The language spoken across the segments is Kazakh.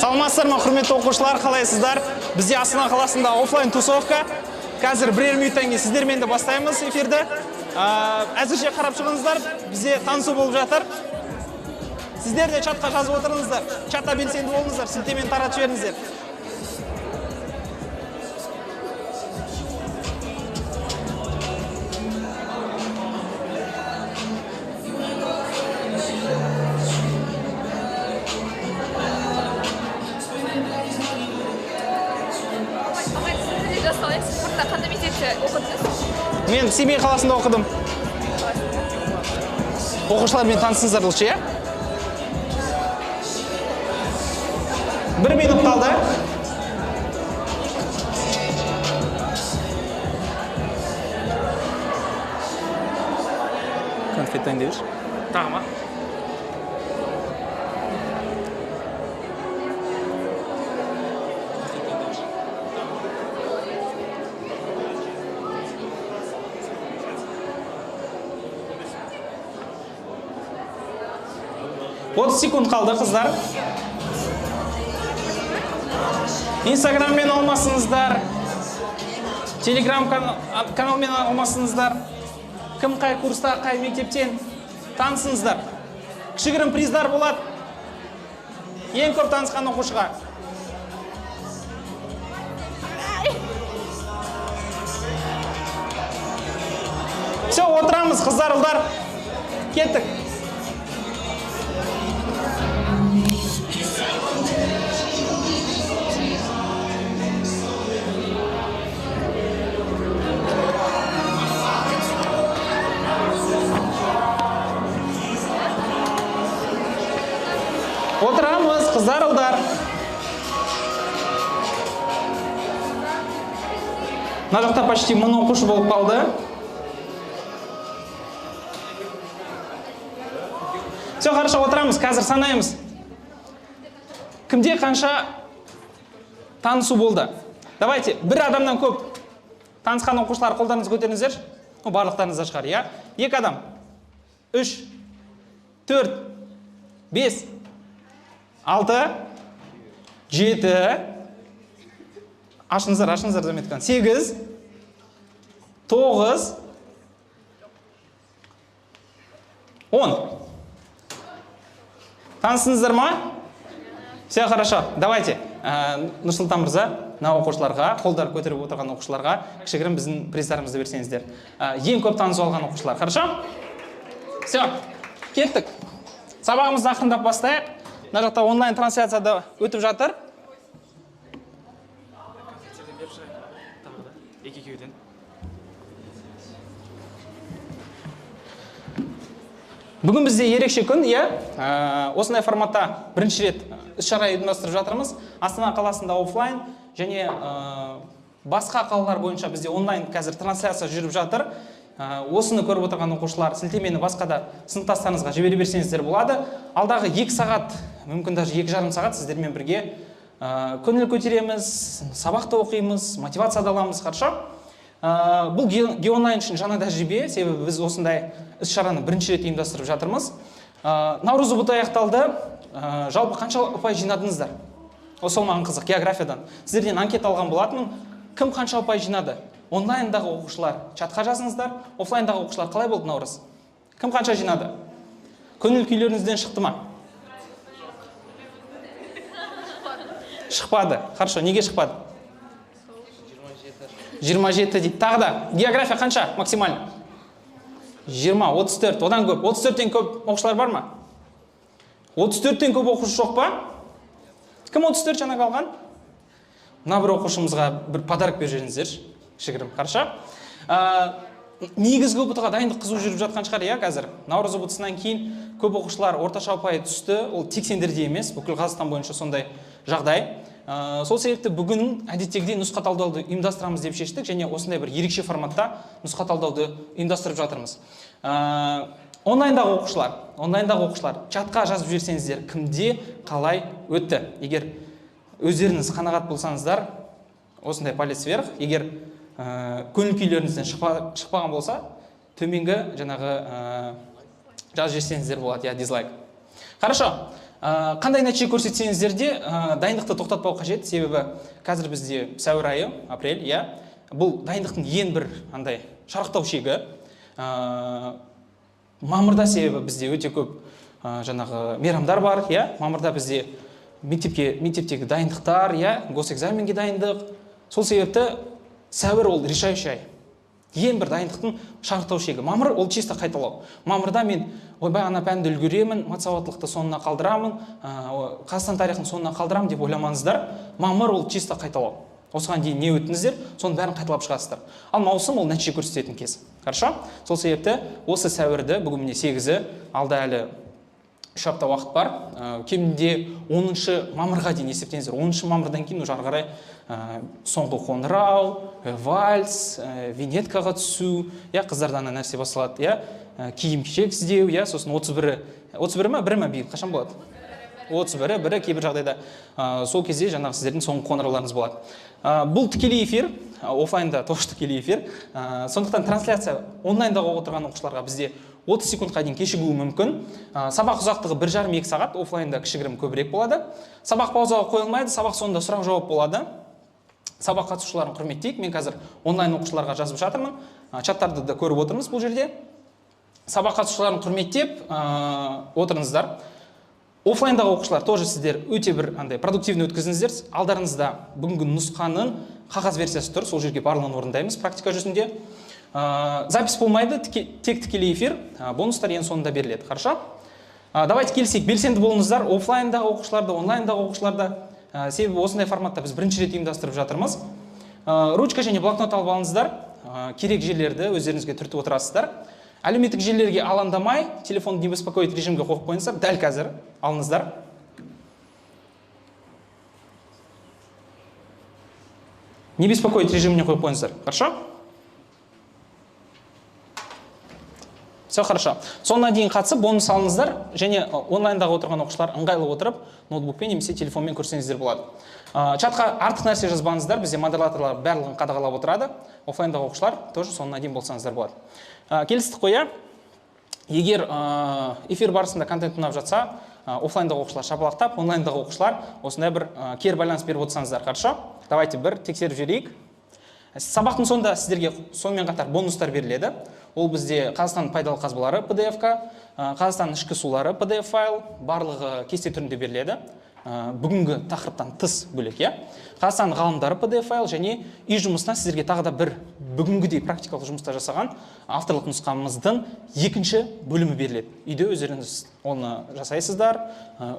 Саламатсыздар ма, құрметті оқушылар, қалайсыздар? Бізде Астана қаласында офлайн тусовка. Қазір бірер минуттан кейін сіздермен де бастаймыз эфирді. Әзірше қарап шығыңыздар, бізде танысу болып жатыр. Сіздер де чатқа жазып отырыңыздар, чатта белсенді болыңыздар, сілтемені таратып жіберіңіздер. Қандай мектепте оқыдыңыз? Мен Семей қаласында оқыдым. Оқушылармен танысыңыздар лучше, иә? Бір минут қалды. Конфет дайындайбыз. Тағы ма? 30 секунд қалды, қыздар. Инстаграммен алмасыңыздар, Телеграм каналмен алмасыңыздар. Кім қай курста, қай мектептен танысыңыздар. Кішігірім приздар болады. Ең көп танысқан оқушыға. Все, отырамыз, қыздар, ұлдар. Кеттік. Отырамыз, қыздар, ұлдар. Мына жақта почти 1000 оқушы болып қалды. Все, хорошо, отырамыз, қазір санаймыз. Кімде қанша танысу болды? Давайте, бір адамнан көп танысқан оқушылар қолдарыңызды көтеріңіздерші. О, барлықтарыңызда шығар, иә? 2 адам. 3, 4, 5, 6, 7, ашыңыздар, ашыңыздар заметканы. 8, 9, 10. Танысыңыздар ма? Все хорошо. Давайте. Нұрсұлтан мырза, мына оқушыларға, қолдар көтеріп отырған оқушыларға кішігірім біздің приздарымызды берсеңіздер. Ең көп танысу алған оқушылар. Хорошо? Все. Кеттік. Сабағымызды ақырындап бастайық. Мына жақта онлайн трансляцияда өтіп жатыр. Бүгін бізде ерекше күн, иә? Осындай форматта бірінші рет іс-шара ұйымдастырып жатырмыз. Астана қаласында офлайн және басқа қалалар бойынша бізде онлайн қазір трансляция жүріп жатыр. Осыны көріп отырған оқушылар сілтемені басқа да сыныптастарыңызға жібере берсеңіздер болады. Алдағы 2 сағат, мүмкін даже 2,5 сағат сіздермен бірге көңіл көтереміз, сабақты оқимыз, мотивация да аламыз, хорошо? Бұл геонлайн үшін жаңа тәжірибе, себебі біз осындай іс-шараны бірінші рет ұйымдастырып жатырмыз. Наурыз ұбт аяқталды. Жалпы қанша ұпай жинадыңыздар? Осы маған қызық, географиядан. Сіздерден анкета алған болатынмын. Кім қанша ұпай жинады? Онлайндағы оқушылар чатқа жазыңыздар. Офлайндағы оқушылар қалай болды наурыз? Кім қанша жинады? Көңіл күйлеріңізден шықты ма? Шықпады. Хорошо, неге шықпады? 27 дейді. Тағы да, география қанша максимально? 20, 34, одан көп. 34-тен көп оқушылар бар ма? 34-тен көп оқушы жоқ па? Кім 34 жаңа қалған? Мына бір оқушымызға бір подарок беріп жіберіңіздерші. Кішігірім, хорошо? Негізгі ұбт-ға дайындық қызу жүріп жатқан шығар, иә, қазір. Наурыз ұбт-сынан кейін көп оқушылар орташа ұпайы түсті. Ол тек сендерде емес, бүкіл Қазақстан бойынша сондай жағдай. Сол себепті бүгін әдеттегідей нұсқа талдауды ұйымдастырамыз деп шештік және осындай бір ерекше форматта нұсқа талдауды ұйымдастырып жатырмыз. Онлайндағы оқушылар, чатқа жазып жіберсеңіздер, кімде қалай өтті? Егер өздеріңіз қанағат болсаңыздар, осындай палец вверх. Егер көңіл күйлеріңізден шықпаған болса, төменгі жаңағы жазып жіберсеңіздер болады, иә, дизлайк. Хорошо. Қандай нәтиже көрсетсеңіздер де, дайындықты тоқтатпау қажет, себебі қазір бізде сәуір айы, апрель, иә. Бұл дайындықтың ең бір андай шарықтау шегі. Мамырда себебі бізде өте көп жаңағы мейрамдар бар, иә. Мамырда бізде мектептегі дайындықтар, иә, госэкзаменге дайындық. Сол себепті сәуір ол решающий ай. Ең бір дайындықтың шарықтау шегі. Мамыр ол чисто қайталау. Мамырда мен ойбай ана пәнді үлгеремін, матсауаттылықты соңына қалдырамын, Қазақстан тарихын соңына қалдырамын деп ойламаңыздар. Мамыр ол чисто қайталау. Осыған дейін не өттіңіздер, соның бәрін қайталап шығасыздар. Ал маусым ол нәтиже көрсететін кез. Хорошо? Сол себепті осы сәуірді, бүгін міне 8-і, алда әлі 3 апта уақыт бар. Кемінде 10 мамырға дейін есептеңіздер. 10 мамырдан кейін уже ары қарай соңғы қоңырау, вальс, винеткаға түсу, иә, қыздарда ана нәрсе басталады, иә, киім-кешек іздеу, иә, сосын 31-і ма, 1-і ма биыл қашан болады? 31-і, 1-і кейбір жағдайда. Сол кезде жаңағы сіздердің соңғы қоңырауларыңыз болады. Бұл тікелей эфир, офлайнда тоже тікелей эфир. Сондықтан трансляция онлайндағы отырған оқушыларға бізде 30 секундқа дейін кешігуі мүмкін. Сабақ ұзақтығы 1,5-2 сағат, офлайнда кішігірім көбірек болады. Сабақ паузаға қойылмайды, сабақ соңында сұрақ-жауап болады. Сабақ қатысушыларын құрметтейік. Мен қазір онлайн оқушыларға жазып жатырмын. Чаттарды да көріп отырмыз бұл жерде. Сабақ қатысушыларын құрметтеп отырыңыздар. Офлайндағы оқушылар тоже сіздер өте бір андай продуктивный өткізіңіздер. Алдарыңызда бүгінгі нұсқаның қағаз версиясы тұр, сол жерге барлығын орындаймыз практика жүзінде. Запись болмайды, тек тікелей эфир, бонустар ең соңында беріледі. Хорошо? Давайте келісейік, белсенді болыңыздар, офлайндағы оқушылар да, онлайндағы оқушылар да. Себебі осындай форматта біз бірінші рет ұйымдастырып жатырмыз. Ручка және блокнот алып алыңыздар, керек жерлерді өздеріңізге түртіп отырасыздар. Әлеуметтік желілерге алаңдамай, телефонды не беспокоить режимге қойып қойыңыздар, дәл қазір алыңыздар. Не беспокоить режиміне қойып қойыңыздар. Хорошо? Все хорошо. Соңына дейін қатысып, бонус алыңыздар және онлайндағы отырған оқушылар ыңғайлы отырып, ноутбукпен немесе телефонмен көрсеңіздер болады. Чатқа артық нәрсе жазбаңыздар, бізде модераторлар барлығын қадағалап отырады. Офлайндағы оқушылар тоже соңына дейін болсаңыздар болады. Келістік қой, иә? Егер эфир барысында контент ұнап жатса, офлайндағы оқушылар шапалақтап, онлайндағы оқушылар осындай бір кері байланыс беріп отырсаңыздар, хорошо? Давайте бір тексеріп жіберейік. Сабақтың соңында сіздерге сонымен қатар бонустар беріледі. Ол бізде Қазақстанның пайдалы қазбалары PDF-ка, Қазақстанның ішкі сулары PDF файл, барлығы кесте түрінде беріледі. Бүгінгі тақырыптан тыс бөлек, иә. Қазақстан ғалымдары PDF файл және үй жұмысына сіздерге тағы да бір бүгінгідей практикалық жұмыста жасаған авторлық нұсқамыздың екінші бөлімі беріледі. Үйде өздеріңіз оны жасайсыздар,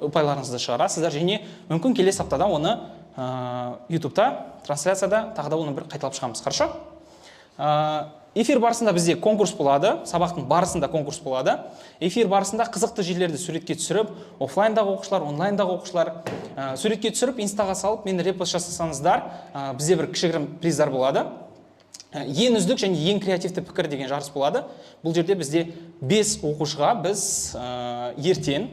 ұпайларыңызды шығарасыздар және мүмкін келесі аптада оны YouTube'та, трансляцияда тағы да оны бір қайталап шығамыз. Хорошо? Эфир барысында бізде конкурс болады, сабақтың барысында конкурс болады. Эфир барысында қызықты жерлерді суретке түсіріп, офлайндағы оқушылар, онлайндағы оқушылар суретке түсіріп, инстаға салып, мені репост жасасаңыздар, бізде бір кішігірім приздар болады. Ең үздік және ең креативті пікір деген жарыс болады. Бұл жерде бізде 5 оқушыға біз ертең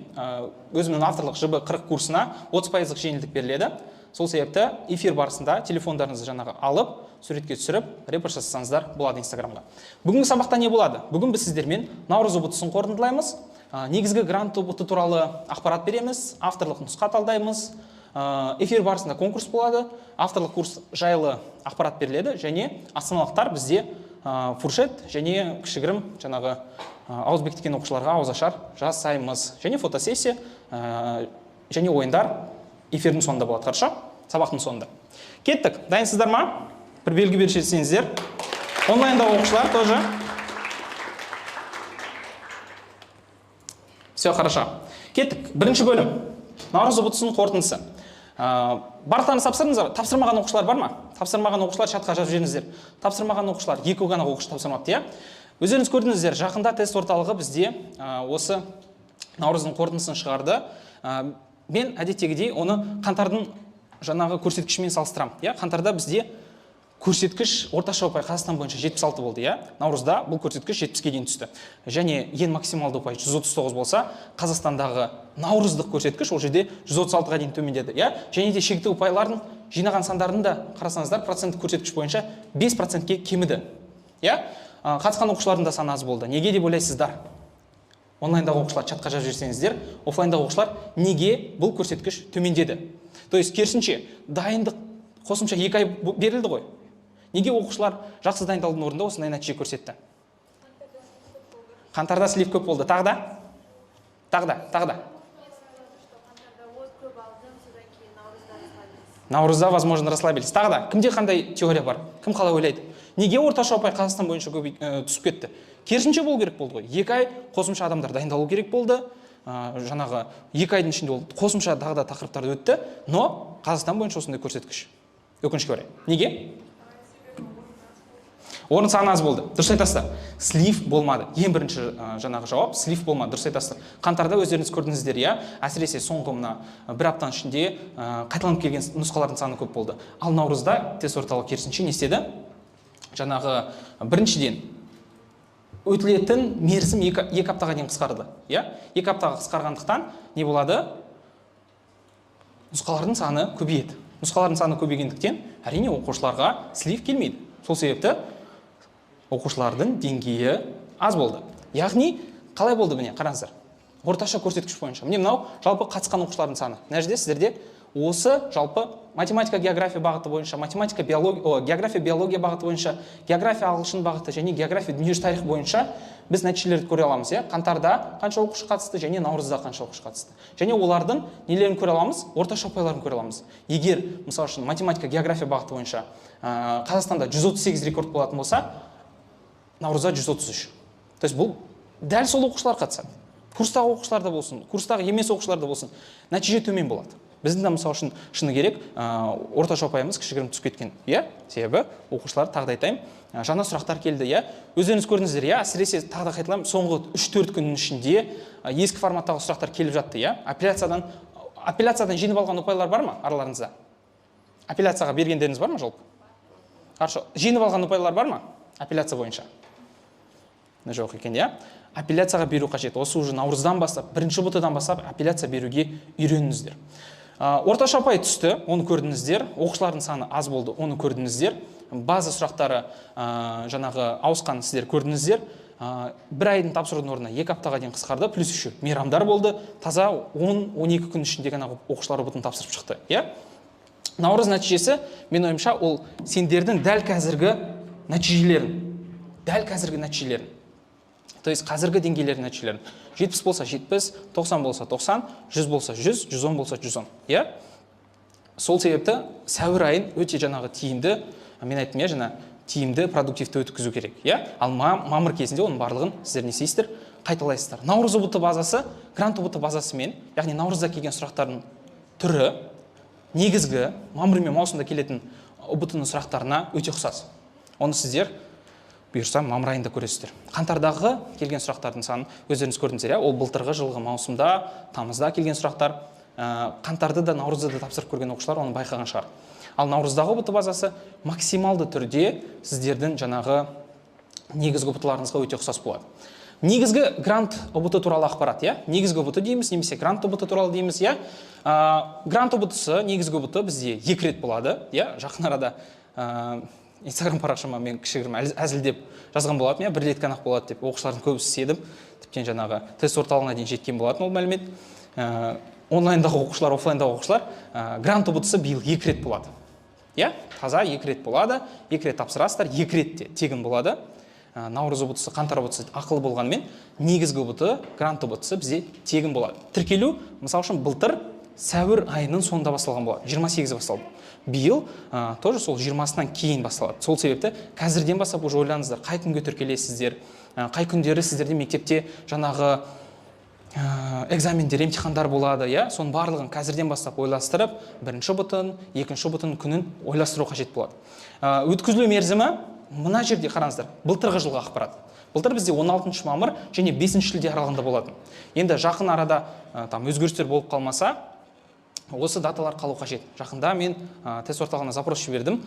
өзімнің авторлық ЖБ 40 курсына 30% жеңілдік беріледі. Сол себепті эфир барысында телефондарыңызды жаңағы алып, суретке түсіріп, репост жасасаңыздар болады Инстаграмға. Бүгінгі сабақта не болады? Бүгін біз сіздермен наурыз ұбт-сын қорытындылаймыз, негізгі грант ұбт туралы ақпарат береміз, авторлық нұсқа талдаймыз, эфир барысында конкурс болады, авторлық курс жайлы ақпарат беріледі және астаналықтар бізде фуршет және кішігірім жаңағы ауыз бекіткен оқушыларға ауызашар жасаймыз. Және фотосессия және ойындар эфирдің соңында болады, хорошо? Сабақтың соңында. Кеттік. Дайынсыздар ма? Бір белгі беріп жіберсеңіздер. Онлайндағы оқушылар тоже. Все хорошо. Кеттік. Бірінші бөлім. Наурыз ұбт-сының қорытындысы. Барлықтарыңыз тапсырдыңыздар? Тапсырмаған оқушылар бар ма? Тапсырмаған оқушылар чатқа жазып жіберіңіздер. Тапсырмаған оқушылар, екі ғана оқушы тапсырмапты, иә? Өздеріңіз көрдіңіздер, жақында тест орталығы бізде осы наурыздың қорытындысын шығарды. Мен әдеттегідей оны қаңтардың жаңағы көрсеткішімен салыстырамын. Иә, қаңтарда бізде көрсеткіш орташа ұпай Қазақстан бойынша 76 болды, иә. Наурызда бұл көрсеткіш 70-ке дейін түсті. Және ең максималды ұпай 139 болса, Қазақстандағы наурыздық көрсеткіш ол жерде 136-ға дейін төмендеді, иә. Және де шекті ұпайлардың жинаған сандарын да қарасаңыздар, проценттік көрсеткіш бойынша 5%-ке кеміді. Иә? Қатысқан оқушылардың да саны аз болды. Неге деп ойлайсыздар? Онлайндағы оқушылар, чатқа жазып жіберсеңіздер. Офлайндағы оқушылар, неге бұл көрсеткіш төмендеді? То есть керісінше, дайындық қосымша 2 ай берілді ғой. Неге оқушылар жақсы дайындалудың орнында осындай нәтиже көрсетті? Қаңтарда слив көп болды. Тағы да, тағы да, тағы да. Көп алдым, содан кейін наурызда расслабились. Наурызда, возможно, расслабились. Тағы да кімде қандай теория бар? Кім қалай ойлайды? Неге орташа ұпай Қазақстан бойынша көп түсіп кетті? Керісінше болу керек болды ғой. 2 ай қосымша адамдар дайындалу керек болды. Жаңағы 2 айдың ішінде ол қосымша тағы да тақырыптарды өтті, но Қазақстан бойынша осындай көрсеткіш, өкінішке орай. Неге? Орын саны аз болды, дұрыс айтасыздар. Слив болмады. Ең бірінші жаңағы жауап: слив болмады. Дұрыс айтасыздар. Қаңтарда өздеріңіз көрдіңіздер, иә, әсіресе соңғы мына бір аптаның ішінде қайталанып келген нұсқалардың саны көп болды. Ал наурызда тест орталығы керісінше не істеді? Жаңағы біріншіден, өтілетін мерзім 2 аптаға дейін қысқарды, иә. 2 аптаға қысқарғандықтан не болады? Нұсқалардың саны көбейеді. Нұсқалардың саны көбейгендіктен, әрине, оқушыларға слив келмейді. Сол себепті оқушылардың деңгейі аз болды. Яғни қалай болды? Міне, қараңыздар, орташа көрсеткіш бойынша, міне, мынау жалпы қатысқан оқушылардың саны. Мына жерде сіздерде осы жалпы математика, география бағыты бойынша, математика, биология, о, география, биология бағыты бойынша, география, ағылшын бағыты және география, дүниежүзі тарихы бойынша біз нәтижелерді көре аламыз, иә. Қаңтарда қанша оқушы қатысты және наурызда қанша оқушы қатысты және олардың нелерін көре аламыз? Орташа ұпайларын көре аламыз. Егер, мысалы үшін, математика, география бағыты бойынша Қазақстанда 138 рекорд болатын болса, наурызда 133. То есть бұл дәл сол оқушылар қатысады, курстағы оқушылар да болсын, курстағы емес оқушылар да болсын, нәтиже төмен болады. Біздің де, мысалы үшін, шыны керек, орташа ұпайымыз кішігірім түсіп кеткен, иә. Себебі оқушылар, тағы да айтайын, жаңа сұрақтар келді, иә, өздеріңіз көрдіңіздер, иә. Әсіресе, тағы да қайталаймын, соңғы 3-4 күннің ішінде ескі форматтағы сұрақтар келіп жатты, иә. Апелляциядан жеңіп алған ұпайлар бар ма араларыңызда? Апелляцияға бергендеріңіз бар ма жалпы? Хорошо, жеңіп алған ұпайлар бар ма апелляция бойынша? Жоқ екен, иә. Апелляцияға беру қажет. Осы уже наурыздан бастап, бірінші ҰБТ-дан бастап апелляция беруге үйреніңіздер. Орташа ұпай түсті, оны көрдіңіздер. Оқушылардың саны аз болды, оны көрдіңіздер. База сұрақтары жаңағы ауысқан, сіздер көрдіңіздер. Бір айдың тапсырудың орнына 2 аптаға дейін қысқарды, плюс еще мейрамдар болды. Таза 10-12 күн ішінде ғана оқушылар ҰБТ-ны тапсырып шықты, иә. Наурыз нәтижесі, мен ойымша, ол сендердің дәл қазіргі нәтижелерің, дәл қазіргі нәтижелерің, то есть қазіргі деңгейлердің нәтижелерін: 70 болса 70, 90 болса 90, 100 болса 100, 110 болса 110, иә. Сол себепті сәуір айын өте жаңағы тиімді, мен айттым, иә, жаңа тиімді, продуктивті өткізу керек, иә. Ал мамыр кезінде оның барлығын сіздер не істейсіздер? Қайталайсыздар. Наурыз ҰБТ базасы грант ҰБТ базасымен, яғни наурызда келген сұрақтардың түрі негізгі мамыр мен маусымда келетін ҰБТ ның сұрақтарына өте ұқсас. Оны сіздер, бұйырса, мамыр айында көресіздер. Қаңтардағы келген сұрақтардың санын өздеріңіз көрдіңіздер, иә. Ол былтырғы жылғы маусымда, тамызда келген сұрақтар. Қаңтарды да, наурызды да тапсырып көрген оқушылар оны байқаған шығар. Ал наурыздағы ҰБТ базасы максималды түрде сіздердің жаңағы негізгі ҰБТ-ларыңызға өте ұқсас болады. Негізгі грант ҰБТ туралы ақпарат, иә. Негізгі ҰБТ дейміз немесе грант ҰБТ туралы дейміз, иә. Грант ҰБТ-сы, негізгі ҰБТ бізде екі рет болады, иә. Жақын арада Инстаграм парақшама мен кішігірім әзілдеп жазған болатынмын, иә, бір рет қана болады деп. Оқушылардың көбісі сеніп, тіптен жаңағы тест орталығына дейін жеткен болатын ол мәлімет. Онлайндағы оқушылар, офлайндағы оқушылар, грант ҰБТ-сы биыл екі рет болады, иә. Таза екі рет болады, екі рет тапсырасыздар, екі рет те тегін болады. Наурыз ҰБТ-сы, қаңтар ҰБТ-сы ақылы болғанымен, негізгі ҰБТ, грант ҰБТ-сы бізде тегін болады. Тіркелу, мысалы үшін, былтыр сәуір айының соңында басталған болады, 28-і басталды. Биыл тоже сол 20-сынан кейін басталады. Сол себепті қазірден бастап уже ойланыңыздар, қай күнге тіркелесіздер, қай күндері сіздерде мектепте жаңағы экзамендер, емтихандар болады, иә. Соның барлығын қазірден бастап ойластырып, бірінші ҰБТ, екінші ҰБТ күнін ойластыру қажет болады. Өткізілу мерзімі, мына жерде қараңыздар, былтырғы жылғы ақпарат. Былтыр бізде 16 мамыр және 5 шілде аралығында болатын. Енді жақын арада там өзгерістер болып қалмаса, осы даталар қалу қажет. Жақында мен тест орталығына запрос жібердім,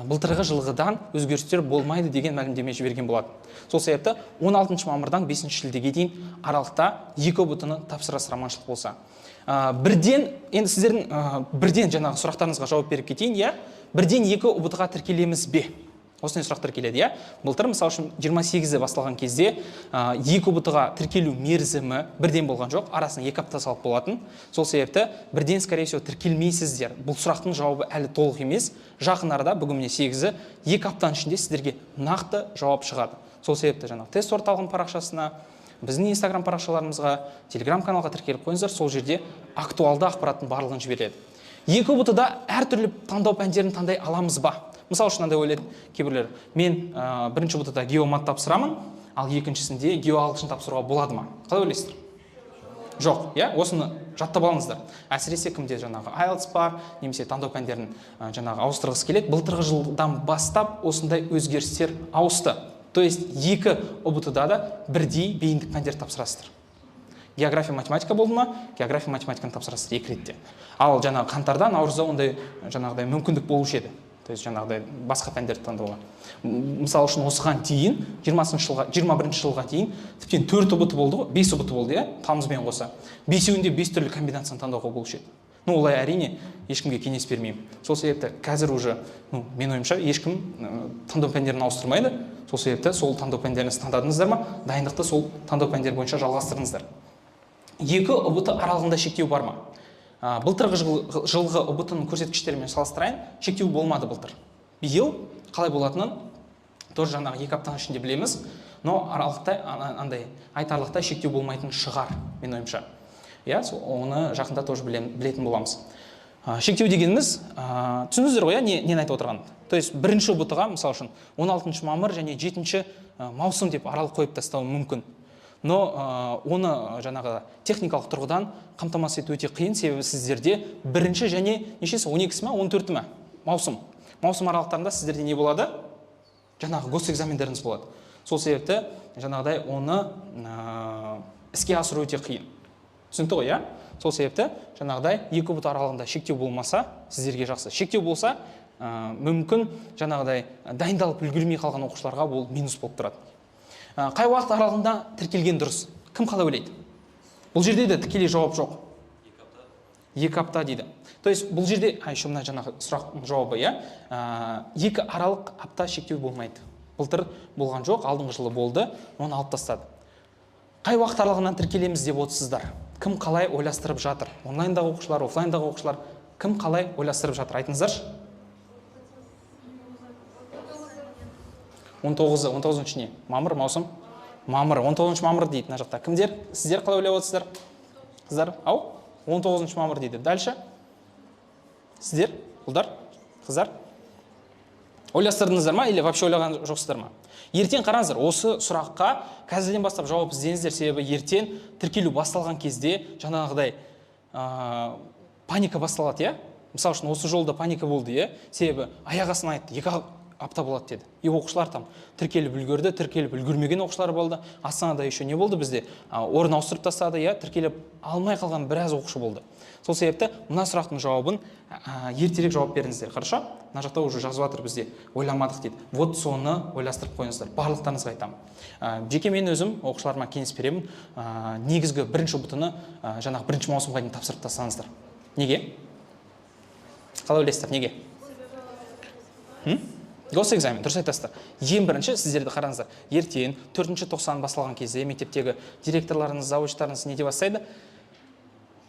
былтырғы жылғыдан өзгерістер болмайды деген мәлімдеме жіберген болатын. Сол себепті 16 мамырдан 5 шілдеге дейін аралықта екі ҰБТ ны тапсырасыздар, аманшылық болса. Бірден енді сіздердің бірден жаңағы сұрақтарыңызға жауап беріп кетейін, иә. Бірден екі ҰБТ ға тіркелеміз бе? Осындай сұрақтар келеді, иә? Былтыр, мысалы үшін, 28-і басталған кезде екі ҰБТ-ға тіркелу мерзімі бірден болған жоқ, арасына 2 апта салып болатын. Сол себепті бірден, скорее всего, тіркелмейсіздер. Бұл сұрақтың жауабы әлі толық емес. Жақын арада, бүгін міне 8-і, 2 аптаның ішінде сіздерге нақты жауап шығады. Сол себепті жаңағы тест орталығының парақшасына, біздің Инстаграм парақшаларымызға, Телеграм каналға тіркеліп қойыңыздар, сол жерде актуалды ақпараттың барлығын жібереді. Екі ҰБТ-да әртүрлі таңдау пәндерін таңдай аламыз ба? Мысалы үшін, мынандай ойлайды кейбіреулер: мен бірінші ҰБТ-да геомат тапсырамын, ал екіншісінде геоағылшын тапсыруға болады ма? Қалай ойлайсыздар? Жоқ, иә? Осыны жаттап алыңыздар. Әсіресе кімде жаңағы IELTS бар, немесе таңдау пәндерін жаңағы ауыстырғысы келеді. Былтырғы жылдан бастап осындай өзгерістер ауысты. То есть екі ҰБТ-да да бірдей бейіндік пәндер тапсырасыздар. География, математика болды ма? География, математиканы тапсырасыздар екі ретте. Ал жаңағы қаңтарда, наурызда ондай жаңағыдай мүмкіндік болушы еді. То есть жаңағыдай басқа пәндерді таңдауға. Мысалы үшін, осыған дейін 20 жылға, 21 жылға дейін тіптен 4 ҰБТ болды ғой, 5 ҰБТ болды, иә, тамызбен қоса. Бесеуінде 5 түрлі комбинацияны таңдауға болушы еді. Ну, олай, әрине, ешкімге кеңес бермеймін. Сол себепті қазір уже, ну, менің ойымша, ешкім таңдау пәндерін ауыстырмайды. Сол себепті сол таңдау пәндеріңізді таңдадыңыздар ма, дайындықты сол таңдау пәндері бойынша жалғастырыңыздар. Екі ҰБТ аралығында шектеу бар ма? Былтырғы жылғы ҰБТ-ның көрсеткіштерімен салыстырайын, шектеу болмады былтыр. Биыл қалай болатынын тоже жаңағы 2 аптаның ішінде білеміз, но аралықта андай айтарлықтай шектеу болмайтын шығар, менің ойымша. Иә, оны жақында тоже білетін боламыз. Шектеу дегеніміз, түсіндіңіздер ғой, иә, нені айтып отырғанымды? То есть бірінші ҰБТ-ға, мысалы үшін, 16 мамыр және 7 маусым деп аралық қойып тастауы мүмкін. Но оны жаңағы техникалық тұрғыдан қамтамасыз ету өте қиын, себебі сіздерде бірінші және нешесі, 12-сі ма, 14-і ма маусым. Маусым аралықтарында сіздерде не болады? Жаңағы госэкзамендеріңіз болады. Сол себепті жаңағыдай оны іске асыру өте қиын. Түсінікті ғой, иә? Сол себепті жаңағыдай екі ҰБТ аралығында шектеу болмаса, сіздерге жақсы. Шектеу болса, мүмкін жаңағыдай дайындалып үлгермей қалған оқушыларға бұл минус болып тұрады. Қай уақыт аралығында тіркелген дұрыс? Кім қалай ойлайды? Бұл жерде де тікелей жауап жоқ. 2 апта дейді. То есть бұл жерде, еще мына жаңағы сұрақ жауабы, иә? 2 аралық апта шектеу болмайды. Былтыр болған жоқ, алдыңғы жылы болды, оны алып тастады. Қай уақыт аралығынан тіркелеміз деп отырсыздар? Кім қалай ойластырып жатыр? Онлайндағы оқушылар, офлайндағы оқушылар, кім қалай ойластырып жатыр? Айтыңыздаршы. 19-шы не? Мамыр, маусым? Мамыр, 19 мамыр дейді мына жақта. Кімдер? Сіздер қалай ойлап отырсыздар? Қыздар, ау? 19 мамыр дейді. Дальше? Сіздер, ұлдар, қыздар? Ойластырдыңыздар ма или вообще ойлаған жоқсыздар ма? Ертең қараңыздар, осы сұраққа қазірден бастап жауап іздеңіздер, себебі ертең тіркелу басталған кезде жаңағыдай паника басталады, иә? Мысалы үшін, осы жолда паника болды, иә? Себебі аяқ астынан айтты, 2 апта болады деді. И оқушылар там тіркеліп үлгерді, тіркеліп үлгермеген оқушылар болды. Астанада еще не болды бізде? Орын ауыстырып тастады, иә? Тіркеліп алмай қалған біраз оқушы болды. Сол себепті мына сұрақтың жауабын ертерек жауап беріңіздер, хорошо? Мына жақта уже жазып жатыр бізде, ойламадық дейді. Вот соны ойластырып қойыңыздар, барлықтарыңызға айтамын. Жеке мен өзім оқушыларыма кеңес беремін. Негізгі бірінші ҰБТ-ны, жаңағы бірінші маусымға дейін тапсырып тастаңыздар. Неге? Қалай ойлайсыздар, неге? Госэкзамен, дұрыс айтасыздар. Ең бірінші сіздерді қараңыздар. Ертең төртінші тоқсан басталған кезде мектептегі директорларыңыз, завучтарыңыз не деп бастайды?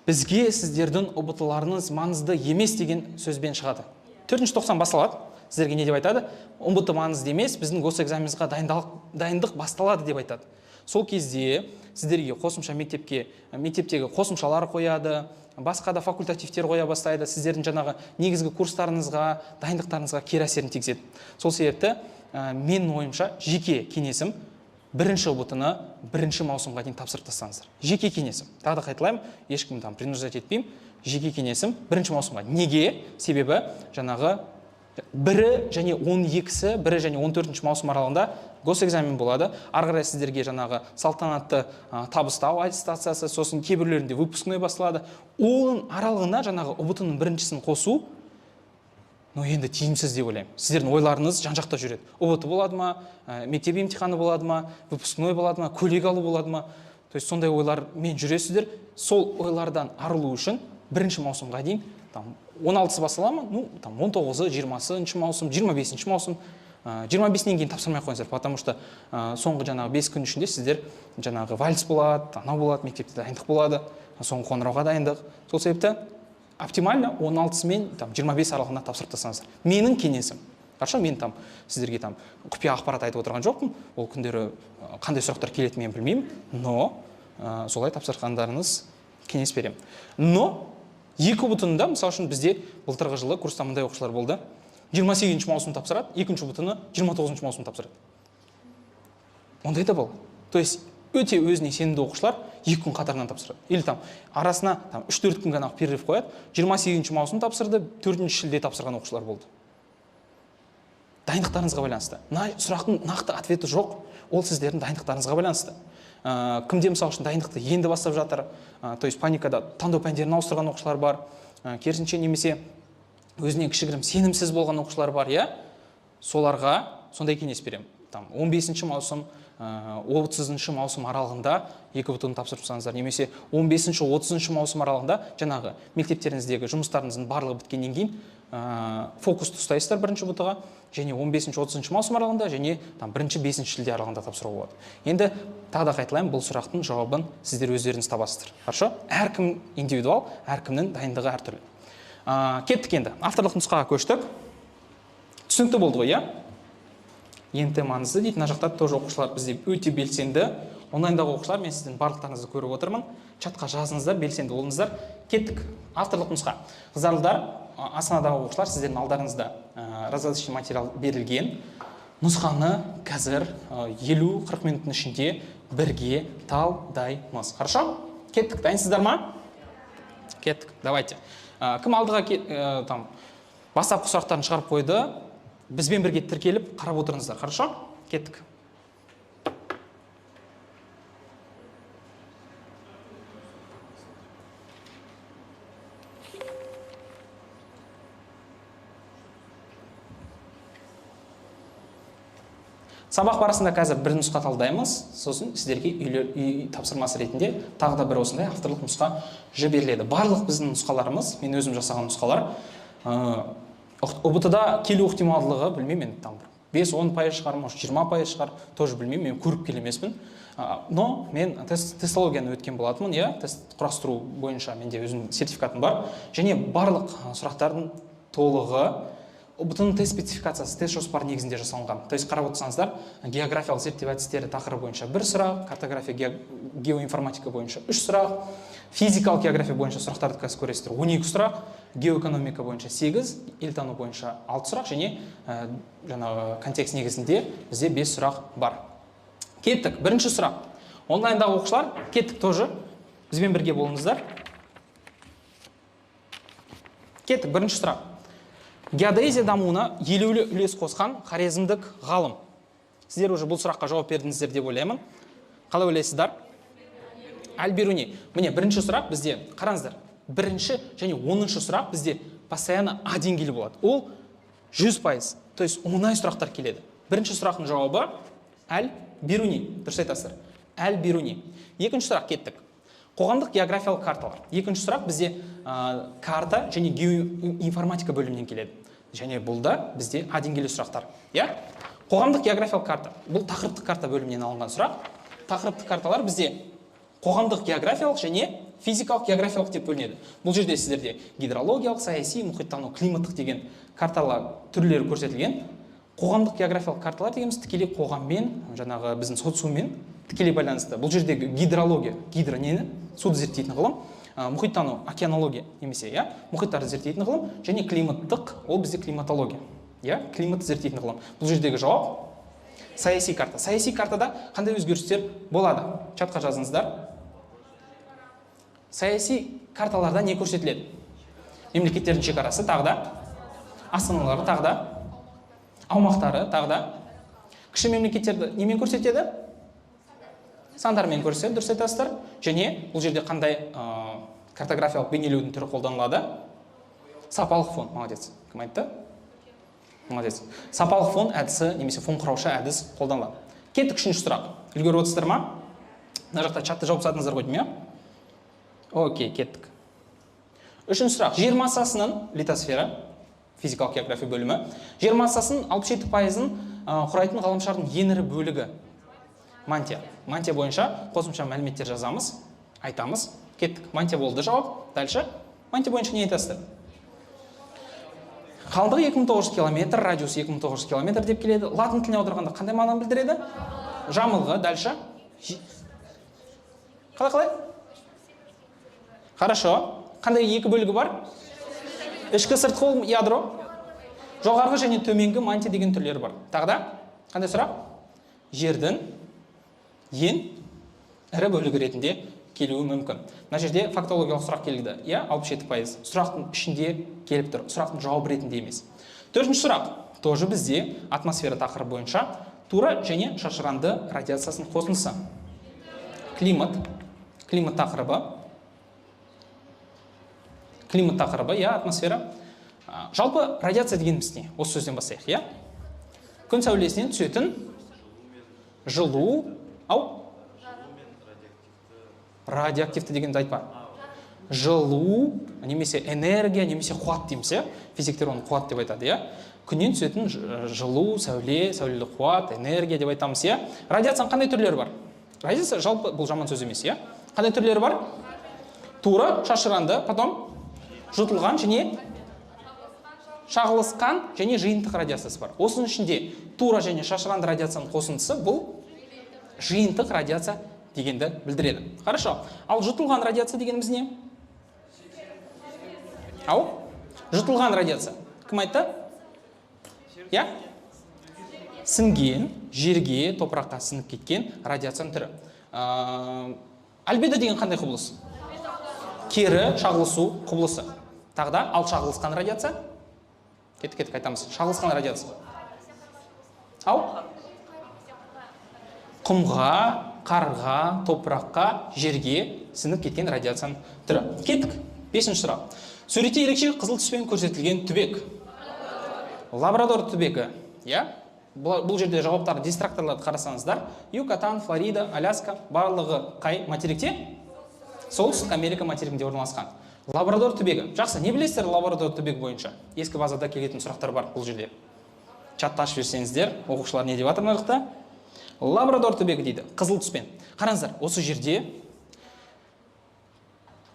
Бізге сіздердің ҰБТ-ларыңыз маңызды емес деген сөзбен шығады. Төртінші тоқсан басталады. Сіздерге не деп айтады? ҰБТ маңызды емес, біздің госэкзаменімізге дайындық басталады деп айтады. Сол кезде сіздерге қосымша мектептегі қосымшалар қояды, басқа да факультативтер қоя бастайды, сіздердің жаңағы негізгі курстарыңызға, дайындықтарыңызға кері әсерін тигізеді. Сол себепті, менің ойымша, жеке кеңесім, бірінші ҰБТ-ны бірінші маусымға дейін тапсырып тастаңыздар. Жеке кеңесім. Тағы да қайталаймын, ешкімді там принуждать етпеймін. Жеке кеңесім бірінші маусымға. Неге? Себебі жаңағы бірі және он екісі, бірі және он төртінші маусым аралығында госэкзамен болады. Ары қарай сіздерге жаңағы салтанатты табыстау аттестациясы, сосын кейбіреулерінде выпускной басталады. Оның аралығына жаңағы ҰБТ-ның біріншісін қосу, енді тиімсіз деп ойлаймын. Сіздердің ойларыңыз жан-жақта жүреді. ҰБТ болады ма, мектеп емтиханы болады ма, выпускной болады ма, көйлек алу болады ма? То есть сондай ойлармен жүресіздер. Сол ойлардан арылу үшін бірінші маусымға дейін, там, он алтысы бастала ма? Ну, там, он тоғызы, жиырмасыншы маусым, жиырма бесінші маусым, 25-нен кейін тапсырмай қойыңыздар, потому что соңғы жаңағы 5 күн ішінде сіздер жаңағы вальс болады, анау болады, мектепте дайындық болады, соңғы қоңырауға дайындық. Сол себепті оптимально 16-сы мен там 25 аралығында тапсырып тастаңыздар. Менің кеңесім. Хорошо, мен там сіздерге там құпия ақпарат айтып отырған жоқпын. Ол күндері қандай сұрақтар келетінін мен білмеймін, но солай тапсырғандарыңыз кеңес беремін. Но екі ҰБТ-ны, мысалы үшін, бізде былтырғы жылы курста мындай оқушылар болды. 28 маусым тапсырады, екінші ҰБТ-ны 29 маусым тапсырады. Ондай да болады. То есть өте өзіне сенімді оқушылар 2 күн қатарынан тапсырады. Или там арасына там 3-4 күн ғана перерыв қояды. 28 маусым тапсырды, 4 шілде тапсырған оқушылар болды. Дайындықтарыңызға байланысты. Мына сұрақтың нақты ответі жоқ, ол сіздердің дайындықтарыңызға байланысты. Кімде мысалы үшін дайындықты енді бастап жатыр, то есть паникада таңдау пәндерін ауыстырған оқушылар бар, керісінше немесе өзіне кішігірім сенімсіз болған оқушылар бар, иә? Соларға сондай кеңес беремін. Там 15 маусым, 30 маусым аралығында екі ҰБТ-ны тапсырып тастаңыздар, немесе 15-30 маусым аралығында жаңағы мектептеріңіздегі жұмыстарыңыздың барлығы біткеннен кейін фокусты ұстайсыздар бірінші ҰБТ-ға, және 15-30 маусым аралығында, және там 1-5 шілде аралығында тапсыруға болады. Енді тағы да қайталаймын, бұл сұрақтың жауабын сіздер өздеріңіз табасыздар. Хорошо? Әркім индивидуал, әркімнің дайындығы әртүрлі. Кеттік енді. Авторлық нұсқаға көштік. Түсінікті болды ғой, иә? ЕНТ маңызды дейді. Мына жақта тоже оқушылар бізде өте белсенді. Онлайндағы оқушылар, мен сіздің барлықтарыңызды көріп отырмын. Чатқа жазыңыздар, белсенді болыңыздар. Кеттік. Авторлық нұсқа. Қыздар, Астанадағы оқушылар, сіздердің алдарыңызда раздаточный материал берілген. Нұсқаны қазір 50-40 минуттың ішінде бірге талдаймыз. Хорошо? Кеттік. Дайынсыздар ма? Кеттік. Давайте. Кім алдыға там бастапқы сұрақтарын шығарып қойды, бізбен бірге тіркеліп қарап отырыңыздар. Хорошо? Кеттік. Сабақ барысында қазір бір нұсқа талдаймыз, сосын сіздерге үй тапсырмасы ретінде тағы да бір осындай авторлық нұсқа жіберіледі. Барлық біздің нұсқаларымыз, мен өзім жасаған нұсқалар, ҰБТ-да келу ықтималдылығы, білмеймін, мен там 5-10% шығар, может 20% шығар, тоже білмеймін, мен көріп келе емеспін. Но мен тестологияны өткен болатынмын, иә, тест құрастыру бойынша менде өзімнің сертификатым бар. Және барлық сұрақтардың толығы ҰБТ-ның тест спецификациясы, тест жоспары негізінде жасалынған. То есть қарап отырсаңыздар, географиялық зерттеу әдістері тақырыбы бойынша бір сұрақ, картография, геоинформатика бойынша 3 сұрақ, физикалық география бойынша сұрақтарды қазір көресіздер 12 сұрақ, геоэкономика бойынша 8, елтану бойынша 6 сұрақ, және жаңағы контекст негізінде бізде 5 сұрақ бар. Кеттік, бірінші сұрақ. Онлайндағы оқушылар, кеттік тоже, бізбен бірге болыңыздар. Кеттік, бірінші сұрақ. Геодезия дамуына елеулі үлес қосқан хорезмдік ғалым. Сіздер уже бұл сұраққа жауап бердіңіздер деп ойлаймын. Қалай ойлайсыздар? Әл-Бируни. Міне, бірінші сұрақ бізде, қараңыздар, бірінші және 10-шы сұрақ бізде постоянно А деңгейлі болады. Ол 100%, то есть оңай сұрақтар келеді. Бірінші сұрақтың жауабы Әл-Бируни. Дұрыс айтасыздар. Әл-Бируни. Екінші сұрақ, кеттік. Қоғамдық географиялық карталар. Екінші сұрақ бізде карта және геоинформатика бөлімінен келеді. Және бұл да бізде А деңгейлі сұрақтар. Иә? Қоғамдық географиялық карта. Бұл тақырыптық карта бөлімінен алынған сұрақ. Тақырыптық карталар бізде қоғамдық географиялық және физикалық географиялық деп бөлінеді. Бұл жерде сіздерде гидрологиялық, саяси, мұхиттану, климаттық деген карталар түрлері көрсетілген. Қоғамдық географиялық карталар дегеніміз тікелей қоғаммен, жаңағы біздің социуммен тікелей байланысты. Бұл жердегі гидрология, гидро нені? Суды зерттейтін ғылым, мұхиттану, океанология немесе, иә, мұхиттарды зерттейтін ғылым, және климаттық, ол бізде климатология, иә, климатты зерттейтін ғылым. Бұл жердегі жауап саяси карта. Саяси картада қандай өзгерістер болады? Чатқа жазыңыздар. Саяси карталарда не көрсетіледі? Мемлекеттердің шекарасы тағы да, астаналары тағы да, аумақтары тағы да. Кіші мемлекеттерді немен көрсетеді? Сандармен көрсетеді, дұрыс айтасыздар. Және бұл жерде қандай картографиялық бейнелеудің түрі қолданылады? Сапалық фон, молодец. Кім айтты? Молодец. Сапалық фон әдісі немесе фон құраушы әдіс қолданылады. Кеттік, үшінші сұрақ. Үлгеріп отырсыздар ма? Мына жақта чатты жауып тастадыңыздар ғой деймін, иә? Окей, кеттік. Үшінші сұрақ. Жер массасының, литосфера, физикалық география бөлімі, жер массасының 67%-ын құрайтын ғаламшардың ең ірі бөлігі. Мантия. Мантия бойынша қосымша мәліметтер жазамыз, айтамыз. Кеттік. Мантия болды жауап. Дальше. Мантия бойынша не айтасыздар? Қалыңдығы 2900 километр, радиусы 2900 километр деп келеді. Латын тіліне аударғанда қандай мағынаны білдіреді? Жамылғы. Дальше. Қалай-қалай? Хорошо. Қандай екі бөлігі бар? Ішкі, сыртқы ядро. Жоғарғы және төменгі мантия деген түрлері бар. Тағы да қандай сұрақ? Жердің ең ірі бөлігі ретінде келуі мүмкін. Мына жерде фактологиялық сұрақ келді. Иә, 67%. Сұрақтың ішінде келіп тұр. Сұрақтың жауабы ретінде емес. Төртінші сұрақ. Тоже бізде атмосфера тақырыбы бойынша тура және шашыранды радиациясының қосындысы. Климат. Климат тақырыбы. Климат тақырыбы, иә, атмосфера. Жалпы радиация дегеніміз не? Осы сөзден бастайық, иә? Күн сәулесінен түсетін жылу, ау? Радиоактивті дегенді айтпа. Жылу, немесе энергия, немесе қуат дейміз, иә? Физиктер оны қуат деп айтады, иә? Күннен түсетін жылу, сәуле, сәулелі қуат, энергия деп айтамыз, иә? Радиацияның қандай түрлері бар? Радиация жалпы бұл жаман сөз емес, иә? Қандай түрлері бар? Тура, шашыранды, потом жұтылған және шағылысқан және жиынтық радиациясы бар. Осының ішінде тура және шашыранды радиацияның қосындысы бұл жиынтық радиация дегенді білдіреді. Хорошо. Ал жұтылған радиация дегеніміз не? Ау? Жұтылған радиация. Кім айтты? Иә? Сіңген, жерге, топыраққа сіңіп кеткен радиацияның түрі. Альбедо деген қандай құбылыс? Кері шағылысу құбылысы. Тағы да, ал шағылысқан радиация? Кеттік, айтамыз. Шағылысқан радиация. Ау? Құмға, қарға, топыраққа, жерге сіңіп кеткен радиацияның түрі. Кеттік. Бесінші сұрақ. Суретте ерекше қызыл түспен көрсетілген түбек. Лабрадор түбегі. Иә? Бұл жерде жауаптар, дистракторларды қарасаңыздар, Юкатан, Флорида, Аляска барлығы қай материкте? Солтүстік Америка материгінде орналасқан. Лабрадор түбегі. Жақсы, не білесіздер Лабрадор түбегі бойынша? Ескі базада келетін сұрақтар бар бұл жерде. Чатты ашып жіберсеңіздер, оқушылар не деп жатыр мына жақта? Лабрадор түбегі дейді, қызыл түспен. Қараңыздар, осы жерде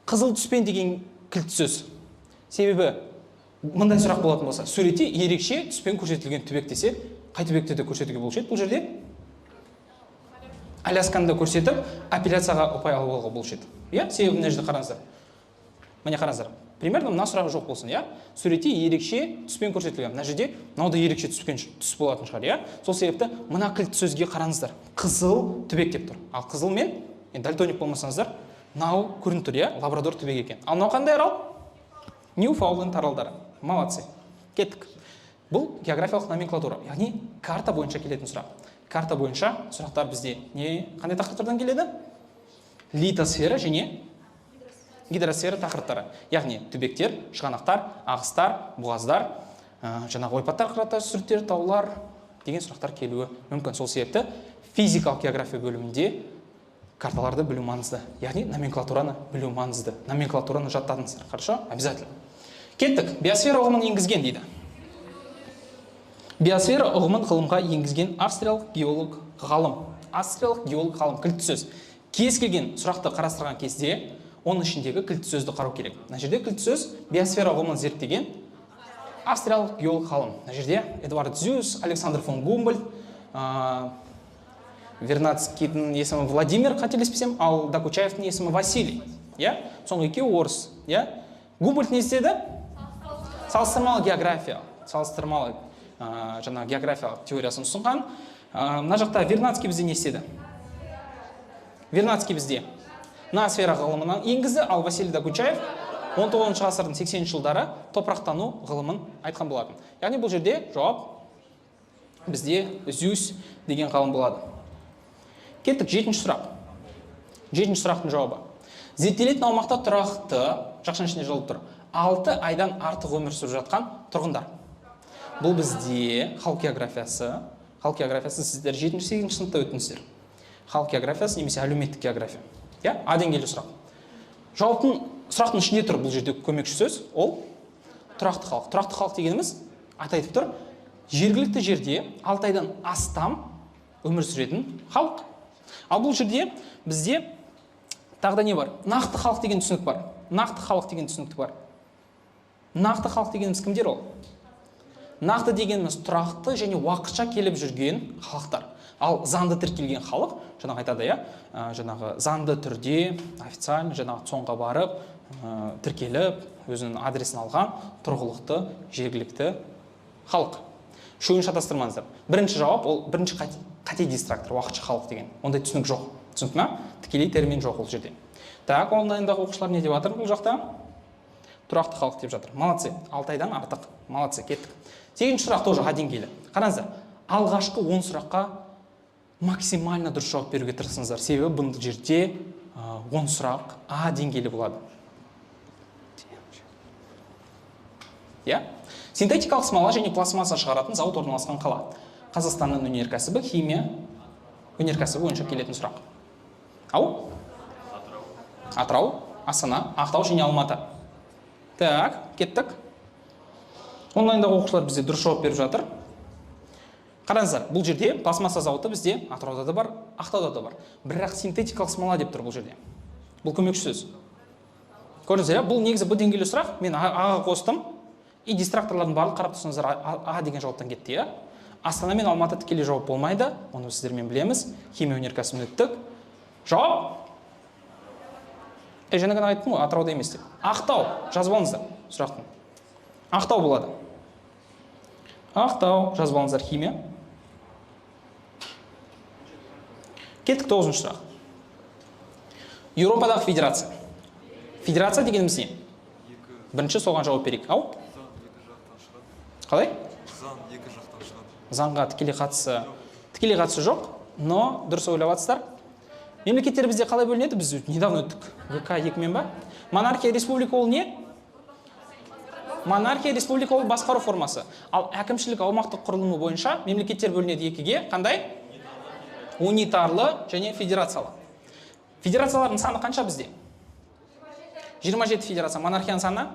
қызыл түспен деген кілт сөз. Себебі мындай сұрақ болатын болса, суретте ерекше түспен көрсетілген түбек десе, қай түбекті де көрсетуге болушы еді бұл жерде? Алясканы да көрсетіп, апелляцияға ұпай алып алуға болушы еді. Иә, себебі мына жерде қараңыздар. Міне қараңыздар. Примерно мына сұрақ жоқ болсын, иә? Суретте ерекше түспен көрсетілген. Мына жерде мынау да ерекше түс болатын шығар, иә? Сол себепті мына кілт сөзге қараңыздар. Қызыл түбек деп тұр. Ал қызыл мен, енді дальтоник болмасаңыздар, мынау көрініп тұр, иә? Лабрадор түбегі екен. Ал мынау қандай арал? Ньюфаундленд аралдары. Молодцы. Кеттік. Бұл географиялық номенклатура, яғни карта бойынша келетін сұрақ. Карта бойынша сұрақтар бізде не қандай тақырыптардан келеді? Литосфера және гидросфера тақырыптары. Яғни түбектер, шығанақтар, ағыстар, бұғаздар, жаңағы ойпаттар, қыраттар, сүрттер, таулар деген сұрақтар келуі мүмкін. Сол себепті физикалық география бөлімінде карталарды білу маңызды. Яғни номенклатураны білу маңызды. Номенклатураны жаттадыңыздар. Хорошо? Обязательно. Кеттік. Биосфера ұғымын енгізген дейді. Биосфера ұғымын ғылымға енгізген австриялық геолог ғалым. Австриялық геолог ғалым. Кілт сөз. Кез келген сұрақты қарастырған кезде оның ішіндегі кілт сөзді қарау керек. Мына жерде кілт сөз биосфера ұғымын зерттеген австриялық геолог ғалым. Мына жерде Эдвард Зюс, Александр фон Гумбольдт, Вернадскийдің есімі Владимир, қателеспесем, ал Докучаевтың есімі Василий. Иә? Соңғы екеуі орыс. Иә? Гумбольдт не істеді? Салыстырмалы география. Салыстырмалы жаңағы географиялық теориясын ұсынған. Мына жақта Вернадский бізде не істеді? Вернадский бізде ноосфера ғылымынан енгізді, ал Василий Докучаев 19 ғасырдың 80 жылдары топырақтану ғылымын айтқан болатын. Яғни бұл жерде жауап бізде Зюс деген ғалым болады. Кеттік, жетінші сұрақ. Жетінші сұрақтың жауабы. Зерттелетін аумақта тұрақты, жақшаның ішінде жазылып тұр, 6 айдан артық өмір сүріп жатқан тұрғындар. Бұл бізде халық географиясы. Халық географиясын сіздер 7-8 сыныпта өттіңіздер. Халық географиясы немесе әлеуметтік география. Иә, А деңгейлі сұрақ. Жауаптың сұрақтың ішінде тұр бұл жерде көмекші сөз, ол тұрақты халық. Тұрақты халық дегеніміз аты айтып тұр, Жергілікті жерде 6 айдан астам өмір сүретін халық. Ал бұл жерде бізде тағы да не бар? Нақты халық деген түсінік бар. Нақты халық деген түсінік бар. Нақты халық дегеніміз кімдер ол? Нақты дегеніміз тұрақты және уақытша келіп жүрген халықтар. Ал заңды тіркелген халық, жаңағы айтады, иә, жаңағы заңды түрде официально жаңағы ЦОНға барып, тіркеліп, өзінің адресін алған тұрғылықты жергілікті халық. Үшеуін шатастырмаңыздар. Бірінші жауап ол бірінші қате дистрактор, уақытша халық деген. Ондай түсінік жоқ. Түсінікті ма? Тікелей термин жоқ ол жерде. Так, онлайндағы оқушылар не деп жатыр бұл жақта? Тұрақты халық деп жатыр. Молодцы. 6 айдан артық. Молодцы, кеттік. 8-ші сұрақ тоже А деңгейлі. Қараңыздар, алғашқы 10 сұраққа максимально дұрыс жауап беруге тырысыңыздар. Себебі бұл жерде 10 сұрақ А деңгейлі болады. Иә? Синтетикалық смола және пластмасса шығаратын зауыт орналасқан қала. Қазақстанның өнеркәсібі, химия өнеркәсібі бойынша келетін сұрақ. Ау? Атырау, Астана, Ақтау және Алматы. Так, кеттік. Онлайндағы оқушылар бізде дұрыс жауап беріп жатыр. Қараңыздар, бұл жерде пластмасса зауыты бізде Атырауда да бар, Ақтауда да бар. Бірақ синтетикалық смола деп тұр бұл жерде. Бұл көмекші сөз. Көрдіңіздер, бұл негізі Б деңгейлі сұрақ. Мен А-ға қостым. И дистракторлардың барлығы қарап тұрсаңыздар А деген жауаптан кетті, иә? Астана мен Алматы тікелей жауап болмайды. Оны сіздермен білеміз. Химия өнеркәсібін өттік. Жауап? Жаңа ғана айттым ғой, Атырауда емес деп. Ақтау, жазып алыңыздар сұрақтың. Ақтау болады. Ақтау, жазып алыңыздар химия. Кеттік 9-шы сұрақ. Еуропадағы федерация. Федерация дегеніміз не? Бірінші соған жауап берейік. Ау? Қалай? Заң екі жақтан шығады. Заңға тікелей қатысы жоқ, но дұрыс ойлап жатсыздар. Мемлекеттер бізде қалай бөлінеді? Біз недавно өттік. ГК 2-мен ба? Монархия, республика ол не? Монархия, республика ол басқару формасы. Ал әкімшілік аумақтық құрылымы бойынша мемлекеттер бөлінеді екіге. Қандай? Унитарлы және федерациялы. Федерациялардың саны қанша бізде? 27 федерация. Монархияның саны?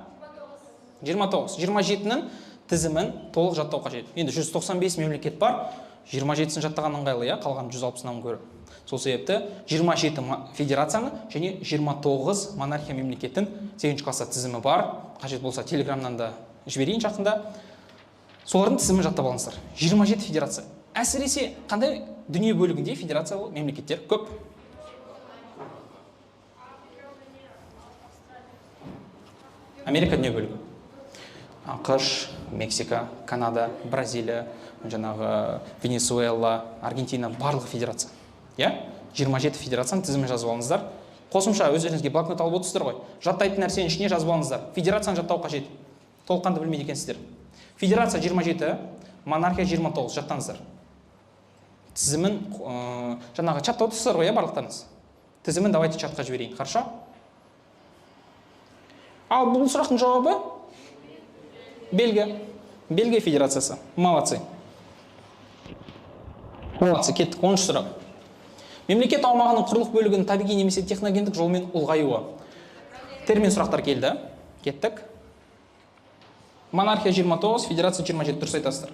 29. 27-нің тізімін толық жаттау қажет. Енді 195 мемлекет бар, 27-сін жаттаған ыңғайлы, иә, қалған 160-ынан гөрі. Сол себепті 27 федерацияны және 29 монархия мемлекетін 8 класста тізімі бар. Қажет болса телеграмнан да жіберейін жақында. Солардың тізімін жаттап алыңыздар. 27 федерация. Әсіресе қандай дүние бөлігінде федерациялы мемлекеттер көп? Америка дүние бөлігі. АҚШ, Мексика, Канада, Бразилия, жаңағы Венесуэла, Аргентина, барлығы федерация. Иә? 27 федерацияның тізімін жазып алыңыздар. Қосымша өздеріңізге блокнот алып отырсыздар ғой. Жаттайтын нәрсенің ішіне жазып алыңыздар. Федерацияны жаттау қажет. Толыққанды білмейді екенсіздер. Федерация 27, монархия 29, жаттаңыздар. Тізімін, жаңағы чатта отырсыздар ғой, иә, барлықтарыңыз. Тізімін давайте чатқа жіберейін. Хорошо? Ал бұл сұрақтың жауабы Бельгия. Бельгия федерациясы. Молодцы. Молодцы, кеттік. 10-шы сұрақ. Мемлекет аумағының құрлық бөлігінің табиғи немесе техногендік жолмен ұлғаюы. Термин сұрақтар келді. Кеттік. Монархия 29, федерация 27, дұрыс айтасыздар.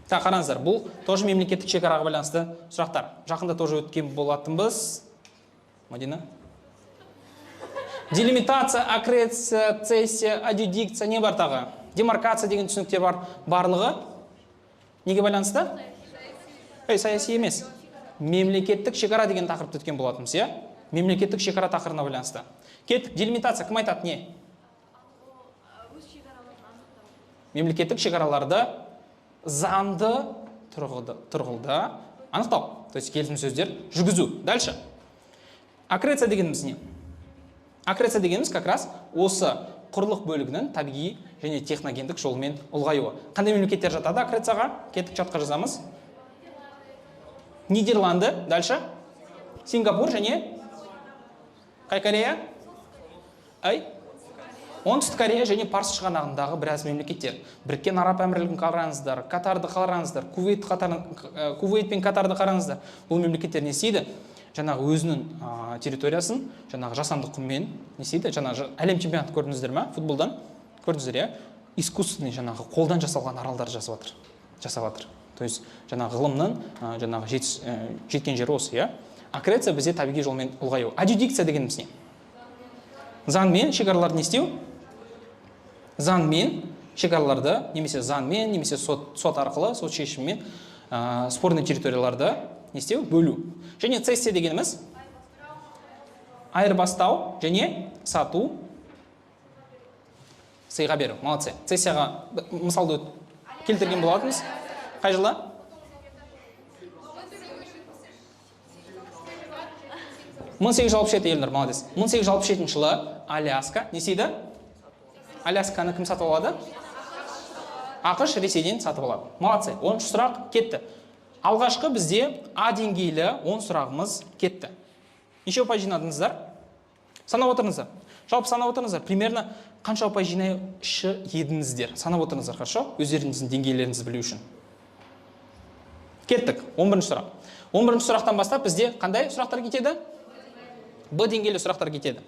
Так, қараңыздар, бұл тоже мемлекеттік шекараға байланысты сұрақтар. Жақында тоже өткен болатынбыз. Мадина. Делимитация, аккреция, цессия, адъюдикция, не бар тағы? Демаркация деген түсініктер бар. Барлығы неге байланысты? Саяси емес. Мемлекеттік шекара деген тақырыпты өткен болатынбыз, иә? Мемлекеттік шекара тақырыбына байланысты. Кеттік, делимитация кім айтады не? Мемлекеттік шекараларды заңды тұрғыда анықтау. То есть келісімсөздер жүргізу. Дальше. Аккреция дегеніміз не? Аккреция дегеніміз как раз осы құрлық бөлігінің табиғи және техногендік жолмен ұлғаюы. Қандай мемлекеттер жатады аккрецияға? Кеттік, чатқа жазамыз. Нидерланды, дальше. Сингапур және қай Корея? Ай? Оңтүстік Корея және Парсы шығанағындағы біраз мемлекеттер. Біріккен Араб Әмірлігін қараңыздар, Катарды қараңыздар, Кувейт пен Катарды қараңыздар. Бұл мемлекеттер не істейді? Жаңағы өзінің территориясын, жаңағы жасанды құммен не істейді? Жаңағы әлем чемпионаты көрдіңіздер ме? Футболдан көрдіңіздер, иә? Искусственный, жаңағы қолдан жасалған аралдар жасап жатыр. То есть жаңағы ғылымның жаңағы жеткен жері осы, иә. Аккреция бізде табиғи жолмен ұлғаю. Адъюдикция дегеніміз не? Заңмен шекараларды не істеу? Заңмен шекараларды, немесе заңмен, немесе сот арқылы, сот шешімімен спорный территорияларды не істеу? Бөлу. Және цессия дегеніміз айырбастау және сату, сыйға беру. Молодцы. Цессияға мысалды келтірген болатынбыз. Қай жылы? 1867, Елнұр, молодец. 1867 жылы Аляска не істейді? Алясканы кім сатып алады? АҚШ Ресейден сатып алады. Молодцы. 10 сұрақ кетті. Алғашқы бізде А деңгейлі 10 сұрағымыз кетті. Неше ұпай жинадыңыздар? Санап отырыңыздар. Жалпы санап отырыңыздар. Примерно қанша ұпай жинаушы едіңіздер? Санап отырыңыздар, хорошо? Өздеріңіздің деңгейлеріңізді білу үшін. Кеттік. 11 сұрақ. 11 сұрақтан бастап бізде қандай сұрақтар кетеді? Б деңгейлі сұрақтар кетеді.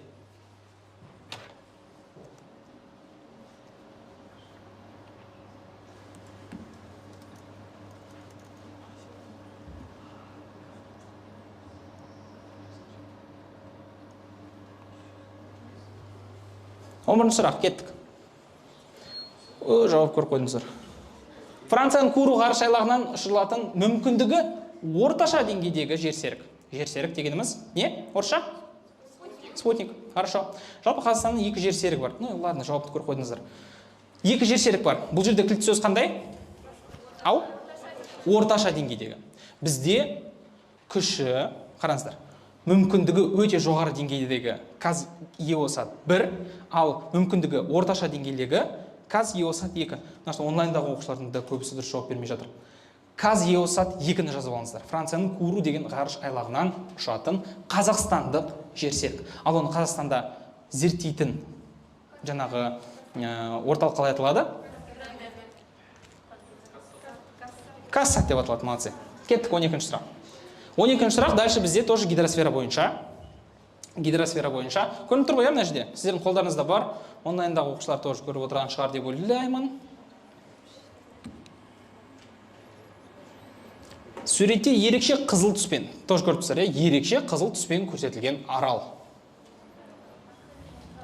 Он бірінші сұрақ, кеттік. Жауап көріп қойдыңыздар. Францияның Куру ғарыш айлағынан ұшырылатын мүмкіндігі орташа деңгейдегі жерсерік. Жерсерік дегеніміз не? Орысша? Спутник. Хорошо. Жалпы Қазақстанның 2 жерсерігі бар. Ну, ладно, жауапты көріп қойдыңыздар. 2 жерсерік бар. Бұл жерде кілт сөз қандай? Ау? Орташа деңгейдегі. Бізде күші, қараңыздар, мүмкіндігі өте жоғары деңгейдегі КазЕОСАТ 1, ал мүмкіндігі орташа деңгейдегі КазЕОСАТ 2. Мына онлайндағы оқушылардың да көбісі дұрыс жауап бермей жатыр. КазЕОСАТ 2-ні жазып алыңыздар. Францияның Куру деген ғарыш айлағынан ұшатын қазақстандық жерсерік. Ал оны Қазақстанда зерттейтін жаңағы орталық қалай аталады? КазСАТ деп аталады, молодцы. Кеттік, 12 сұрақ. 12 сұрақ, дальше бізде тоже гидросфера бойынша. Гидросфера бойынша. Көрініп тұр ғой, мына жерде. Сіздердің қолдарыңызда бар. Онлайндағы оқушылар тоже көріп отырған шығар деп ойлаймын. Суретте ерекше қызыл түспен, тоже көріп тұрсыздар, иә? Ерекше қызыл түспен көрсетілген арал.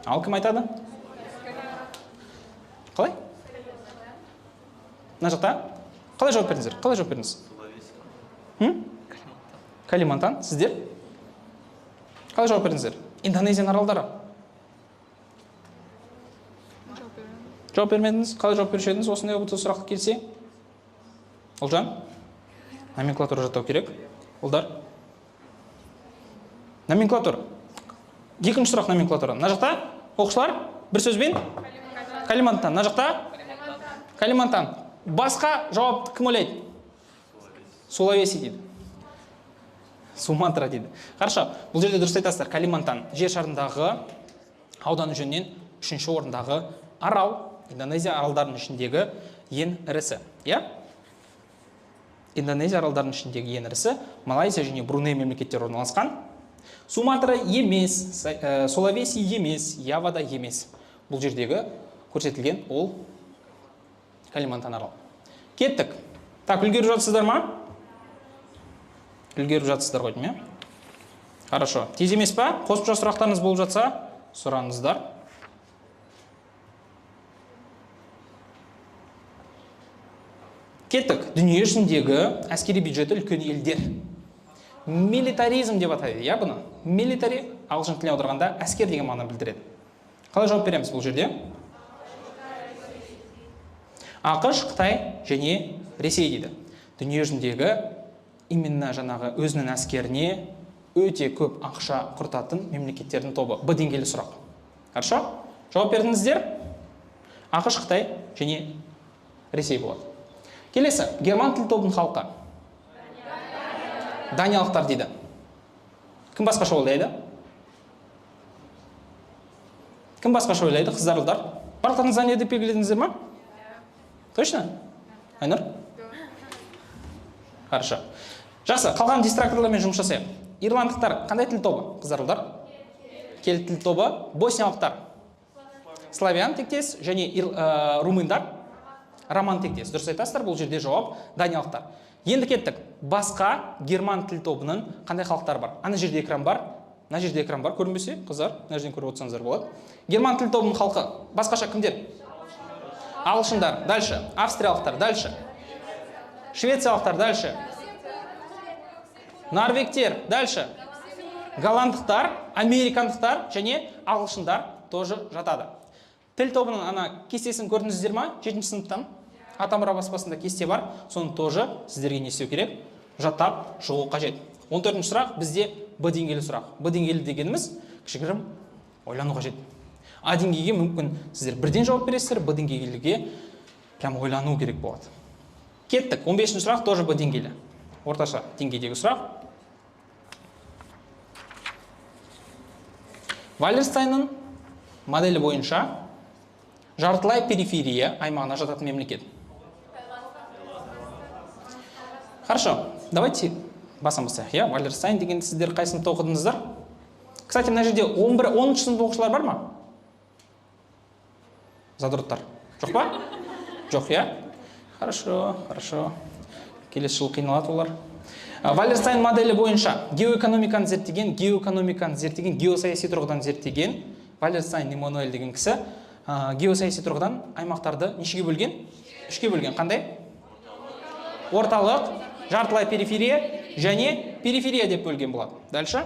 Ал кім айтады? Қалай? Мына жақта? Қалай жауап бердіңіздер? Қалай жауап бердіңіз? Калимантан, сіздер? Қалай жауап бердіңіздер? Индонезияның аралдары. Жауап бермедіңіз? Қалай жауап беруші едіңіз осындай ұбт сұрақ келсе? Ұлжан? Номенклатура жаттау керек. Ұлдар? Номенклатура. Екінші сұрақ номенклатура. Мына жақта оқушылар бір сөзбен? Калимантан. Мына жақта? Калимантан. Басқа жауапты кім ойлайды? Сулавеси дейді. Суматра дейді. Хорошо, бұл жерде дұрыс айтасыздар. Калимантан жер шарындағы ауданы жөнінен 3-ші орындағы арал, Индонезия аралдарының ішіндегі ең ірісі. Иә? Индонезия аралдарының ішіндегі ең ірісі Малайзия және Бруней мемлекеттері орналасқан. Суматра емес, Сулавеси емес, Явада емес. Бұл жердегі көрсетілген ол Калимантан аралы. Кеттік. Так, үлгеріп жатсыздар ма? Үлгеріп жатсыздар ғой деймін, иә? Хорошо. Тез емес па? Қосымша сұрақтарыңыз болып жатса, сұраңыздар. Кеттік. Дүние жүзіндегі әскери бюджеті үлкен елдер. Милитаризм деп атайды, иә бұны? Милитари ағылшын тіліне аударғанда әскер деген мағынаны білдіреді. Қалай жауап береміз бұл жерде? АҚШ, Қытай және Ресей дейді. Дүние жүзіндегі именно жаңағы өзінің әскеріне өте көп ақша құртатын мемлекеттердің тобы. Б деңгейлі сұрақ. Хорошо? Жауап бердіңіздер? АҚШ, Қытай және Ресей болады. Келесі, герман тіл тобының халқы. Даниялықтар дейді. Кім басқаша ойлайды? Кім басқаша ойлайды? Қыздар, ұлдар? Барлықтарыңыз Дания деп белгіледіңіздер ма? Точно? Айнұр? Хорошо. Жақсы, қалған дистракторлармен жұмыс жасайық. Ирландықтар қандай тіл тобы? Қыздар, ұлдар? Кельт тіл тобы. Босниялықтар? Славян тектес және румындар роман тектес. Дұрыс айтасыздар, бұл жерде жауап даниялықтар. Енді кеттік. Басқа герман тіл тобының қандай халықтары бар? Ана жерде экран бар, мына жерде экран бар, көрінбесе, қыздар, мына жерден көріп отырсаңыздар болады. Герман тіл тобының халқы басқаша кімдер? Ағылшындар, дальше, австриялықтар, дальше, швециялықтар, дальше, норвегтер, дальше, голландықтар, американдықтар және ағылшындар тоже жатады. Тіл тобының ана кестесін көрдіңіздер ма? 7 сыныптан Атамұра баспасында кесте бар, соны тоже сіздерге не істеу керек? Жаттап шығу қажет. 14-ші сұрақ бізде Б деңгейлі сұрақ. Б деңгейлі дегеніміз кішігірім ойлану қажет. А деңгейге мүмкін сіздер бірден жауап бересіздер, Б деңгейліге прям ойлану керек болады. Кеттік. 15-ші сұрақ тоже Б деңгейлі. Орташа деңгейдегі сұрақ. Валлерстайнның моделі бойынша жартылай периферия аймағына жататын мемлекет. Хорошо, давайте басын басайық. Иә, Валлерстайн деген сіздер қай сыныпта оқыдыңыздар? Кстати, мына жерде 11, 10 сынып оқушылар бар ма? Задроттар. Жоқ па? Жоқ, иә? Хорошо, хорошо. Келесі жылы қиналады олар. Валлерстайн моделі бойынша геоэкономиканы зерттеген, геосаяси тұрғыдан зерттеген Валлерстайн Эммануэль деген кісі геосаяси тұрғыдан аймақтарды нешеге бөлген? Үшке бөлген. Қандай? Орталық, жартылай периферия және периферия деп бөлген болады. Дальше.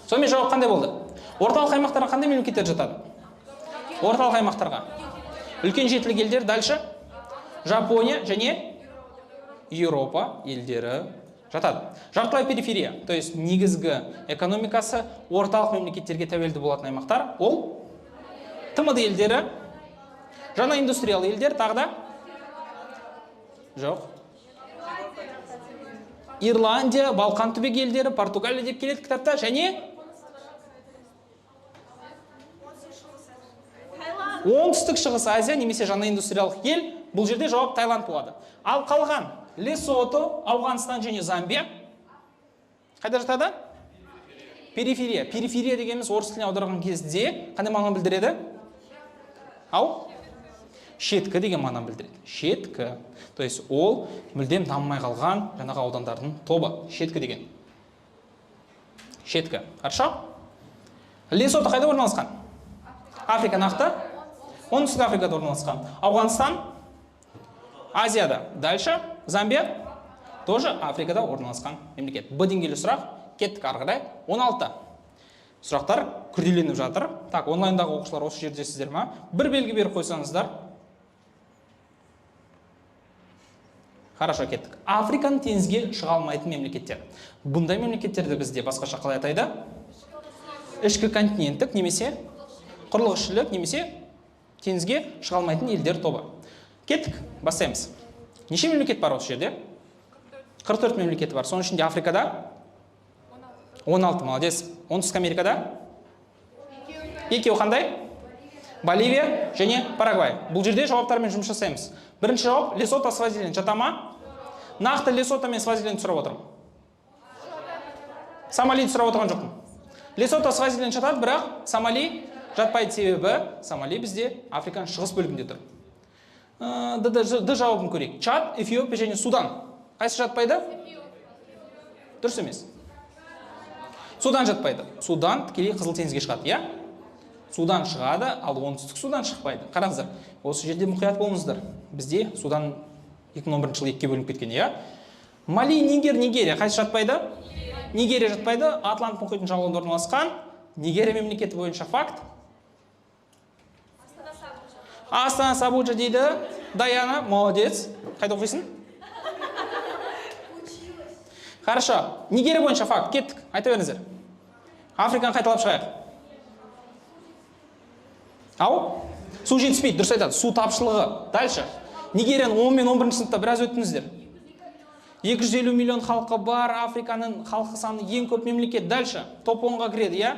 Сонымен жауап қандай болды? Орталық аймақтарға қандай мемлекеттер жатады? Орталық аймақтарға. Үлкен жетілік елдер, дальше. Жапония және Еуропа елдері жатады. Жартылай периферия, то есть негізгі экономикасы орталық мемлекеттерге тәуелді болатын аймақтар, ол ТМД елдері, жаңа индустриялы елдер, тағы да? Жоқ. Ирландия, Балқан түбегі елдері, Португалия деп келеді кітапта, және Оңтүстік Шығыс Азия немесе жаңа индустриялық ел, бұл жерде жауап Таиланд болады. Ал қалған Лесото, Ауғанстан және Замбия қайда жатады? Периферия. Периферия дегеніміз орыс тіліне аударған кезде қандай мағынаны білдіреді? Ау? Шеткі деген мағынаны білдіреді. Шеткі. То есть ол мүлдем дамымай қалған жаңағы аудандардың тобы. Шеткі деген. Шеткі. Хорошо? Лесото қайда орналасқан? Африка нақты. Оңтүстік Африкада орналасқан. Ауғанстан Азияда. Дальше Замбия тоже Африкада орналасқан мемлекет. Б деңгейлі сұрақ. Кеттік ары қарай. 16. Сұрақтар күрделеніп жатыр. Так, онлайндағы оқушылар осы жердесіздер ма? Бір белгі беріп қойсаңыздар. Хорошо, кеттік. Африканың теңізге шыға алмайтын мемлекеттер. Бұндай мемлекеттерді бізде басқаша қалай атайды? Ішкі континенттік немесе құрлықішілік немесе теңізге шыға алмайтын елдер тобы. Кеттік, бастаймыз. Неше мемлекет бар осы жерде? 44 мемлекеті бар. Соның ішінде Африкада 16, молодец. Оңтүстік Америкада екеуі қандай? Боливия және Парагвай. Бұл жерде жауаптармен жұмыс жасаймыз. Бірінші жауап Лесото, Свазиленд жата ма? Нақты Лесото мен Свазиленд сұрап отырмын. Сомалиді сұрап отырған жоқпын. Лесото, Свазиленд жатады, бірақ Сомали жатпайды, себебі Сомали бізде Африканың шығыс бөлігінде тұр. Д жауабын көрейік. Чад, Эфиопия және Судан. Қайсы жатпайды? Дұрыс емес. Судан жатпайды. Судан тікелей Қызыл теңізге шығады, иә? Судан шығады, ал оңтүстік Судан шықпайды. Қараңыздар, осы жерде мұқият болыңыздар. Бізде Судан 2011 жылы екіге бөлініп кеткен, иә? Мали, Нигер, Нигерия. Қайсы жатпайды? Нигерия жатпайды. Атлант мұхитының жағалауында орналасқан. Нигерия мемлекеті бойынша факт. Астана Сабуджа дейді. Даяна, молодец. Қайда оқисың? Хорошо. Нигерия бойынша факт. Кеттік. Айта беріңіздер. Африканы қайталап шығайық. Ау? Су жетіспейді, дұрыс айтады. Су тапшылығы. Дальше. Нигерияның 10 мен 11 сыныпта біраз өттіңіздер. 250 миллион халқы бар, Африканың халқы саны ең көп мемлекет. Дальше. Топ 10-ға кіреді, иә?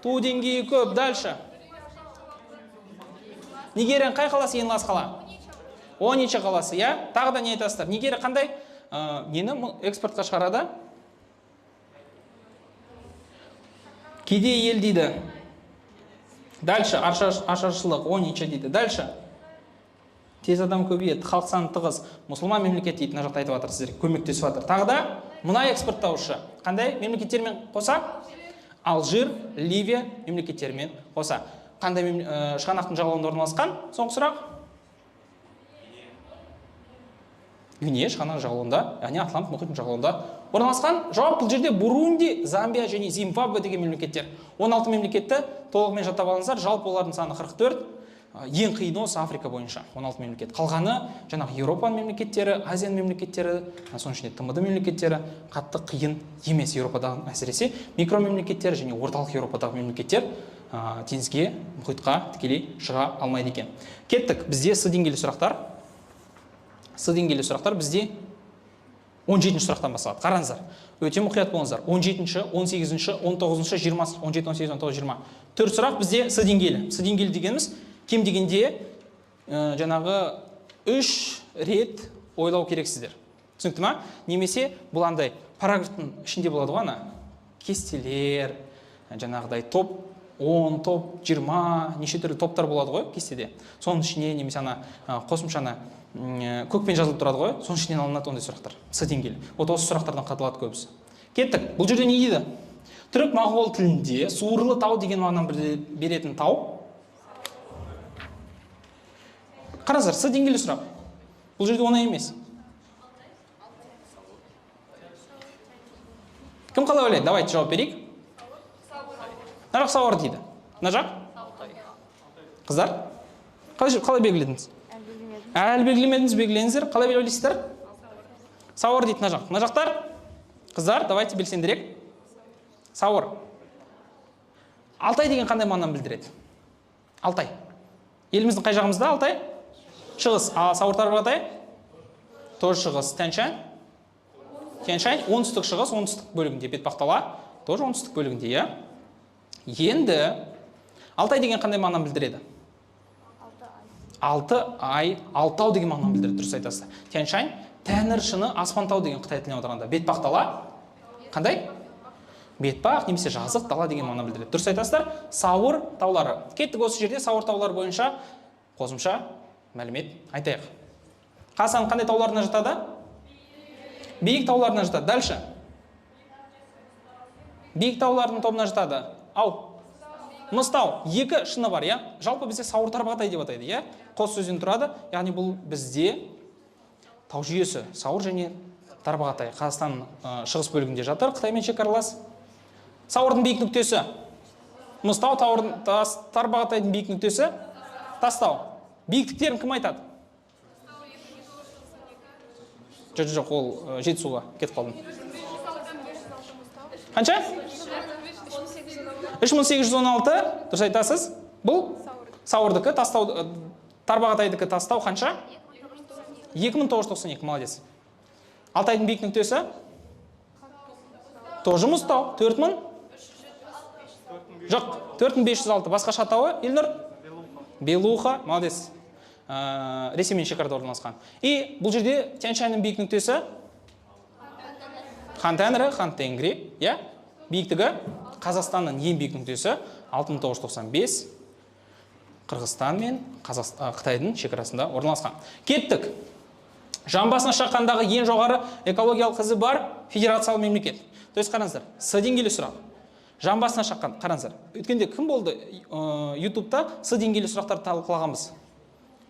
Туу деңгейі көп. Дальше. Нигерияның қай қаласы ең лас қала? Онича қаласы, иә? Тағы да не айтасыздар? Нигерия қандай нені экспортқа шығарады? Кедей ел дейді. Дальше ашаршылық, оныншы дейді. Дальше. Тез адам көбейеді, халық саны тығыз, мұсылман мемлекет дейді, мына жақта айтып жатыр сіздерге, көмектесіп жатыр. Тағы да мұнай экспорттаушы. Қандай мемлекеттермен қоса? Алжир, Ливия мемлекеттерімен қоса. Қандай шығанақтың жағалауында орналасқан? Соңғы сұрақ. Гвинея шығанақ жағалауында, яғни Атлант мұхитының жағалауында орналасқан. Жауап бұл жерде Бурунди, Замбия және Зимбабве деген мемлекеттер. 16 мемлекетті толығымен жаттап алыңыздар. Жалпы олардың саны 44. Ең қиыны осы Африка бойынша 16 мемлекет. Қалғаны жаңағы Еуропаның мемлекеттері, Азияның мемлекеттері, соның ішінде ТМД мемлекеттері қатты қиын емес. Еуропадағы әсіресе микро мемлекеттер және орталық Еуропадағы мемлекеттер теңізге, мұхитқа тікелей шыға алмайды екен. Кеттік, бізде С деңгейлі сұрақтар. С деңгейлі сұрақтар бізде 17-ші сұрақтан басталады. Қараңыздар, өте мұқият болыңыздар. 17-ші, 18-ші, 19-шы, 20, 17, 18, 19, 20. Төрт сұрақ бізде С деңгейлі. С деңгейлі дегеніміз кем дегенде жаңағы 3 рет ойлау керексіздер. Түсінікті ма? Немесе бұл андай параграфтың ішінде болады ғой ана кестелер, жаңағыдай топ 10, топ 20, неше түрлі топтар болады ғой кестеде. Соның ішіне немесе ана қосымшаны көкпен жазылып тұрады ғой, соның ішінен алынады ондай сұрақтар. С деңгейлі. Вот осы сұрақтардан қатылады көбісі. Кеттік. Бұл жерде не дейді? Түрік моғол тілінде суырлы тау деген мағынаны беретін тау. Қараңыздар, С деңгейлі сұрақ. Бұл жерде оңай емес. Кім қалай ойлайды? Давайте жауап берейік. Мына жақ сауыр дейді. Мына жақ? Қыздар? Қалай белгіледіңіз? Әлі белгілемедіңіз, белгілеңіздер. Қалай ойлайсыздар? Сауыр дейді мына жақ. Мына жақтар? Қыздар, давайте белсендірек. Сауыр. Алтай деген қандай мағынаны білдіреді? Алтай. Еліміздің қай жағымызда Алтай? Шығыс. А Сауыр Тарбағатай? Тоже шығыс. Тянь-Шань? Тянь-Шань оңтүстік шығыс, оңтүстік бөлігінде. Бетпақдала тоже оңтүстік бөлігінде, иә? Енді Алтай деген қандай мағынаны білдіреді? 6 ай, алтау деген мағынаны білдіреді, дұрыс айтасыз. Тянь-Шань, тәңір шыны, аспан тау деген қытай тілінен аударғанда. Бетпақдала қандай? Бетпақ немесе жазық дала деген мағынаны білдіреді. Дұрыс айтасыздар. Сауыр таулары. Кеттік, осы жерде Сауыр таулары бойынша қосымша мәлімет айтайық. Қазақстан қандай тауларына жатады? Биік тауларына жатады. Дальше. Биік таулардың тобына жатады. Ау. Мыстау, екі шыны бар, иә? Жалпы бізде Сауыр Тарбағатай деп атайды, иә? Қос сөзден тұрады, яғни бұл бізде тау жүйесі, Сауыр және Тарбағатай. Қазақстан шығыс бөлігінде жатыр, Қытаймен шекаралас. Сауырдың биік нүктесі Мыстау, Тарбағатайдың биік нүктесі Тастау. Биіктіктерін кім айтады? Жоқ, ол Жетісуға кетіп қалдым. Қанша? 3816, дұрыс айтасыз. Бұл Сауырдікі, Тастау, Тарбағатайдікі Тастау қанша? 2992, молодец. Алтайдың биік нүктесі? Тоже Мұзтау. 4000? Жоқ, 4506. Басқаша атауы, Елнұр? Белуха, молодец. Ресеймен шекарада орналасқан. И бұл жерде Тянь-Шаньның биік нүктесі? Хан Тәңірі, Хан Тенгри, иә? Биіктігі Қазақстанның ең биік нүктесі 6995, Қырғызстан мен Қытайдың шекарасында орналасқан. Кеттік. Жан басына шаққандағы ең жоғары экологиялық ізі бар федерациялы мемлекет. То есть қараңыздар, С деңгейлі сұрақ. Жан басына шаққан, қараңыздар. Өткенде кім болды YouTube'та С деңгейлі сұрақтарды талқылағанбыз?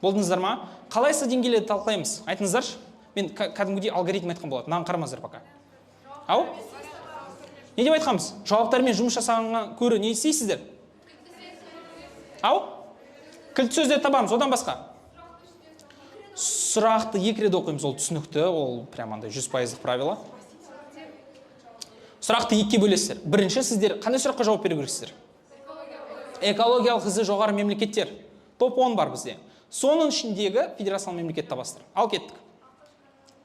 Болдыңыздар ма? Қалай С деңгейлі талқылаймыз? Айтыңыздаршы. Мен кәдімгідей алгоритм айтқан болады. Маған қарамаңыздар пока. Ау? Не деп айтқанбыз? Жауаптармен жұмыс жасағанға көрі не істейсіздер? Ау? Кілт сөздер табамыз, одан басқа. Сұрақты екі рет оқимыз, ол түсінікті, ол прям андай 100%-лық правило. Сұрақты екіге бөлесіздер. Бірінші, сіздер қандай сұраққа жауап беру керексіздер? Экологиялық ізі жоғары мемлекеттер. Топ 10 бар бізде. Соның ішіндегі федерациялық мемлекет табасыздар. Ал кеттік.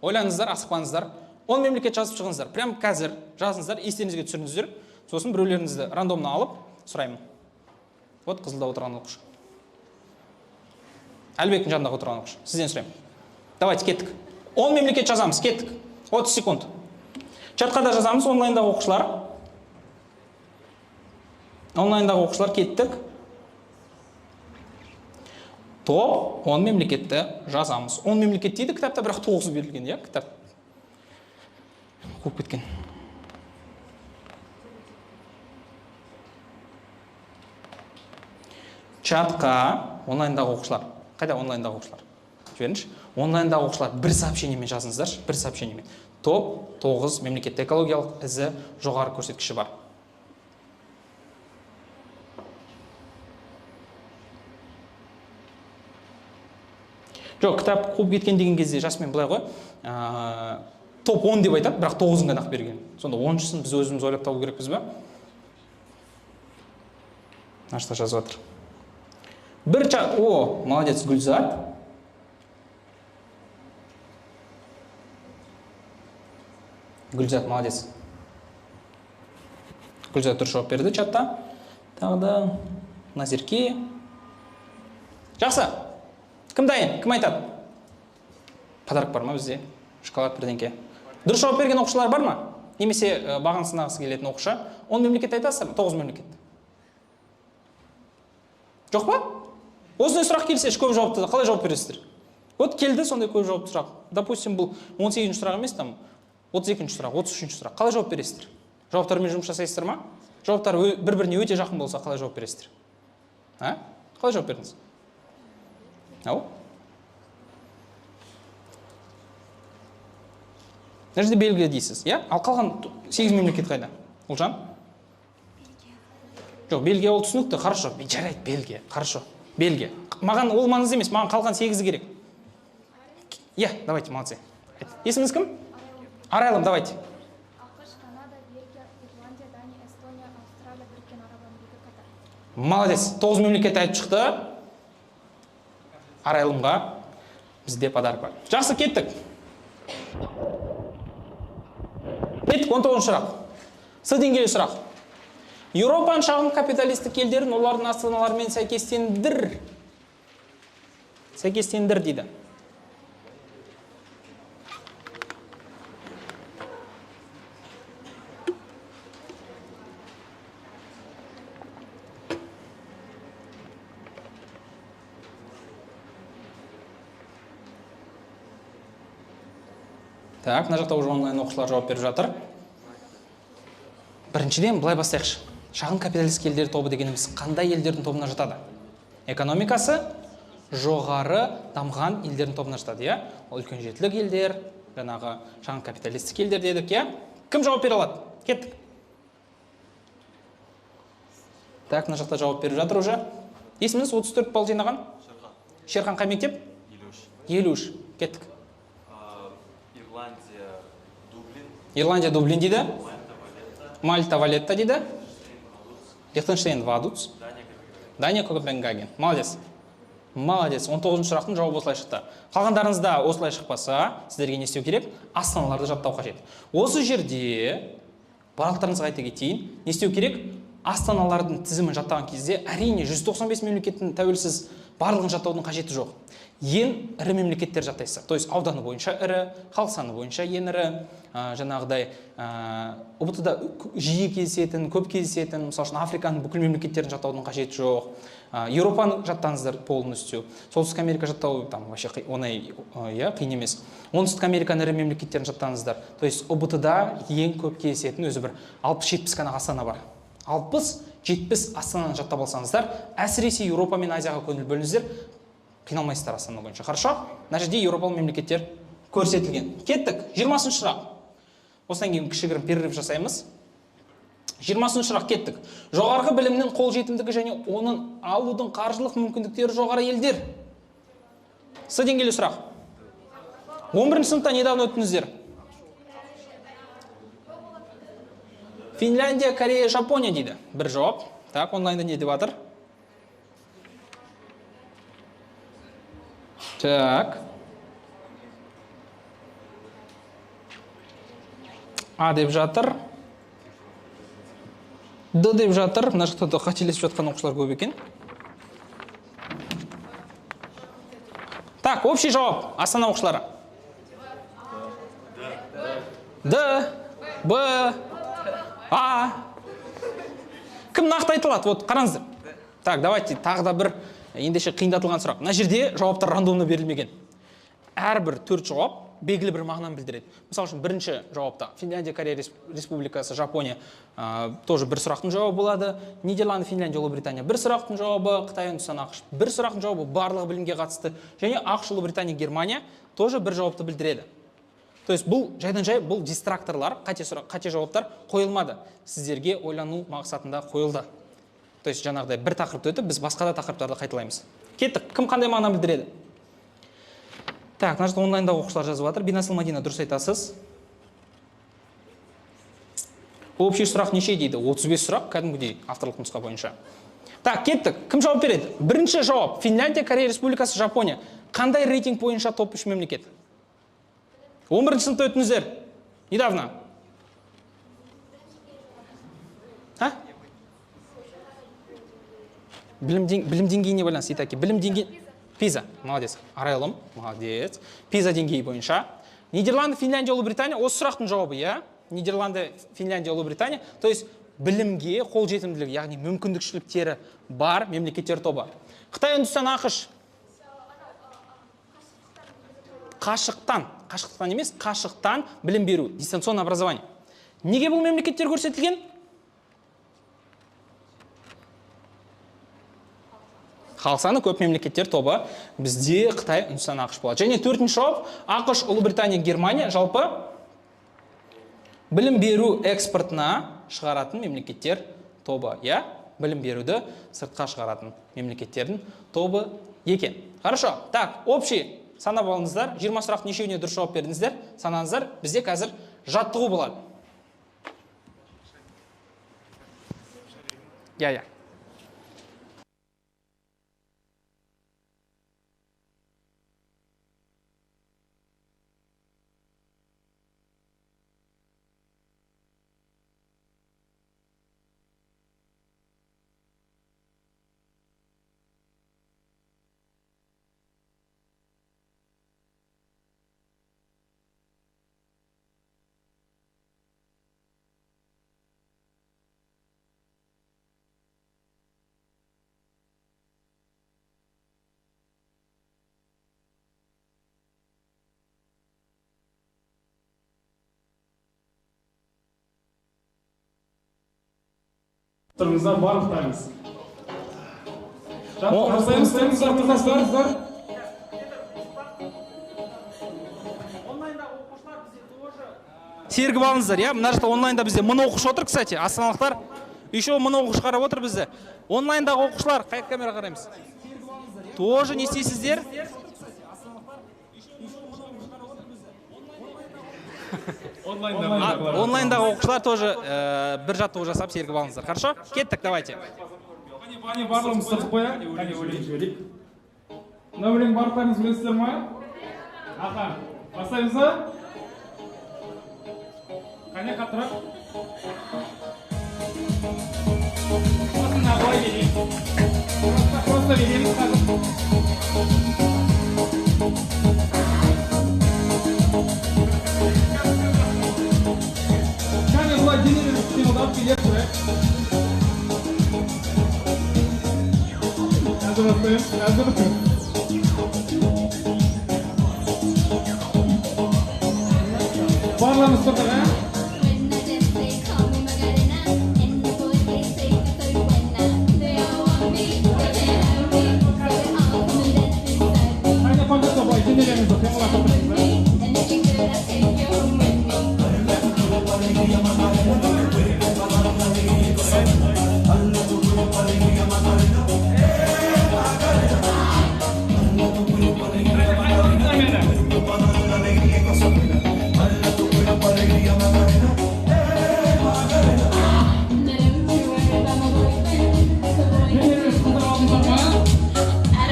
Ойланыңыздар, асықпаңыздар. 10 мемлекет жазып шығыңыздар. Прям қазір жазыңыздар, естеріңізге түсіріңіздер. Сосын біреулеріңізді рандомно алып сұраймын. Вот қызылда отырған оқушы. Әлібектің жанындағы отырған оқушы. Сізден сұраймын. Давайте кеттік. 10 мемлекет жазамыз, кеттік. 30 секунд. Чатқа да жазамыз, онлайндағы оқушылар. Онлайндағы оқушылар, кеттік. Топ 10 мемлекетті жазамыз. 10 мемлекет дейді кітапта, бірақ 9 берілген, иә, кітап. Қуып кеткен. Чатқа онлайндағы оқушылар. Қайда онлайндағы оқушылар? Жіберіңізші. Онлайндағы оқушылар бір сообщениемен жазыңыздаршы, бір сообщениемен. Топ 9 мемлекетте экологиялық ізі жоғары көрсеткіші бар. Жоқ, кітап қуып кеткен деген кезде Жасмин былай ғой, топ 10 деп айтады, бірақ 9-ын ғана берген. Сонда 10-шысын біз өзіміз ойлап табу керекпіз ба? Нашта жазып жатыр. Бір чат, о, молодец, Гүлзат. Гүлзат, молодец. Гүлзат дұрыс жауап берді чатта. Тағы да Назерке. Жақсы. Кім дайын? Кім айтады? Подарок бар ма бізде? Шоколад бірдеңке. Дұрыс жауап берген оқушылар бар ма? Немесе бағын сынағысы келетін оқушы? 10 мемлекет айтасыздар ма? 9 мемлекет. Жоқ па? Осындай сұрақ келсе, көп жауапты қалай жауап бересіздер? Вот келді сондай көп жауапты сұрақ. Допустим, бұл 18-ші сұрақ емес, там 32-ші сұрақ, 33-ші сұрақ. Қалай жауап бересіздер? Жауаптармен жұмыс жасайсыздар ма? Жауаптар бір-біріне өте жақын болса, қалай жауап бересіздер? А? Қалай жауап бердіңіз? Ау? Мына жерде Бельгия дейсіз, иә? Ал қалған 8 мемлекет қайда? Ұлжан? Жоқ, Бельгия ол түсінікті, хорошо. Жарайды, Бельгия, хорошо. Бельгия. Маған ол маңызды емес, маған қалған 8-і керек. Иә, давайте, молодцы. Есіміңіз кім? Арайлым, давайте. АҚШ, Канада, Бельгия, Ирландия, Дания, Эстония, Австралия, Біріккен Араб Әмірлігі, Катар. Молодец, 9 мемлекет айтып шықты. Арайлымға бізде подарок бар. Жақсы, кеттік. Кеттік, 19-шы сұрақ. С деңгейлі сұрақ. Еуропаның шағын капиталистік елдерін олардың астаналарымен сәйкестендір. Сәйкестендір дейді. Так, мына жақта уже онлайн оқушылар жауап беріп жатыр. Біріншіден былай бастайықшы. Шағын капиталистік елдер тобы дегеніміз қандай елдердің тобына жатады? Экономикасы жоғары дамыған елдердің тобына жатады, иә? Ол үлкен жетілік елдер, жаңағы шағын капиталистік елдер дедік, иә? Кім жауап бере алады? Кеттік. Так, мына жақта жауап беріп жатыр уже. Есіміңіз 34 балл жинаған? Шерхан. Шерхан қай мектеп? 53. 53. Кеттік. Ирландия, Дублин. Ирландия, Дублин дейді. Мальта, Валетта. Мальта, Валетта дейді. Лихтенштейн, Вадуц. Дания, Копенгаген. Дания, Копенгаген. Молодец. Молодец. 19-шы сұрақтың жауабы осылай шықты. Қалғандарыңызда осылай шықпаса, сіздерге не істеу керек? Астаналарды жаттау қажет. Осы жерде барлықтарыңызға айта кетейін, не істеу керек? Астаналардың тізімін жаттаған кезде, әрине 195 мемлекеттің тәуелсіз барлығын жаттаудың қажеті жоқ. Ең ірі мемлекеттер жаттайсыздар. То есть ауданы бойынша ірі, халық саны бойынша ең ірі, жаңағыдай, ҰБТ-да жиі кездесетін, көп кездесетін, мысалы үшін Африканың бүкіл мемлекеттерін жаттаудың қажеті жоқ. Еуропаны жаттаңыздар полностью. Солтүстік Америка жаттау там вообще оңай, иә, қиын емес. Оңтүстік Американың ірі мемлекеттерін жаттаңыздар. То есть ҰБТ-да ең көп кездесетін өзі бір 60-70 қана астана бар. 60-70 астананы жаттап алсаңыздар, әсіресе Еуропа мен Азияға көңіл бөліңіздер, қиналмайсыздар астана бойынша. Хорошо? Мына жерде еуропалық мемлекеттер көрсетілген. Кеттік. 20-шы сұрақ. Осыдан кейін кішігірім перерыв жасаймыз. 20-шы сұрақ, кеттік. Жоғарғы білімнің қолжетімдігі және оның алудың қаржылық мүмкіндіктері жоғары елдер. С деңгейлі сұрақ. 11 сыныпта недавно өттіңіздер. Финляндия, Корея, Жапония дейді. Бір жауап. Так, онлайнда не деп жатыр? Так. А деп жатыр. Д деп жатыр. Мына жақта да қателесіп жатқан оқушылар көп екен. Так, общий жауап. Астана оқушылары. Д, Б, А. Кім нақты айта алады? Вот қараңыздар. Так, давайте тағы да бір ендеше қиындатылған сұрақ. Мына жерде жауаптар рандомно берілмеген. Әрбір 4 жауап белгілі бір мағынаны білдіреді. Мысалы үшін бірінші жауапта Финляндия, Корея Республикасы, Жапония тоже бір сұрақтың жауабы болады. Нидерланды, Финляндия, Ұлыбритания бір сұрақтың жауабы, Қытай, Үндістан, АҚШ бір сұрақтың жауабы, барлығы білімге қатысты. Және АҚШ, Ұлыбритания, Германия тоже бір жауапты білдіреді. То есть бұл жайдан жай, бұл дистракторлар, қате сұрақ, қате жауаптар қойылмады. Сіздерге ойлану мақсатында қойылды. То есть жаңағыдай бір тақырыпты өтіп, біз басқа да тақырыптарды қайталаймыз. Кеттік. Кім қандай мағына білдіреді? Так, мына жақта онлайнда оқушылар жазып жатыр. Бинасыл Мадина, дұрыс айтасыз. Общий сұрақ неше дейді? 35 сұрақ, кәдімгідей авторлық нұсқа бойынша. Так, кеттік. Кім жауап береді? Бірінші жауап. Финляндия, Корея Республикасы, Жапония. Қандай рейтинг бойынша топ 3 мемлекет? 11 сыныпта өттіңіздер. Недавно. А? Білім деңгейіне байланысты. Итаки, білім деңгейі... Пиза, молодец. Арайлым, молодец. Пиза деңгейі бойынша. Нидерланды, Финляндия, Ұлыбритания. Осы сұрақтың жауабы, иә? Нидерланды, Финляндия, Ұлыбритания. То есть білімге қолжетімділік, яғни мүмкіндікшіліктері бар мемлекеттер тобы. Қытай, Үндістан, АҚШ. Қашықтан, қашықтан емес, қашықтан білім беру, дистанционное образование. Неге бұл мемлекеттер көрсетілген? Халық саны көп мемлекеттер тобы бізде Қытай, Үндістан, АҚШ болады. Және төртінші жауап АҚШ, Ұлыбритания, Германия жалпы білім беру экспортына шығаратын мемлекеттер тобы, иә? Білім беруді сыртқа шығаратын мемлекеттердің тобы екен. Хорошо. Так, общий санап алыңыздар. 20 сұрақ нешеуіне дұрыс жауап бердіңіздер? Санаңыздар. Бізде қазір жаттығу болады. Иә, иә. Тұрыңыздар, барлықтарыңыз. Жаттығу жасаймыз, тұрыңыздар. Сергіп алыңыздар, иә? Мына жақта онлайнда бізде 1000 оқушы отыр, кстати, астаналықтар. Еще 1000 оқушы қарап отыр бізді. Онлайндағы оқушылар, қай камера қараймыз? Тоже не істейсіздер? Онлайндағы оқушылар тоже бір жаттығу жасап сергіп алыңыздар. Хорошо? Кеттік, давайте. Қане, барлығымыз тұрып қояйық. Қане, өлең жіберейік. Мына өлең барлықтарыңыз білесіздер ма? Аха, бастаймыз ба? Қане, қаттырақ. Осында былай берейік. Просто береміз қазір. Кәне, былай денелерімізді қимылдап билеп тұрайық. Қазір бастаймыз, қазір. Барлығымыз тұрдық, ә? Қане, пожалуйста, былай денелеріңізді қимылдатып тұрыңыздар. Денелеріңізді қыздырып алдыңыздар ма? Жасаймыз.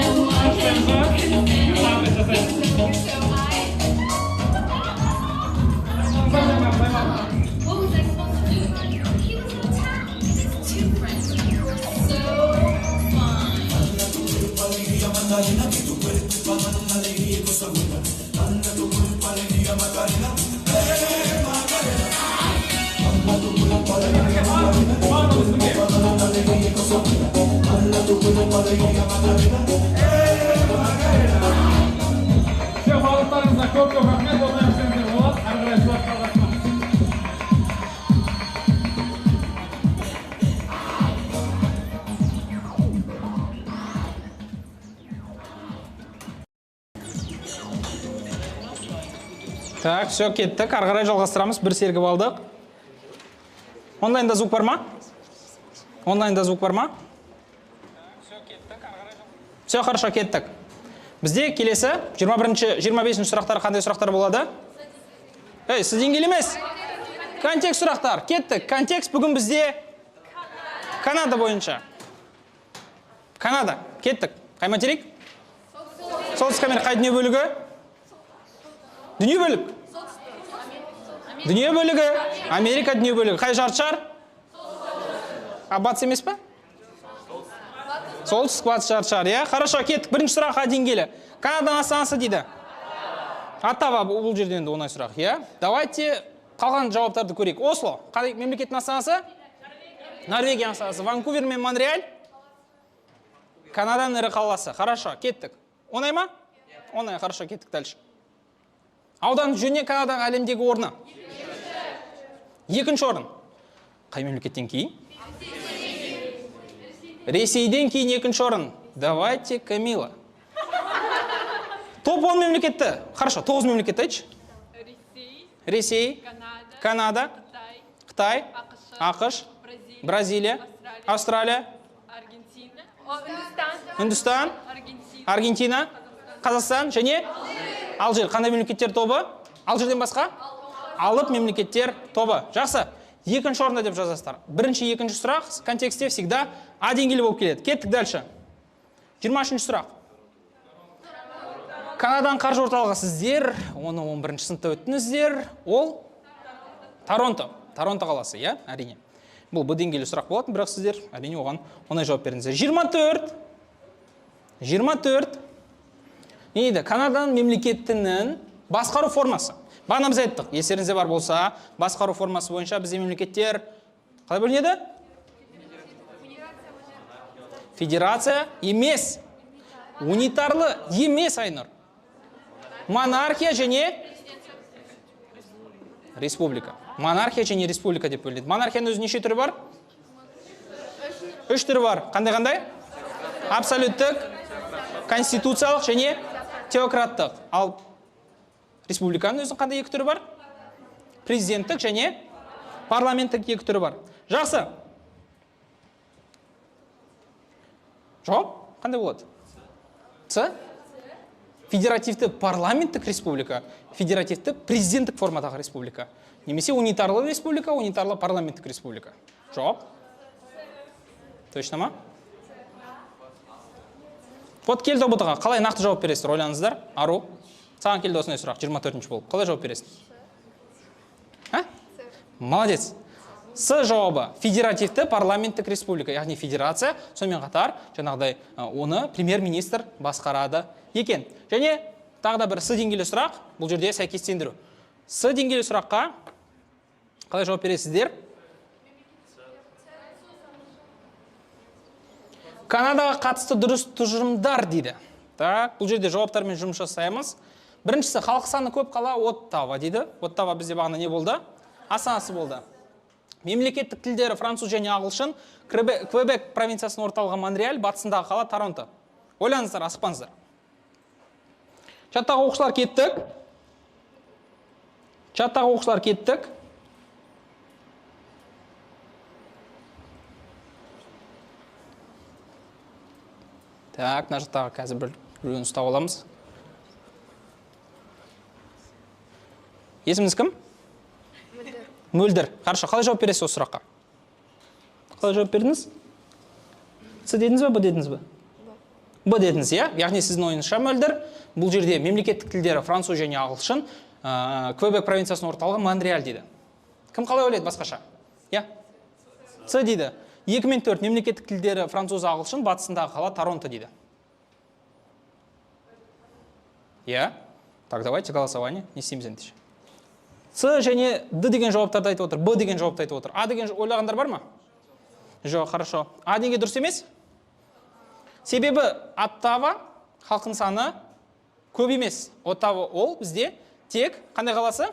Так, все, кеттік. Ары қарай жалғастырамыз. Бір сергіп алдық. Онлайнда звук бар ма? Онлайнда звук бар ма? Все, хорошо, кеттік. Бізде келесі 21-ші, 25-ші сұрақтар қандай сұрақтар болады? Ей, сіз деңгейлі емес. Контекст сұрақтар. Кеттік. Контекст бүгін бізде Канада бойынша. Канада. Кеттік. Қай материк? Солтүстік Америка. Қай дүние бөлігі? Дүние бөлік. Дүние бөлігі. Америка дүние бөлігі. Қай жарты шар? А, батыс емес пе? Солтүстік батыс жарты шар, иә? Хорошо, кеттік. Бірінші сұрақ А деңгейлі. Канаданың астанасы дейді. Оттава, бұл жерде енді оңай сұрақ, иә? Давайте қалған жауаптарды көрейік. Осло, қай мемлекеттің астанасы? Норвегияның астанасы. Ванкувер мен Монреаль? Канаданың ірі қаласы. Хорошо, кеттік. Оңай ма? Оңай, хорошо, кеттік дальше. Аудан жөнінен Канаданың әлемдегі орны? Екінші орын. Қай мемлекеттен кейін? Ресейден кейін екінші орын. Давайте, Камила. Топ 10 мемлекетті. Хорошо, 9 мемлекетті айтшы. Ресей, Ресей, Канада, Канада, Қытай, Қытай, АҚШ, АҚШ, Бразилия, Бразилия, Австралия, Аргентина, Үндістан, Үндістан, Аргентина, Аргентина, Қазақстан және Алжир. Қандай мемлекеттер тобы? Алжирден басқа? Алып мемлекеттер тобы. Жақсы. Екінші орында деп жазасыздар. Бірінші, екінші сұрақ контексте всегда А деңгейлі болып келеді. Кеттік дальше. 23-ші сұрақ. Канаданың қаржы орталығы сіздер, оны 11-ші сыныпта өттіңіздер. Ол Торонто. Торонто қаласы, иә, әрине. Бұл Б деңгейлі сұрақ болатын, бірақ сіздер әрине оған оңай жауап бердіңіздер. 24. 24. Не дейді? Канаданың мемлекетінің басқару формасы. Бағана біз айттық, естеріңізде бар болса, басқару формасы бойынша бізде мемлекеттер қалай бөлінеді? Федерация емес. Унитарлы емес, Айнұр. Монархия және республика. Монархия және республика деп бөлінеді. Монархияның өзі неше түрі бар? Үш түрі бар. Қандай-қандай? Абсолюттік, конституциялық және теократтық. Ал республиканың өзінің қандай екі түрі бар? Президенттік және парламенттік екі түрі бар. Жақсы. Жауап қандай болады? С? Федеративті парламенттік республика, федеративті президенттік формадағы республика. Немесе унитарлы республика, унитарлы парламенттік республика. Жауап? Точно ма? Вот келді ұбт-ға. Қалай нақты жауап бересіздер? Ойланыңыздар. Ару, саған келді осындай сұрақ, 24-ші болып. Қалай жауап бересің? А? Молодец. С жауабы федеративті парламенттік республика, яғни федерация, сонымен қатар жаңағыдай оны премьер-министр басқарады екен. Және тағы да бір С деңгейлі сұрақ, бұл жерде сәйкестендіру. С деңгейлі сұраққа қалай жауап бересіздер? Канадаға қатысты дұрыс тұжырымдар дейді. Так, бұл жерде жауаптармен жұмыс жасаймыз. Біріншісі, халық саны көп қала Оттава дейді. Оттава бізде бағана не болды? Астанасы болды. Мемлекеттік тілдері француз және ағылшын. Квебек провинциясының орталығы Монреаль, батысындағы қала Торонто. Ойланыңыздар, асықпаңыздар. Чаттағы оқушылар кеттік. Чаттағы оқушылар кеттік. Так, мына жақтағы қазір біреуін ұстап аламыз. Есіміңіз кім? Мөлдір. Мөлдір. Хорошо, қалай жауап бересіз осы сұраққа? Қалай жауап бердіңіз? С дедіңіз бе, Б дедіңіз бе? Б дедіңіз, иә? Яғни сіздің ойыңызша, Мөлдір, бұл жерде мемлекеттік тілдері француз және ағылшын, Квебек провинциясының орталығы Монреаль дейді. Кім қалай ойлайды басқаша? Иә? С дейді. 2 мен 4 мемлекеттік тілдері француз, ағылшын, батысындағы қала Торонто дейді. Иә? Так, давайте голосование. Не істейміз ендеше? С және Д деген жауаптарды айтып отыр, Б деген жауапты айтып отыр. А деген ойлағандар бар ма? Жоқ, хорошо. А неге дұрыс емес? Себебі Оттава халқының саны көп емес. Оттава ол бізде тек қандай қаласы?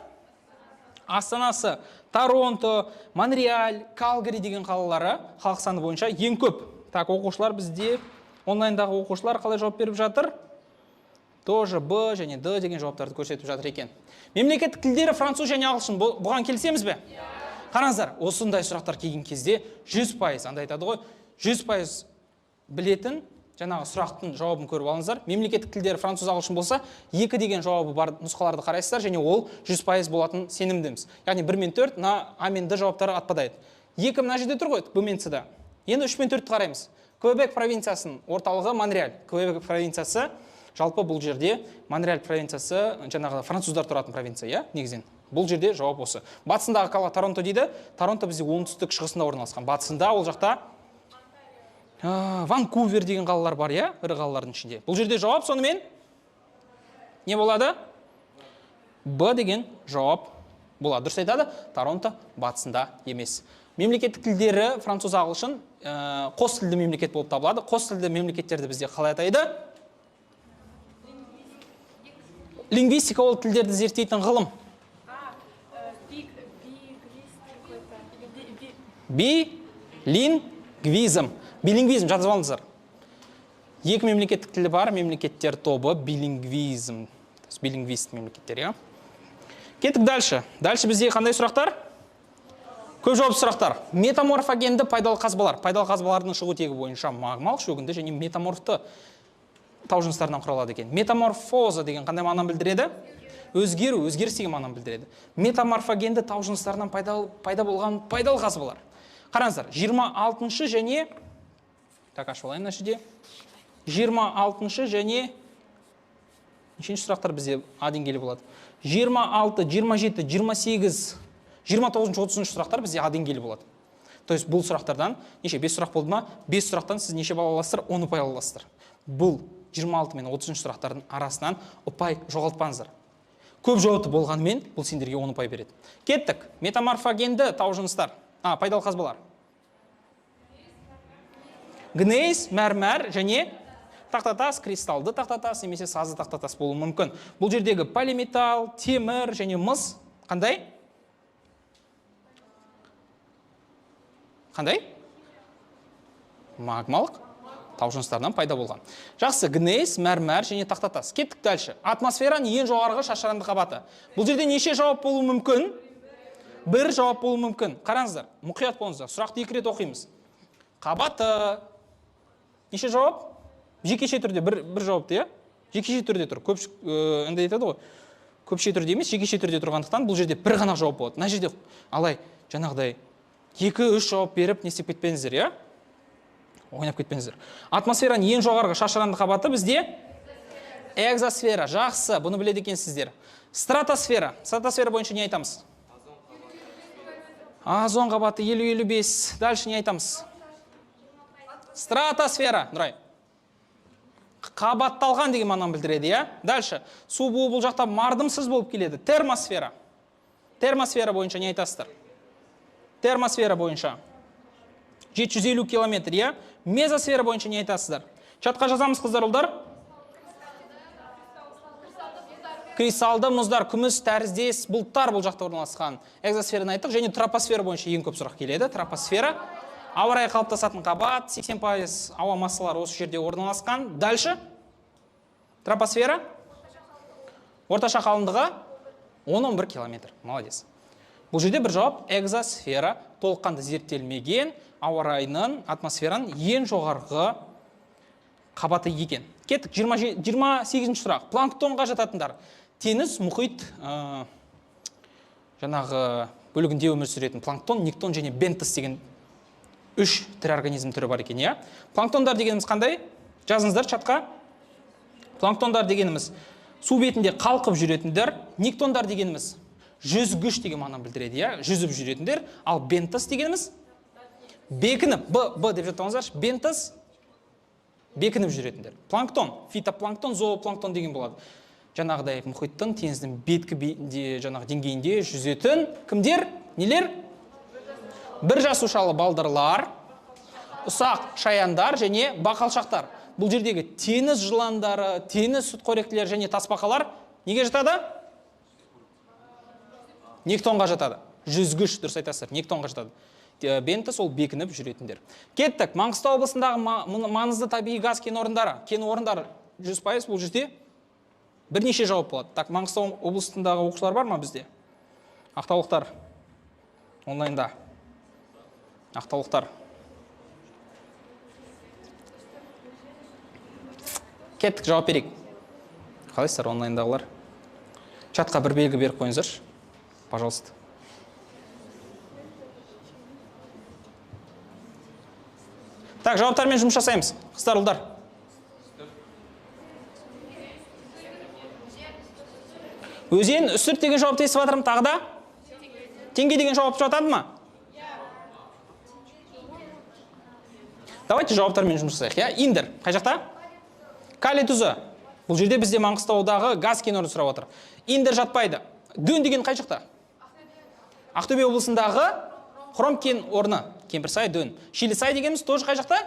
Астанасы. Торонто, Монреаль, Калгари деген қалалары халық саны бойынша ең көп. Так, оқушылар бізде, онлайндағы оқушылар қалай жауап беріп жатыр? Тоже Б және Д деген жауаптарды көрсетіп жатыр екен. Мемлекеттік тілдері француз және ағылшын. Бұған келісеміз бе? Қараңыздар, осындай сұрақтар келген кезде 100%, андай айтады ғой, 100% білетін жаңағы сұрақтың жауабын көріп алыңыздар. Мемлекеттік тілдері француз, ағылшын болса, 2 деген жауабы бар нұсқаларды қарайсыздар және ол 100% болатын сенімдіміз. Яғни 1 мен 4, мына А мен Д жауаптары атпадайды. 2 мына жерде тұр ғой, Б мен С-да. Енді 3 мен 4-ті қараймыз. Квебек провинциясының орталығы Монреаль. Квебек провинциясы, жалпы бұл жерде Монреаль провинциясы жаңағы француздар тұратын провинция, иә, негізінен. Бұл жерде жауап осы. Батысындағы қала Торонто дейді. Торонто бізде оңтүстік шығысында орналасқан. Батысында ол жақта Ванкувер деген қалалар бар, иә, ірі қалалардың ішінде. Бұл жерде жауап сонымен не болады? Б деген жауап болады. Дұрыс айтады, Торонто батысында емес. Мемлекеттік тілдері француз, ағылшын, қос тілді мемлекет болып табылады. Қос тілді мемлекеттерді бізде қалай атайды? Лингвистика ол тілдерді зерттейтін ғылым. Билингвизм. Билингвизм, жазып алыңыздар. Екі мемлекеттік тілі бар мемлекеттер тобы билингвизм. То есть билингвист мемлекеттер, иә. Кеттік дальше. Дальше бізде қандай сұрақтар? Көп жауапты сұрақтар. Метаморфогенді пайдалы қазбалар. Пайдалы қазбалардың шығу тегі бойынша магмалық, шөгінді және метаморфты тау жыныстарынан құралады екен. Метаморфоза деген қандай мағынаны білдіреді? Өзгеру, өзгеріс деген мағынаны білдіреді. Метаморфогенді тау жыныстарынан пайда болған пайдалы қазбалар. Қараңыздар, 26 және так, ашып алайын мына жерде. 26 және нешінші сұрақтар бізде А деңгейлі болады? 26, 27, 28, 29, 30 сұрақтар бізде А деңгейлі болады. То есть бұл сұрақтардан неше? 5 сұрақ болды ма? 5 сұрақтан сіз неше балл аласыздар? 10 ұпай аласыздар. Бұл 26 мен 30 сұрақтардың арасынан ұпай жоғалтпаңыздар. Көп жауапты болғанымен бұл сендерге 10 ұпай береді. Кеттік. Метаморфогенді тау жыныстар. Пайдалы қазбалар. Гнейс, мәрмәр және тақтатас, кристалды тақтатас немесе сазды тақтатас болуы мүмкін. Бұл жердегі полиметалл, темір және мыс қандай? Қандай? Магмалық тау жыныстарынан пайда болған. Жақсы, гнейс, мәрмәр және тақтатас. Кеттік дальше. Атмосфераның ең жоғарғы шашыранды қабаты. Бұл жерде неше жауап болуы мүмкін? Бір жауап болуы мүмкін. Қараңыздар, мұқият болыңыздар. Сұрақты екі рет оқимыз. Қабаты. Неше жауап? Жекеше түрде бір жауапты, иә? Жекеше түрде тұр. Көп, андай айтады ғой. Көпше түрде емес, жекеше түрде тұрғандықтан бұл жерде бір ғана жауап болады. Мына жерде алай жаңағыдай 2-3 жауап беріп не істеп кетпеңіздер, иә? Ойнап кетпеңіздер. Атмосфераның ең жоғарғы шашыранды қабаты бізде экзосфера. Жақсы, бұны біледі екенсіздер. Стратосфера. Стратосфера бойынша не айтамыз? Озон қабаты 50-55. Дальше не айтамыз? Стратосфера, Нұрай. Қабатталған деген мағынаны білдіреді, иә? Дальше. Су буы бұл жақта мардымсыз болып келеді. Термосфера. Термосфера бойынша не айтасыздар? Термосфера бойынша 750 километр, иә? Мезосфера бойынша не айтасыздар? Чатқа жазамыз, қыздар, ұлдар. Кристалды мұздар, күміс тәріздес бұлттар бұл жақта орналасқан. Экзосфераны айттық және тропосфера бойынша ең көп сұрақ келеді. Тропосфера. Ауа райы қалыптасатын қабат, 80% ауа массалары осы жерде орналасқан. Дальше. Тропосфера. Орташа қалыңдығы 10-11 километр. Молодец. Бұл жерде бір жауап экзосфера, толыққанды зерттелмеген ауа райының, атмосфераның ең жоғарғы қабаты екен. Кеттік, 28-ші сұрақ. Планктонға жататындар. Теңіз, мұхит, жаңағы бөлігінде өмір сүретін планктон, нектон және бентос деген 3 тірі организм түрі бар екен, иә? Планктондар дегеніміз қандай? Жазыңыздар чатқа. Планктондар дегеніміз су бетінде қалқып жүретіндер. Нектондар дегеніміз жүзгіш деген мағынаны білдіреді, иә? Жүзіп жүретіндер. Ал бентос дегеніміз бекініп, Б, Б деп жаттаңыздаршы, бентос бекініп жүретіндер. Планктон, фитопланктон, зоопланктон деген болады. Жаңағыдай мұхиттың, теңіздің беткі жаңағы деңгейінде жүзетін кімдер? Нелер? Бір жасушалы балдырлар, ұсақ шаяндар және бақалшақтар. Бұл жердегі теңіз жыландары, теңіз сүтқоректілер және тасбақалар неге жатады? Нектонға жатады. Жүзгіш, дұрыс айтасыздар, нектонға жатады. Бентос ол бекініп жүретіндер. Кеттік. Маңғыстау облысындағы маңызды табиғи газ кен орындары. Кен орындары 100% бұл жерде Бірнеше жауап болады. Так, Маңғыстау облысындағы оқушылар бар ма бізде? Ақтаулықтар онлайнда. Ақтаулықтар. Кеттік, жауап берейік. Қалайсыздар онлайндағылар? Чатқа бір белгі беріп қойыңыздаршы, пожалуйста. Так, жауаптармен жұмыс жасаймыз. Қыздар, ұлдар. Өзен, Үстірт деген жауапты естіп жатырмын, тағы да? Теңге деген жауап жатады ма? Давайте жауаптармен жұмыс жасайық, иә? Индер, қай жақта? Калий тұзы. Бұл жерде бізде Маңғыстаудағы газ кен орны сұрап отыр. Индер жатпайды. Дөң деген қай жақта? Ақтөбе облысындағы хром кен орны. Кемпірсай, Дөң. Шилісай дегеніміз тоже қай жақта?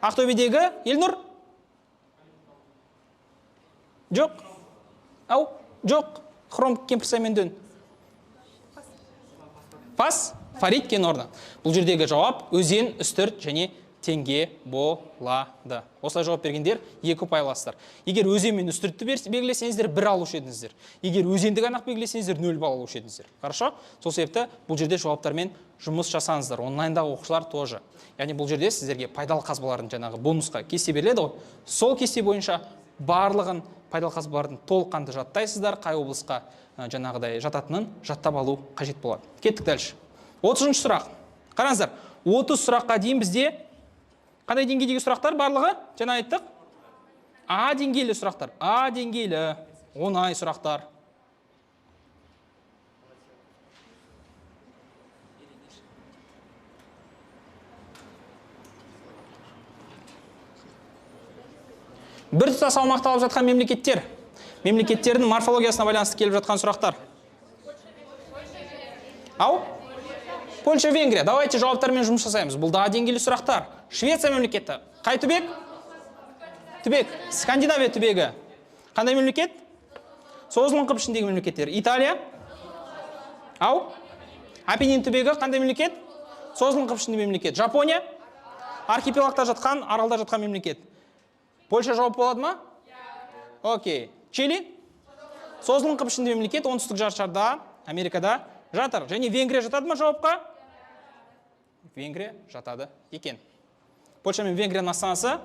Ақтөбедегі Елнұр? Жоқ. Ау, жоқ. Хром, Кемпірсай мен Дөң. Пас, Фарид кен орны. Бұл жердегі жауап өзен, Үстірт және теңге болады. Осылай жауап бергендер 2 ұпай аласыздар. Егер өзен мен Үстіртті белгілесеңіздер, 1 алушы едіңіздер. Егер өзенді ғана белгілесеңіздер, 0 балл алушы едіңіздер. Хорошо? Сол себепті бұл жерде жауаптармен жұмыс жасаңыздар. Онлайндағы оқушылар тоже. Яғни бұл жерде сіздерге пайдалы қазбалардың жаңағы бонусқа кесте беріледі ғой. Сол кесте бойынша барлығын пайдалы қазбалардың толыққанды жаттайсыздар, қай облысқа жаңағыдай жататынын жаттап алу қажет болады. Кеттік дальше. 30-шы сұрақ. Қараңыздар, 30 сұраққа дейін бізде қандай деңгейдегі сұрақтар барлығы? Жаңа айттық. А деңгейлі сұрақтар. А деңгейлі оңай сұрақтар. Бір тұтас аумақты алып жатқан мемлекеттер. Мемлекеттердің морфологиясына байланысты келіп жатқан сұрақтар. Ау? Польша, Венгрия. Давайте жауаптармен жұмыс жасаймыз. Бұл да деңгейлі сұрақтар. Швеция мемлекеті. Қай түбек? Түбек. Скандинавия түбегі. Қандай мемлекет? Созылыңқы пішіндегі мемлекеттер. Италия? Ау? Апеннин түбегі қандай мемлекет? Созылыңқы пішінді мемлекет. Жапония? Архипелагта жатқан, аралда жатқан мемлекет. Польша жауап болады ма? Окей. Чили? Созылыңқы пішінді мемлекет, оңтүстік жартышарда, Америкада жатыр. Және Венгрия жатады ма жауапқа? Венгрия жатады екен. Польша мен Венгрияның астанасы?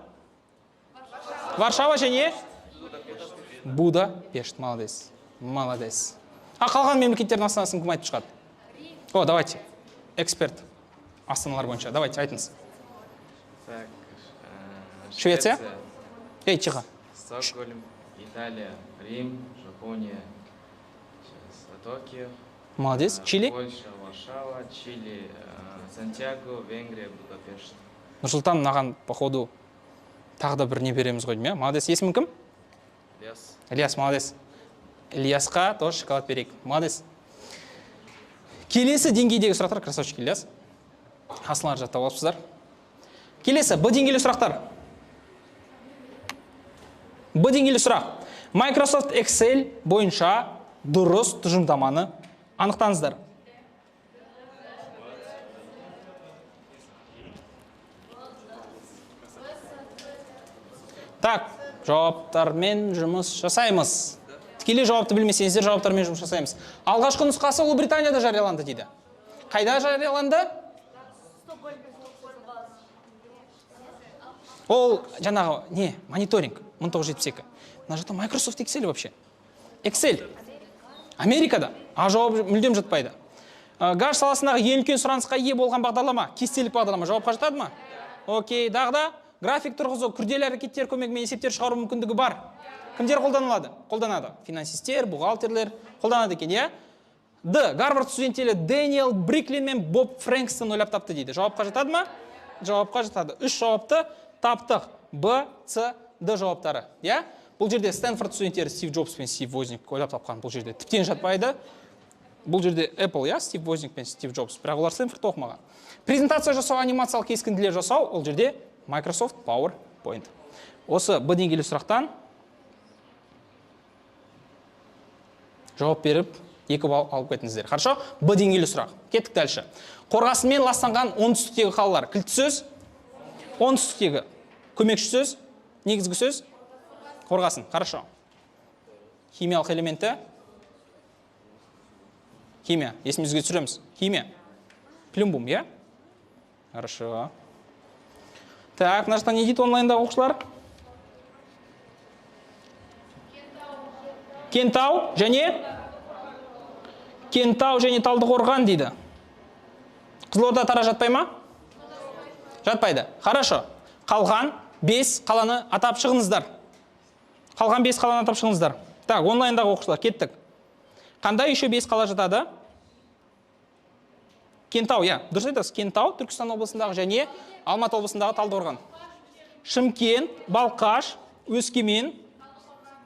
Варшава және Будапешт. Молодец. Молодец. А қалған мемлекеттердің астанасын кім айтып шығады? О, давайте. Эксперт астаналар бойынша. Давайте, айтыңыз. Так, Швеция? Эй, тихо. Стокгольм, Италия, Рим, Жапония, сейчас, Токио. Молодец. Чили? Польша, Варшава, Чили, Сантьяго, Венгрия, Будапешт. Нұрсұлтан, мынаған, походу, тағы да бір не береміз ғой деймін, иә? Молодец. Есімің кім? Ильяс. Ильяс, молодец. Ильясқа тоже шоколад берейік. Молодец. Келесі деңгейдегі сұрақтар, красавчик Ильяс. Астаналар жаттап алыпсыздар. Келесі, Б деңгейлі сұрақтар. Б деңгейлі сұрақ. Microsoft Excel бойынша дұрыс тұжырымдаманы анықтаңыздар. Так, жауаптармен жұмыс жасаймыз. Тікелей жауапты білмесеңіздер, жауаптармен жұмыс жасаймыз. Алғашқы нұсқасы Ұлыбританияда жарияланды дейді. Қайда жарияланды? Ол жаңағы не, мониторинг 1972. Мына жақта Microsoft Excel вообще. Excel. Америкада. А жауап мүлдем жатпайды. Газ саласындағы ең үлкен сұранысқа ие болған бағдарлама, кестелік бағдарлама. Жауапқа жатады ма? Окей, дағы да график тұрғызу, күрделі әрекеттер көмегімен есептер шығару мүмкіндігі бар. Кімдер қолданылады? Қолданады. Финансистер, бухгалтерлер қолданады екен, иә? Д. Гарвард студенттері Дэниел Бриклин мен Боб Фрэнкстон ойлап тапты дейді. Жауапқа жатады ма? Жауапқа жатады. Үш жауапты таптық. Б, С, Д жауаптары. Иә? Бұл жерде Стэнфорд студенттері Стив Джобс пен Стив Возник ойлап тапқан. Бұл жерде тіптен жатпайды. Бұл жерде Apple, иә, Стив Возник пен Стив Джобс. Бірақ олар Стэнфордта оқымаған. Презентация жасау, анимациялық кескінділер жасау, ол жерде Microsoft PowerPoint. Осы Б деңгейлі сұрақтан жауап беріп, 2 балл алып кетіңіздер. Хорошо? Б деңгейлі сұрақ. Кеттік дальше. Қорғасынмен ластанған оңтүстіктегі қалалар. Кілт сөз, оңтүстіктегі көмекші сөз, негізгі сөз, Қорғасын, хорошо. Химиялық элементі? Химия, есімізге түсіреміз. Химия. Плюмбум, иә? Хорошо. Так, мына жақта не дейді онлайндағы оқушылар? Кентау және Кентау және Талдықорған дейді. Қызылорда Тараз жатпай ма? Жатпайды. Хорошо. Қалған 5 қаланы атап шығыңыздар. Қалған 5 қаланы атап шығыңыздар. Так, онлайндағы оқушылар, кеттік. Қандай еще 5 қала жатады? Кентау, иә, дұрыс айтасыз. Кентау, Түркістан облысындағы және Алматы облысындағы Талдықорған. Шымкент, Балқаш, Өскемен,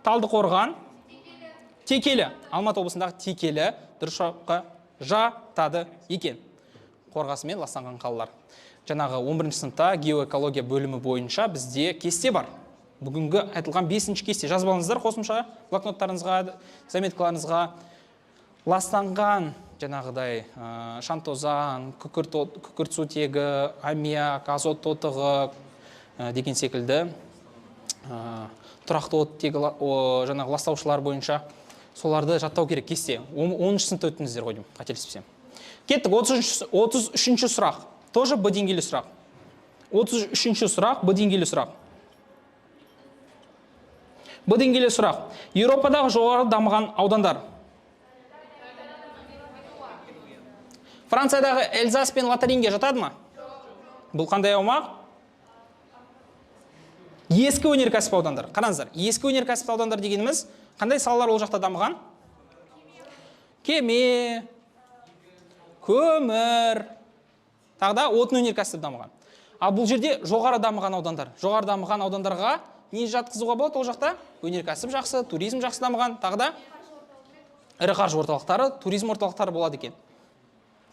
Талдықорған, Текелі. Алматы облысындағы Текелі дұрыс жауапқа жатады екен. Қорғасымен ластанған қалалар. Жаңағы 11 сыныпта геоэкология бөлімі бойынша бізде кесте бар. Бүгінгі айтылған 5-ші кесте. Жазып алыңыздар қосымша блокноттарыңызға, заметкаларыңызға. Ластанған жаңағыдай шантозан, күкірт сутегі, аммиак, азот тотығы деген секілді тұрақты оттегі жаңағы ластаушылар бойынша соларды жаттау керек кесте. 10-шы сыныпта өттіңіздер ғой деймін, қателеспесем. Кеттік, 33-ші сұрақ. Тоже Б деңгейлі сұрақ. 33-ші сұрақ, Б деңгейлі сұрақ. Б деңгейлі сұрақ. Еуропадағы жоғары дамыған аудандар. Франциядағы Эльзас пен Лотарингия жатады ма? Бұл қандай аумақ? Ескі өнеркәсіп аудандар. Қараңыздар, ескі өнеркәсіп аудандар дегеніміз қандай салалар ол жақта дамыған? Кеме, көмір, тағы да отын өнеркәсібі дамыған. Ал бұл жерде жоғары дамыған аудандар. Жоғары дамыған аудандарға не жатқызуға болады ол жақта? Өнеркәсіп жақсы, туризм жақсы дамыған, тағы да ірі қаржы орталықтары, туризм орталықтары болады екен.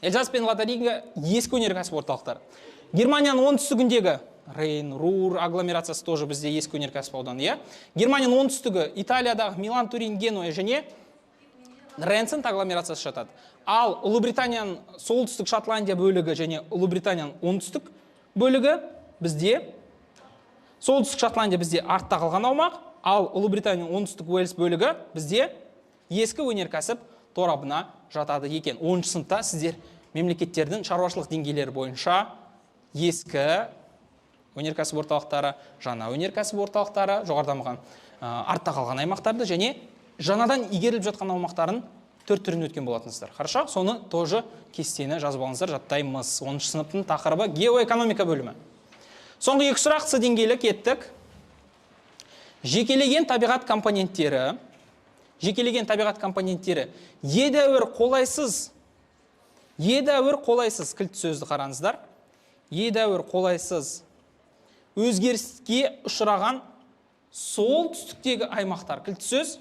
Эльзас пен Лотарингия ескі өнеркәсіп орталықтары. Германияның оңтүстігіндегі Рейн, Рур агломерациясы тоже бізде ескі өнеркәсіп ауданы, иә? Германияның оңтүстігі Италиядағы Милан, Турин, Генуя және Ренцент агломерациясы жатады. Ал Ұлыбританияның солтүстік Шотландия бөлігі және Ұлыбританияның оңтүстік бөлігі бізде солтүстік Шотландия бізде артта қалған аумақ, ал Ұлыбританияның оңтүстік Уэльс бөлігі бізде ескі өнеркәсіп торабына жатады екен. 10-шы сыныпта сіздер мемлекеттердің шаруашылық деңгейлері бойынша ескі өнеркәсіп орталықтары, жаңа өнеркәсіп орталықтары, жоғары дамыған, артта қалған аймақтарды және жаңадан игеріліп жатқан аумақтарын төрт түрін өткен болатынсыздар. Хорошо? Соны тоже кестені жазып алыңыздар, жаттаймыз. 10-шы сыныптың тақырыбы геоэкономика бөлімі. Соңғы екі сұрақ С деңгейлі, кеттік. Жекелеген табиғат компоненттері, жекелеген табиғат компоненттері едәуір қолайсыз, едәуір қолайсыз, кілт сөзді қараңыздар. Едәуір қолайсыз өзгеріске ұшыраған солтүстіктегі аймақтар. Кілт сөз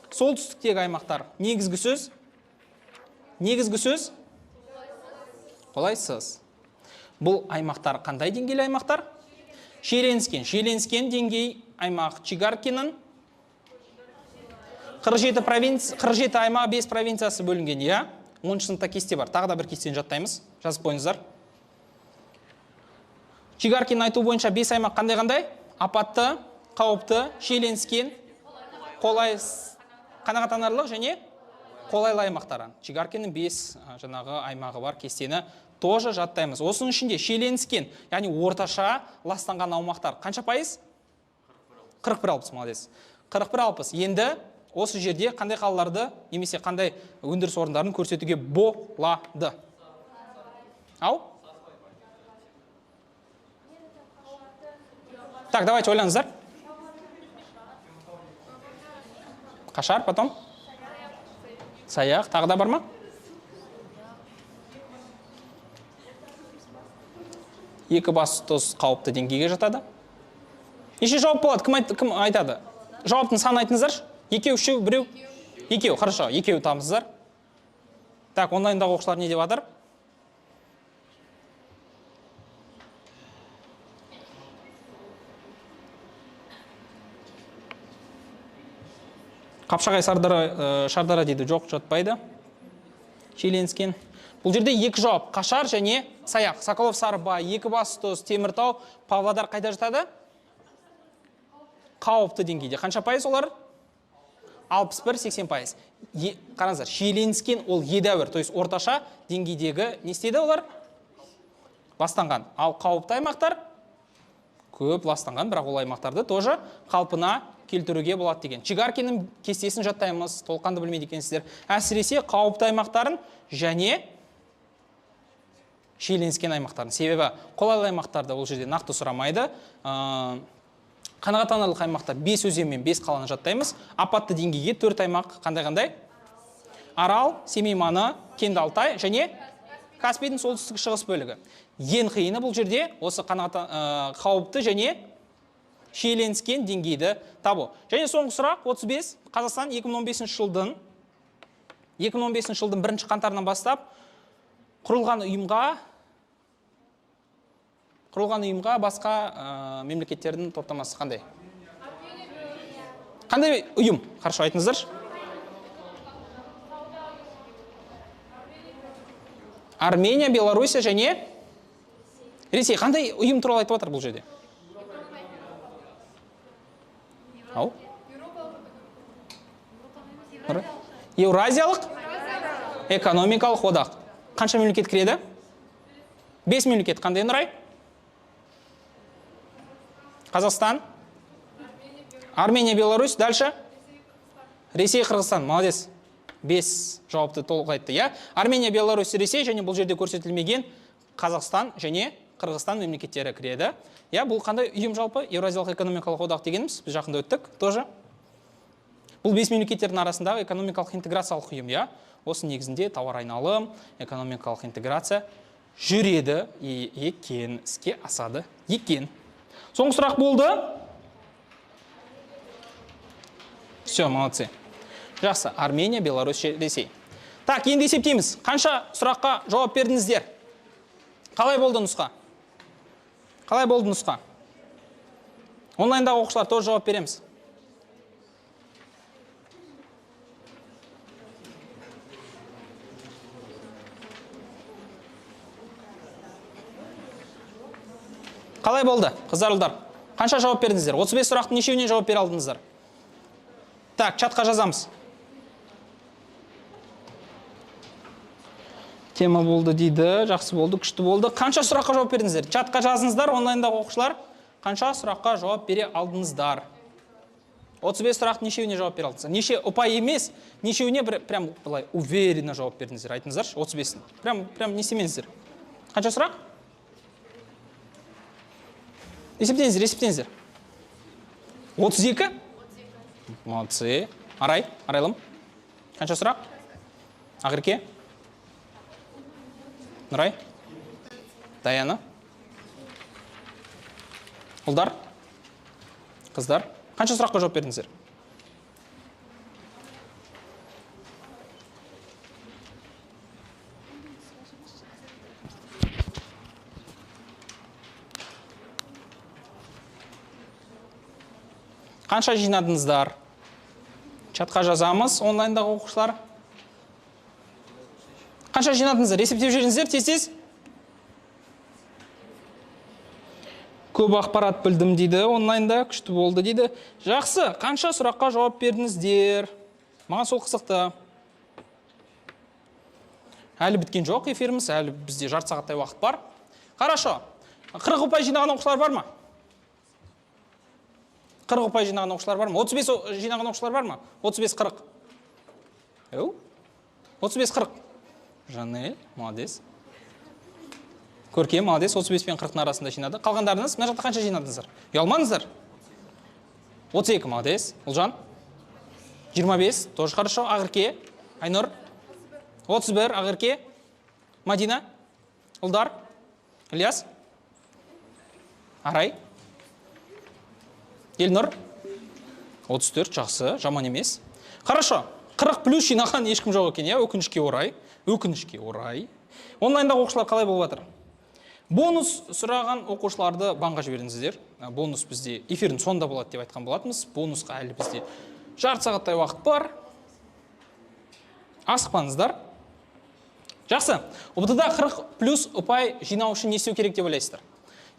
солтүстіктегі аймақтар. Негізгі сөз? Негізгі сөз? Қолайсыз. Бұл аймақтар қандай деңгейлі аймақтар? Шиеленіскен. Шиеленіскен деңгей аймақ Чигаркиннің 47 провинция, 47 аймақ, 5 провинциясы бөлінген, иә? 10-шы сыныпта кесте бар. Тағы да бір кестені жаттаймыз. Жазып қойыңыздар. Чигаркин айту бойынша 5 аймақ қандай-қандай? Апатты, қауіпті, шиеленіскен, қолайсыз, қанағаттанарлық және қолайлы аймақтары. Чигаркиннің 5 жаңағы аймағы бар, кестені тоже жаттаймыз. Осының ішінде шиеленіскен, яғни орташа ластанған аумақтар қанша пайыз? 41,60, молодец. 41,60. Енді осы жерде қандай қалаларды немесе қандай өндіріс орындарын көрсетуге болады? Ау? Так, давайте ойланыңыздар. Қашар, потом? Саяқ, тағы да бар ма? Екібастұз қауіпті деңгейге жатады. Неше жауап болады? Кім айтады? Жауаптың санын айтыңыздаршы. Екеу, үшеу, біреу? Екеу, хорошо, екеу табыңыздар. Так, онлайндағы оқушылар не деп жатыр? Қапшағай, Шардара дейді, жоқ, жатпайды. Шиеленіскен. Бұл жерде екі жауап, Қашар және Саяқ. Соколов, Сарыбай, Екібастұз, Теміртау, Павлодар қайда жатады? Қауіпті деңгейде. Қанша пайыз олар? 61-80%. Қараңыздар, шиеленіскен ол едәуір, то есть орташа деңгейдегі не істейді олар? Ластанған. Ал қауіпті аймақтар көп ластанған, бірақ ол аймақтарды тоже қалпына келтіруге болады деген. Чигаркиннің кестесін жаттаймыз, толыққанды білмейді екенсіздер. Әсіресе қауіпті аймақтарын және шиеленіскен аймақтарын. Себебі қолайлы аймақтарды ол жерде нақты сұрамайды. Қанағаттанарлық аймақта 5 өзен мен 5 қаланы жаттаймыз. Апатты деңгейге 4 аймақ қандай-қандай? Арал, Семей маңы, Кенді Алтай және Каспийдің солтүстік шығыс бөлігі. Ең қиыны бұл жерде осы қауіпті және шиеленіскен деңгейді табу. Және соңғы сұрақ 35. Қазақстан 2015 жылдың 1 қаңтарынан бастап құрылған ұйымға басқа мемлекеттердің топтамасы қандай? Қандай ұйым? Хорошо, айтыңыздаршы. Армения, Белоруссия және Ресей. Қандай ұйым туралы айтып жатыр бұл жерде? Ау? Еуразиялық экономикалық одақ. Қанша мемлекет кіреді? 5 мемлекет. Қандай, Нұрай? Қазақстан, Армения, Беларусь, дальше? Ресей, Қырғызстан. Молодец. 5 жауапты толық айтты, иә? Армения, Беларусь, Ресей және бұл жерде көрсетілмеген Қазақстан және Қырғызстан мемлекеттері кіреді. Иә, бұл қандай ұйым жалпы? Еуразиялық экономикалық одақ дегеніміз, біз жақында өттік тоже. Бұл 5 мемлекеттердің арасындағы экономикалық интеграциялық ұйым, иә? Осы негізінде тауар айналым, экономикалық интеграция жүреді екен, іске асады екен. Соңғы сұрақ болды. Все, молодцы. Жақсы, Армения, Беларусь, Ресей. Так, енді есептейміз. Қанша сұраққа жауап бердіңіздер? Қалай болды нұсқа? Қалай болды нұсқа? Онлайндағы оқушылар тоже жауап береміз. Қалай болды, қыздар, ұлдар? Қанша жауап бердіңіздер? 35 сұрақтың нешеуіне жауап бере алдыңыздар? Так, чатқа жазамыз. Тема болды дейді, жақсы болды, күшті болды. Қанша сұраққа жауап бердіңіздер? Чатқа жазыңыздар, онлайндағы оқушылар. Қанша сұраққа жауап бере алдыңыздар? 35 сұрақтың нешеуіне жауап бере алдыңыздар? Неше ұпай емес, нешеуіне бір прям былай уверенно жауап бердіңіздер? Айтыңыздаршы, 35-ін. Прям не істемеңіздер. Қанша сұрақ? Есептеңіздер, есептеңіздер. 32? Молодцы. Арай, Арайлым. Қанша сұрақ? Ақерке? Нұрай? Даяна? Ұлдар? Қыздар? Қанша сұраққа жауап бердіңіздер? Қанша жинадыңыздар? Чатқа жазамыз, онлайндағы оқушылар. Қанша жинадыңыздар? Есептеп жіберіңіздер, тез-тез. Көп ақпарат білдім дейді, онлайнда күшті болды дейді. Жақсы, қанша сұраққа жауап бердіңіздер? Маған сол қызықты. Әлі біткен жоқ эфиріміз, әлі бізде жарты сағаттай уақыт бар. Хорошо. 40 ұпай жинаған оқушылар бар ма? 40 ұпай жинаған оқушылар бар ма? 35 жинаған оқушылар бар ма? 35-40. 35-40. Жанель, молодец. Көркем, молодец. 35 пен 40-ның арасында жинады. Қалғандарыңыз, мына жақта қанша жинадыңыздар? Ұялмаңыздар. 32, молодец. Ұлжан? 25, тоже хорошо. Ақерке, Айнұр? 31, Ақерке. Мадина? Ұлдар? Ильяс? Арай? Елнұр? 34, жақсы, жаман емес. Хорошо. 40 плюс жинаған ешкім жоқ екен, иә? Өкінішке орай. Өкінішке орай. Онлайндағы оқушылар қалай болып жатыр? Бонус сұраған оқушыларды банға жіберіңіздер. Бонус бізде эфирдің соңында болады деп айтқан болатынбыз. Бонусқа әлі бізде жарты сағаттай уақыт бар. Асықпаңыздар. Жақсы. ҰБТ-да 40 плюс ұпай жинау үшін не істеу керек деп ойлайсыздар?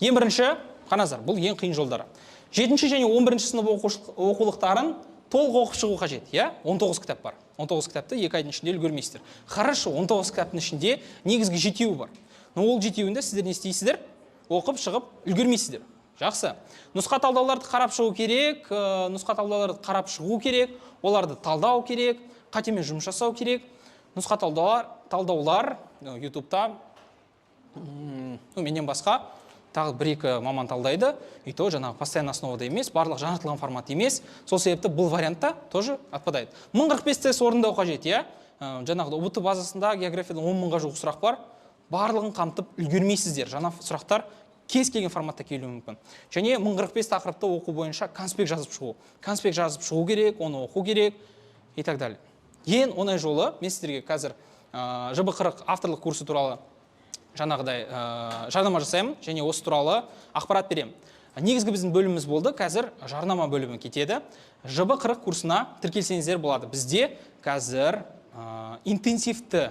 Ең бірінші, қараңыздар, бұл ең қиын жолдары. 7 және 11 сынып оқулықтарын толық оқып шығу қажет, иә? 19 кітап бар. 19 кітапты 2 айдың ішінде үлгермейсіздер. Хорошо, 19 кітаптың ішінде негізгі 7-еуі бар. Но ол 7-еуінде сіздер не істейсіздер? Оқып шығып үлгермейсіздер. Жақсы. Нұсқа талдауларды қарап шығу керек, нұсқа талдауларды қарап шығу керек, оларды талдау керек, қатемен жұмыс жасау керек. Нұсқа талдаулар YouTube'та, менен басқа тағы 1-2 маман талдайды, и то жаңағы постоянно основада емес, барлық жаңартылған формат емес. Сол себепті бұл вариантта тоже отпадает. 1045 тест орындау қажет, иә? Жаңағы ҰБТ базасында географиядан 10 мыңға жуық сұрақ бар. Барлығын қамтып үлгермейсіздер. Жаңа сұрақтар кез келген форматта келуі мүмкін. Және 1045 тақырыпты оқу бойынша конспект жазып шығу. Конспект жазып шығу керек, оны оқу керек и так далее. Ең оңай жолы, мен сіздерге қазір ЖБ40 авторлық курсы туралы жаңағыдай жарнама жасаймын және осы туралы ақпарат беремін. Негізгі біздің бөліміміз болды, қазір жарнама бөлімі кетеді. ЖБ40 курсына тіркелсеңіздер болады. Бізде қазір интенсивті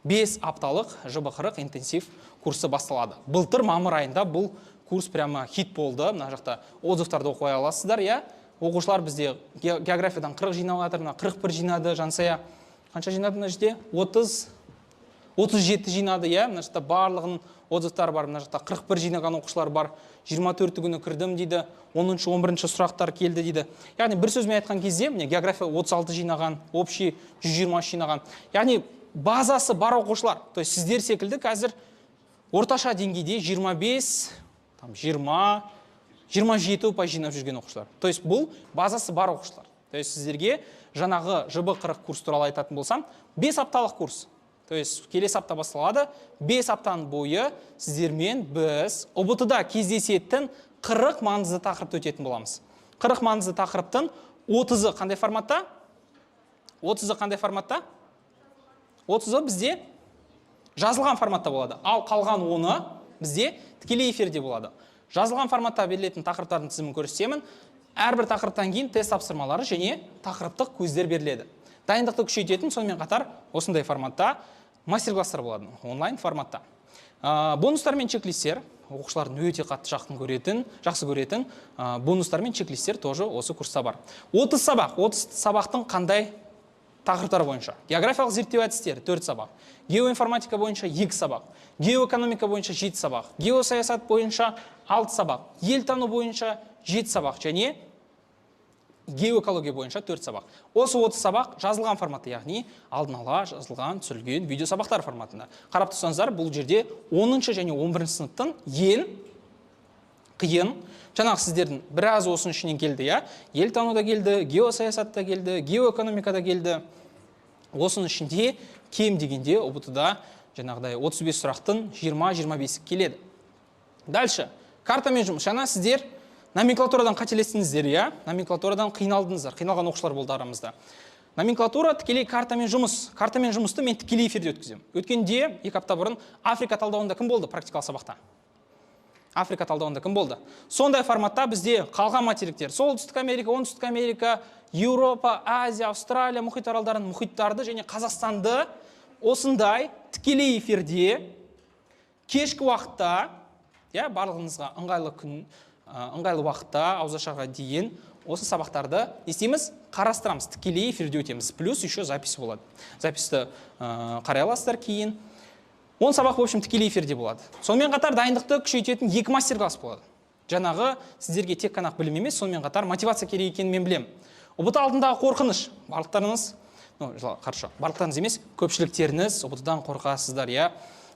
5 апталық ЖБ40 интенсив курсы басталады. Былтыр мамыр айында бұл курс прямо хит болды. Мына жақта отзывтарды оқи аласыздар, иә? Оқушылар бізде географиядан 40 жинап жатыр, мына 41 жинады, Жансая қанша жинады мына жерде? 37 жинады, иә? Мына жақта барлығының отзывтары бар, мына жақта 41 жинаған оқушылар бар. 24 күні кірдім дейді, 10-шы, 11-ші сұрақтар келді дейді. Яғни бір сөзбен айтқан кезде, міне география 36 жинаған, общий 123 жинаған. Яғни базасы бар оқушылар, то есть сіздер секілді қазір орташа деңгейде 25, там 20, 27 ұпай жинап жүрген оқушылар. То есть бұл базасы бар оқушылар. То есть сіздерге жаңағы ЖБ40 курс туралы айтатын болсам, 5 апталық курс. То есть келесі апта басталады, 5 аптаның бойы сіздермен біз ҰБТ-да кездесетін 40 маңызды тақырыпты өтетін боламыз. 40 маңызды тақырыптың 30-ы қандай форматта? 30-ы қандай форматта? 30-ы бізде жазылған форматта болады. Ал қалған 10-ы бізде тікелей эфирде болады. Жазылған форматта берілетін тақырыптардың тізімін көрсетемін. Әрбір тақырыптан кейін тест тапсырмалары және тақырыптық көздер беріледі. Дайындықты күшейтетін сонымен қатар осындай форматта мастер-класстар болады, онлайн форматта. Бонустар мен чек-листтер, оқушылардың өте қатты жақсы көретін, бонустар мен чек-листтер тоже осы курста бар. 30 сабақ, 30 сабақтың қандай тақырыптар бойынша? Географиялық зерттеу әдістері 4 сабақ, геоинформатика бойынша 2 сабақ, геоэкономика бойынша 7 сабақ, геосаясат бойынша 6 сабақ, елтану бойынша 7 сабақ және геоэкология бойынша 4 сабақ. Осы 30 сабақ жазылған форматта, яғни алдын ала жазылған, түсірілген видео сабақтар форматында. Қарап тұрсаңыздар, бұл жерде 10-шы және 11-ші сыныптың ең қиын, жаңағы сіздердің біраз осының ішінен келді, иә? Елтану да келді, геосаясат та келді, геоэкономика да келді. Осының ішінде кем дегенде ҰБТ-да жаңағыдай 35 сұрақтың 20-25-і келеді. Дальше, картамен жұмыс. Жаңа сіздер номенклатурадан қателестіңіздер, иә? Номенклатурадан қиналдыңыздар, қиналған оқушылар болды арамызда. Номенклатура тікелей картамен жұмыс. Картамен жұмысты мен тікелей эфирде өткіземін. Өткенде 2 апта бұрын Африка талдауында кім болды практикалық сабақта? Африка талдауында кім болды? Сондай форматта бізде қалған материктер, Солтүстік Америка, Оңтүстік Америка, Еуропа, Азия, Австралия, мұхит аралдарын, мұхиттарды және Қазақстанды осындай тікелей эфирде кешкі уақытта, иә, барлығыңызға ыңғайлы күн, ыңғайлы уақытта ауызашарға дейін осы сабақтарды не істейміз? Қарастырамыз, тікелей эфирде өтеміз. Плюс еще запись болады. Записті қарай аласыздар кейін. 10 сабақ, в общем, тікелей эфирде болады. Сонымен қатар дайындықты күшейтетін 2 мастер-класс болады. Жаңағы сіздерге тек қана білім емес, сонымен қатар мотивация керек екенін мен білемін. ҰБТ алдындағы қорқыныш. Барлықтарыңыз, ну, хорошо, барлықтарыңыз емес, көпшіліктеріңіз ҰБТ-дан қорқасыздар, иә?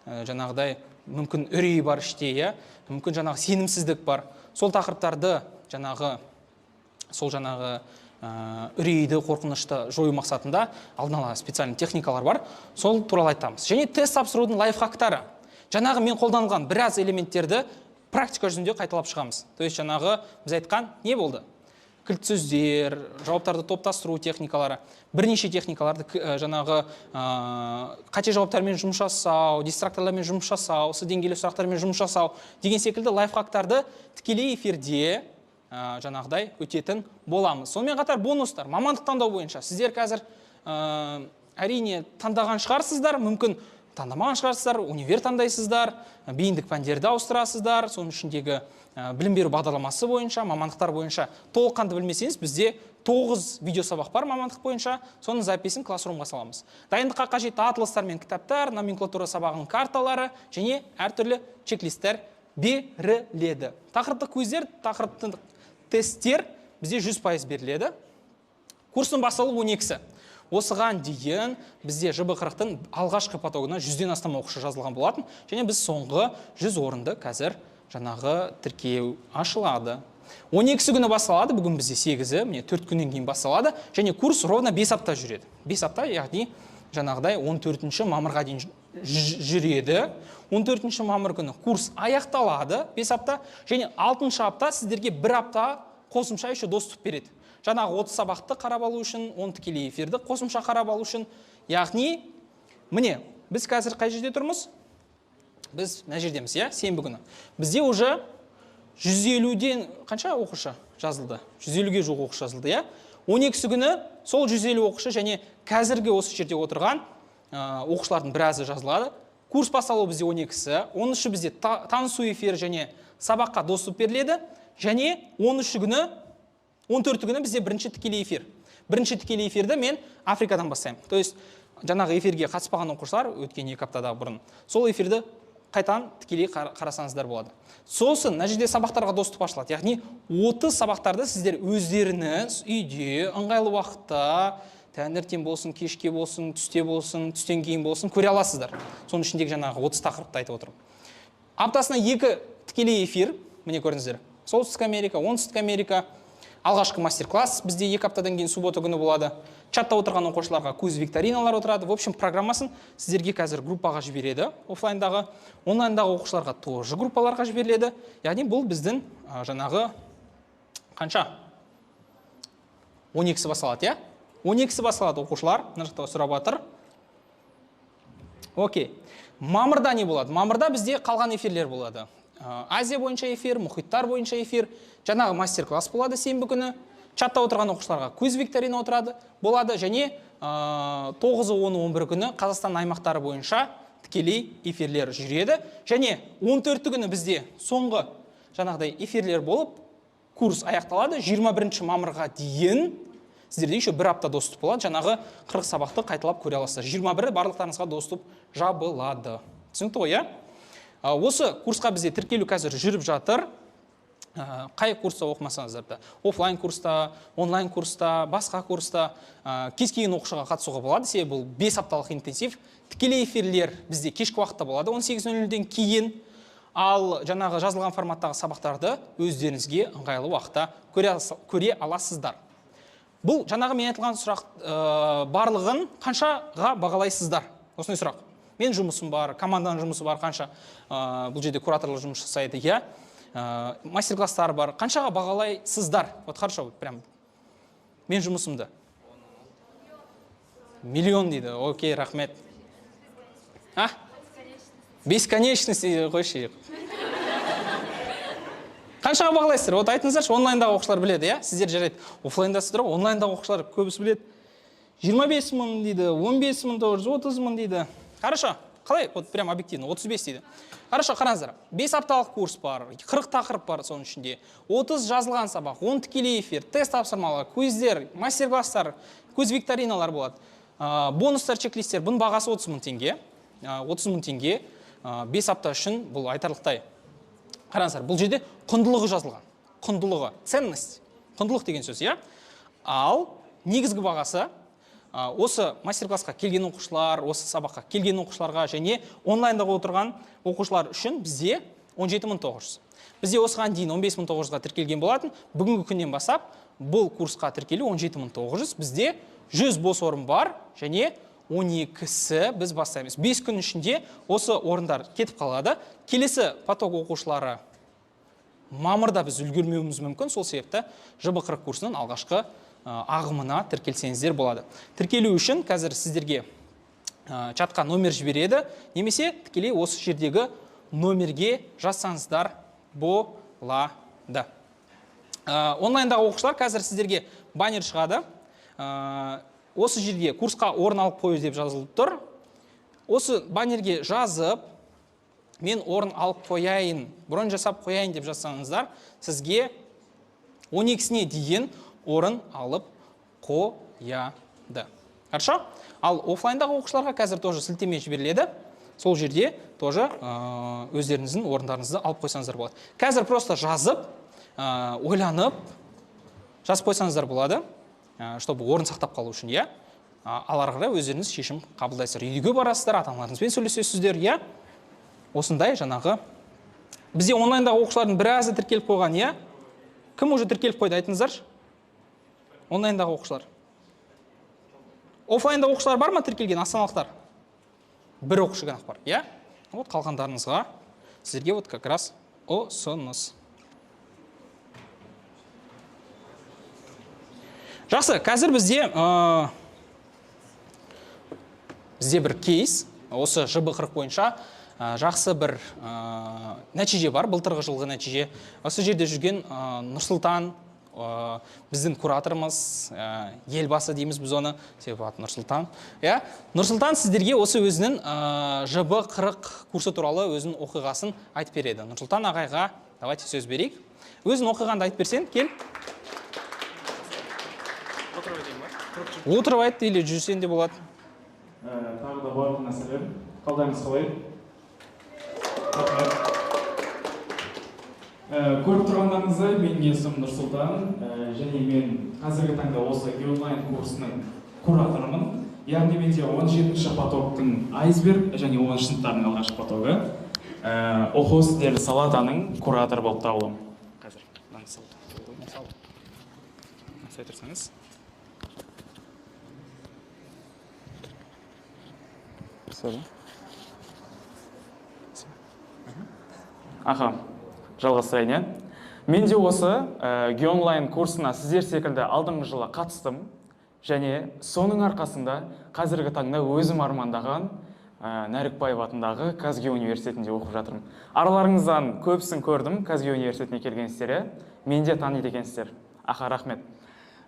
Жаңағыдай мүмкін үрей бар іште, иә? Мүмкін жаңағы сенімсіздік бар. Сол тақырыптарды жаңағы, сол жаңағы, үрейді, қорқынышты жою мақсатында алдын ала специальный техникалар бар, сол туралы айтамыз. Және тест тапсырудың лайфхактары. Жаңағы мен қолданылған біраз элементтерді практика жүзінде қайталап шығамыз. То есть жаңағы біз айтқан не болды? Кілт сөздер, жауаптарды топтастыру техникалары, бірнеше техникаларды, жаңағы, қате жауаптармен жұмыс жасау, дистракторлармен жұмыс жасау, с деңгейлі сұрақтармен жұмыс жасау деген секілді лайфхактарды тікелей эфирде жаңағыдай өтетін боламыз. Сонымен қатар бонустар, мамандық таңдау бойынша сіздер қазір, әрине таңдаған шығарсыздар, мүмкін Таңдамаған шығарсыздар, универ таңдайсыздар, бейіндік пәндерді ауыстырасыздар, соның ішіндегі білім беру бағдарламасы бойынша, мамандықтар бойынша толыққанды білмесеңіз, бізде 9 видео сабақ бар мамандық бойынша, соның записін классрумға саламыз. Дайындыққа қажетті атластар мен кітаптар, номенклатура сабағының карталары және әртүрлі чек-листтер беріледі. Тақырыптық квиздер, тақырыптық тесттер бізде 100% беріледі. Курстың басталуы 12-сі. Осыған дейін бізде ЖБ 40-тың алғашқы потогына 100-ден астам оқушы жазылған болатын, және біз соңғы 100 орынды қазір жаңағы тіркеу ашылады. 12-сі күні басталады, бүгін бізде 8-і, міне, 4 күннен кейін басталады, және курс ровно 5 апта жүреді. 5 апта, яғни жаңағыдай 14 мамырға дейін жүреді. 14 мамыр күні курс аяқталады, 5 апта, және 6 апта сіздерге бір апта қосымша еще доступ береді. Жаңағы 30 сабақты қарап алу үшін, 10 тікелей эфирді қосымша қарап алу үшін, яғни міне, біз қазір қай жерде тұрмыз? Біз мына жердеміз, иә, сенбі күні. Бізде уже 150-ден қанша оқушы жазылды? 150-ге жуық оқушы жазылды, иә? 12-сі күні сол 150 оқушы және қазіргі осы жерде отырған оқушылардың біразы жазылады. Курс басталуы бізде 12-сі, 13-і бізде танысу эфирі және сабаққа доступ беріледі, және 13 күні, 14 күні бізде бірінші тікелей эфир. Бірінші тікелей эфирді мен Африкадан бастаймын. То есть жаңағы эфирге қатыспаған оқушылар өткен 2 аптада бұрын сол эфирді қайтадан тікелей қарасаңыздар болады. Сосын мына жерде сабақтарға доступ ашылады. Яғни 30 сабақтарды сіздер өздеріңіз үйде ыңғайлы уақытта, таңертең болсын, кешке болсын, түсте болсын, түстен кейін болсын, көре аласыздар. Соның ішіндегі жаңағы 30 тақырыпты айтып отырмын. Аптасына 2 тікелей эфир, міне, көрдіңіздер. Солтүстік Америка, Оңтүстік Америка, алғашқы мастер-класс бізде 2 аптадан кейін суббота күні болады. Чатта отырған оқушыларға квиз, викториналар отырады. В общем, программасын сіздерге қазір группаға жібереді, офлайндағы, онлайндағы оқушыларға тоже группаларға жіберіледі. Яғни бұл біздің жаңағы қанша? 12-сі басталады, иә? 12-сі басталады, оқушылар, мына жақта сұрап жатыр. Окей. Мамырда не болады? Мамырда бізде қалған эфирлер болады. Азия бойынша эфир, мұхиттар бойынша эфир, жаңағы мастер-класс болады сенбі күні. Чатта отырған оқушыларға квиз, викторина отырады, болады, және 9, 10, 11 күні Қазақстан аймақтары бойынша тікелей эфирлер жүреді. Және 14 күні бізде соңғы жаңағыдай эфирлер болып, курс аяқталады. 21 мамырға дейін сіздерде еще бір апта доступ болады. Жаңағы 40 сабақты қайталап көре аласыздар. 21 барлықтарыңызға доступ жабылады. Түсінікті ғой, иә? Осы курсқа бізде тіркелу қазір жүріп жатыр. Қай курста оқымасаңыздар да, офлайн курста, онлайн курста, басқа курста, кез келген оқушыға қатысуға болады, себебі бұл 5 апталық интенсив. Тікелей эфирлер бізде кешкі уақытта болады, 18:00-ден кейін. Ал жаңағы жазылған форматтағы сабақтарды өздеріңізге ыңғайлы уақытта көре аласыздар. Бұл жаңағы мен айтылған сұрақ, барлығын қаншаға бағалайсыздар? Осындай сұрақ. Мен жұмысым бар, команданың жұмысы бар, қанша, бұл жерде кураторлар жұмыс жасайды, иә? Мастер-класстар бар. Қаншаға бағалайсыздар? Вот хорошо, вот прям мен жұмысымды. Миллион дейді. Окей, рахмет. А? Бесконечность дейді, қойшы. Қаншаға бағалайсыздар? Вот айтыңыздаршы, онлайндағы оқушылар біледі, иә? Сіздер жарайды, офлайндасыздар ғой, онлайндағы оқушылар көбісі біледі. 25 мың дейді, 15 900, 30 мың дейді. Хорошо, қалай? Вот прям объективно, 35 дейді. Хорошо, қараңыздар. 5 апталық курс бар, 40 тақырып бар соның ішінде. 30 жазылған сабақ, 10 тікелей эфир, тест тапсырмалар, квиздер, мастер-класстар, квиз, викториналар болады. Бонустар, чек-листтер, бұның бағасы 30 мың теңге. 30 мың теңге, 5 апта үшін бұл айтарлықтай. Қараңыздар, бұл жерде құндылығы жазылған. Құндылығы, ценность, құндылық деген сөз, иә? Ал негізгі бағасы, осы мастер-классқа келген оқушылар, осы сабаққа келген оқушыларға және онлайнда отырған оқушылар үшін бізде 17 900. Бізде осыған дейін 15 900-ға тіркелген болатын. Бүгінгі күннен бастап бұл курсқа тіркелу 17 900. Бізде 100 бос орын бар және 12-сі біз бастаймыз. 5 күн ішінде осы орындар кетіп қалады. Келесі поток оқушылары мамырда біз үлгермеуіміз мүмкін. Сол себепті ЖБ 40 курсының алғашқы ағымына тіркелсеңіздер болады. Тіркелу үшін қазір сіздерге чатқа номер жібереді, немесе тікелей осы жердегі номерге жазсаңыздар болады. Онлайндағы оқушылар, қазір сіздерге баннер шығады. Осы жерге курсқа орын алып қою деп жазылып тұр. Осы баннерге жазып, мен орын алып қояйын, бронь жасап қояйын деп жазсаңыздар, сізге 12-сіне дейін орын алып қояды. Хорошо? Ал офлайндағы оқушыларға қазір тоже сілтеме жіберіледі. Сол жерде тоже өздеріңіздің орындарыңызды алып қойсаңыздар болады. Қазір просто жазып, ойланып, жазып қойсаңыздар болады, чтобы орын сақтап қалу үшін, иә? Ал ары қарай өздеріңіз шешім қабылдайсыздар. Үйге барасыздар, ата-аналарыңызбен сөйлесесіздер, иә? Осындай жаңағы. Бізде онлайндағы оқушылардың біразы тіркеліп қойған, иә? Кім уже тіркеліп қойды, айтыңыздаршы? Онлайндағы оқушылар. Офлайнда оқушылар бар ма тіркелген, астаналықтар? Бір оқушы ғана бар, иә? Вот қалғандарыңызға сіздерге вот как раз ұсыныс. Жақсы, қазір бізде бір кейс, осы ЖБ40 бойынша жақсы бір нәтиже бар, былтырғы жылғы нәтиже. Осы жерде жүрген Нұрсұлтан, біздің кураторымыз, елбасы дейміз біз оны, себебі аты Нұрсұлтан. Иә? Нұрсұлтан сіздерге осы өзінің ЖБ40 курсы туралы өзінің оқиғасын айтып береді. Нұрсұлтан ағайға давайте сөз берейік. Өзің оқиғаңды айтып берсең, кел. Отырып айт или жүрсең де болады. Тағы да барлығына сәлем. Қалдарыңыз қалай? Көріп тұрғандарыңыздай, менің есімім Нұрсұлтан, және мен қазіргі таңда осы Геонлайн курсының кураторымын. Яғни менде 17-ші потоктың айсберг және 10-шы сыныптардың алғашқы потогы. Ojos del Салатаның кураторы болып табыламын. Қазір мынаны салып. Сай тұрсаңыз. Аха, жалғастырайын, иә? Мен де осы Геонлайн курсына сіздер секілді алдыңғы жылы қатыстым, және соның арқасында қазіргі таңда өзім армандаған Нәрікбаев атындағы КазГЮУ университетінде оқып жатырмын. Араларыңыздан көбісін көрдім, КазГЮУ университетіне келгенсіздер, мен де таниды екенсіздер. Аха, рахмет.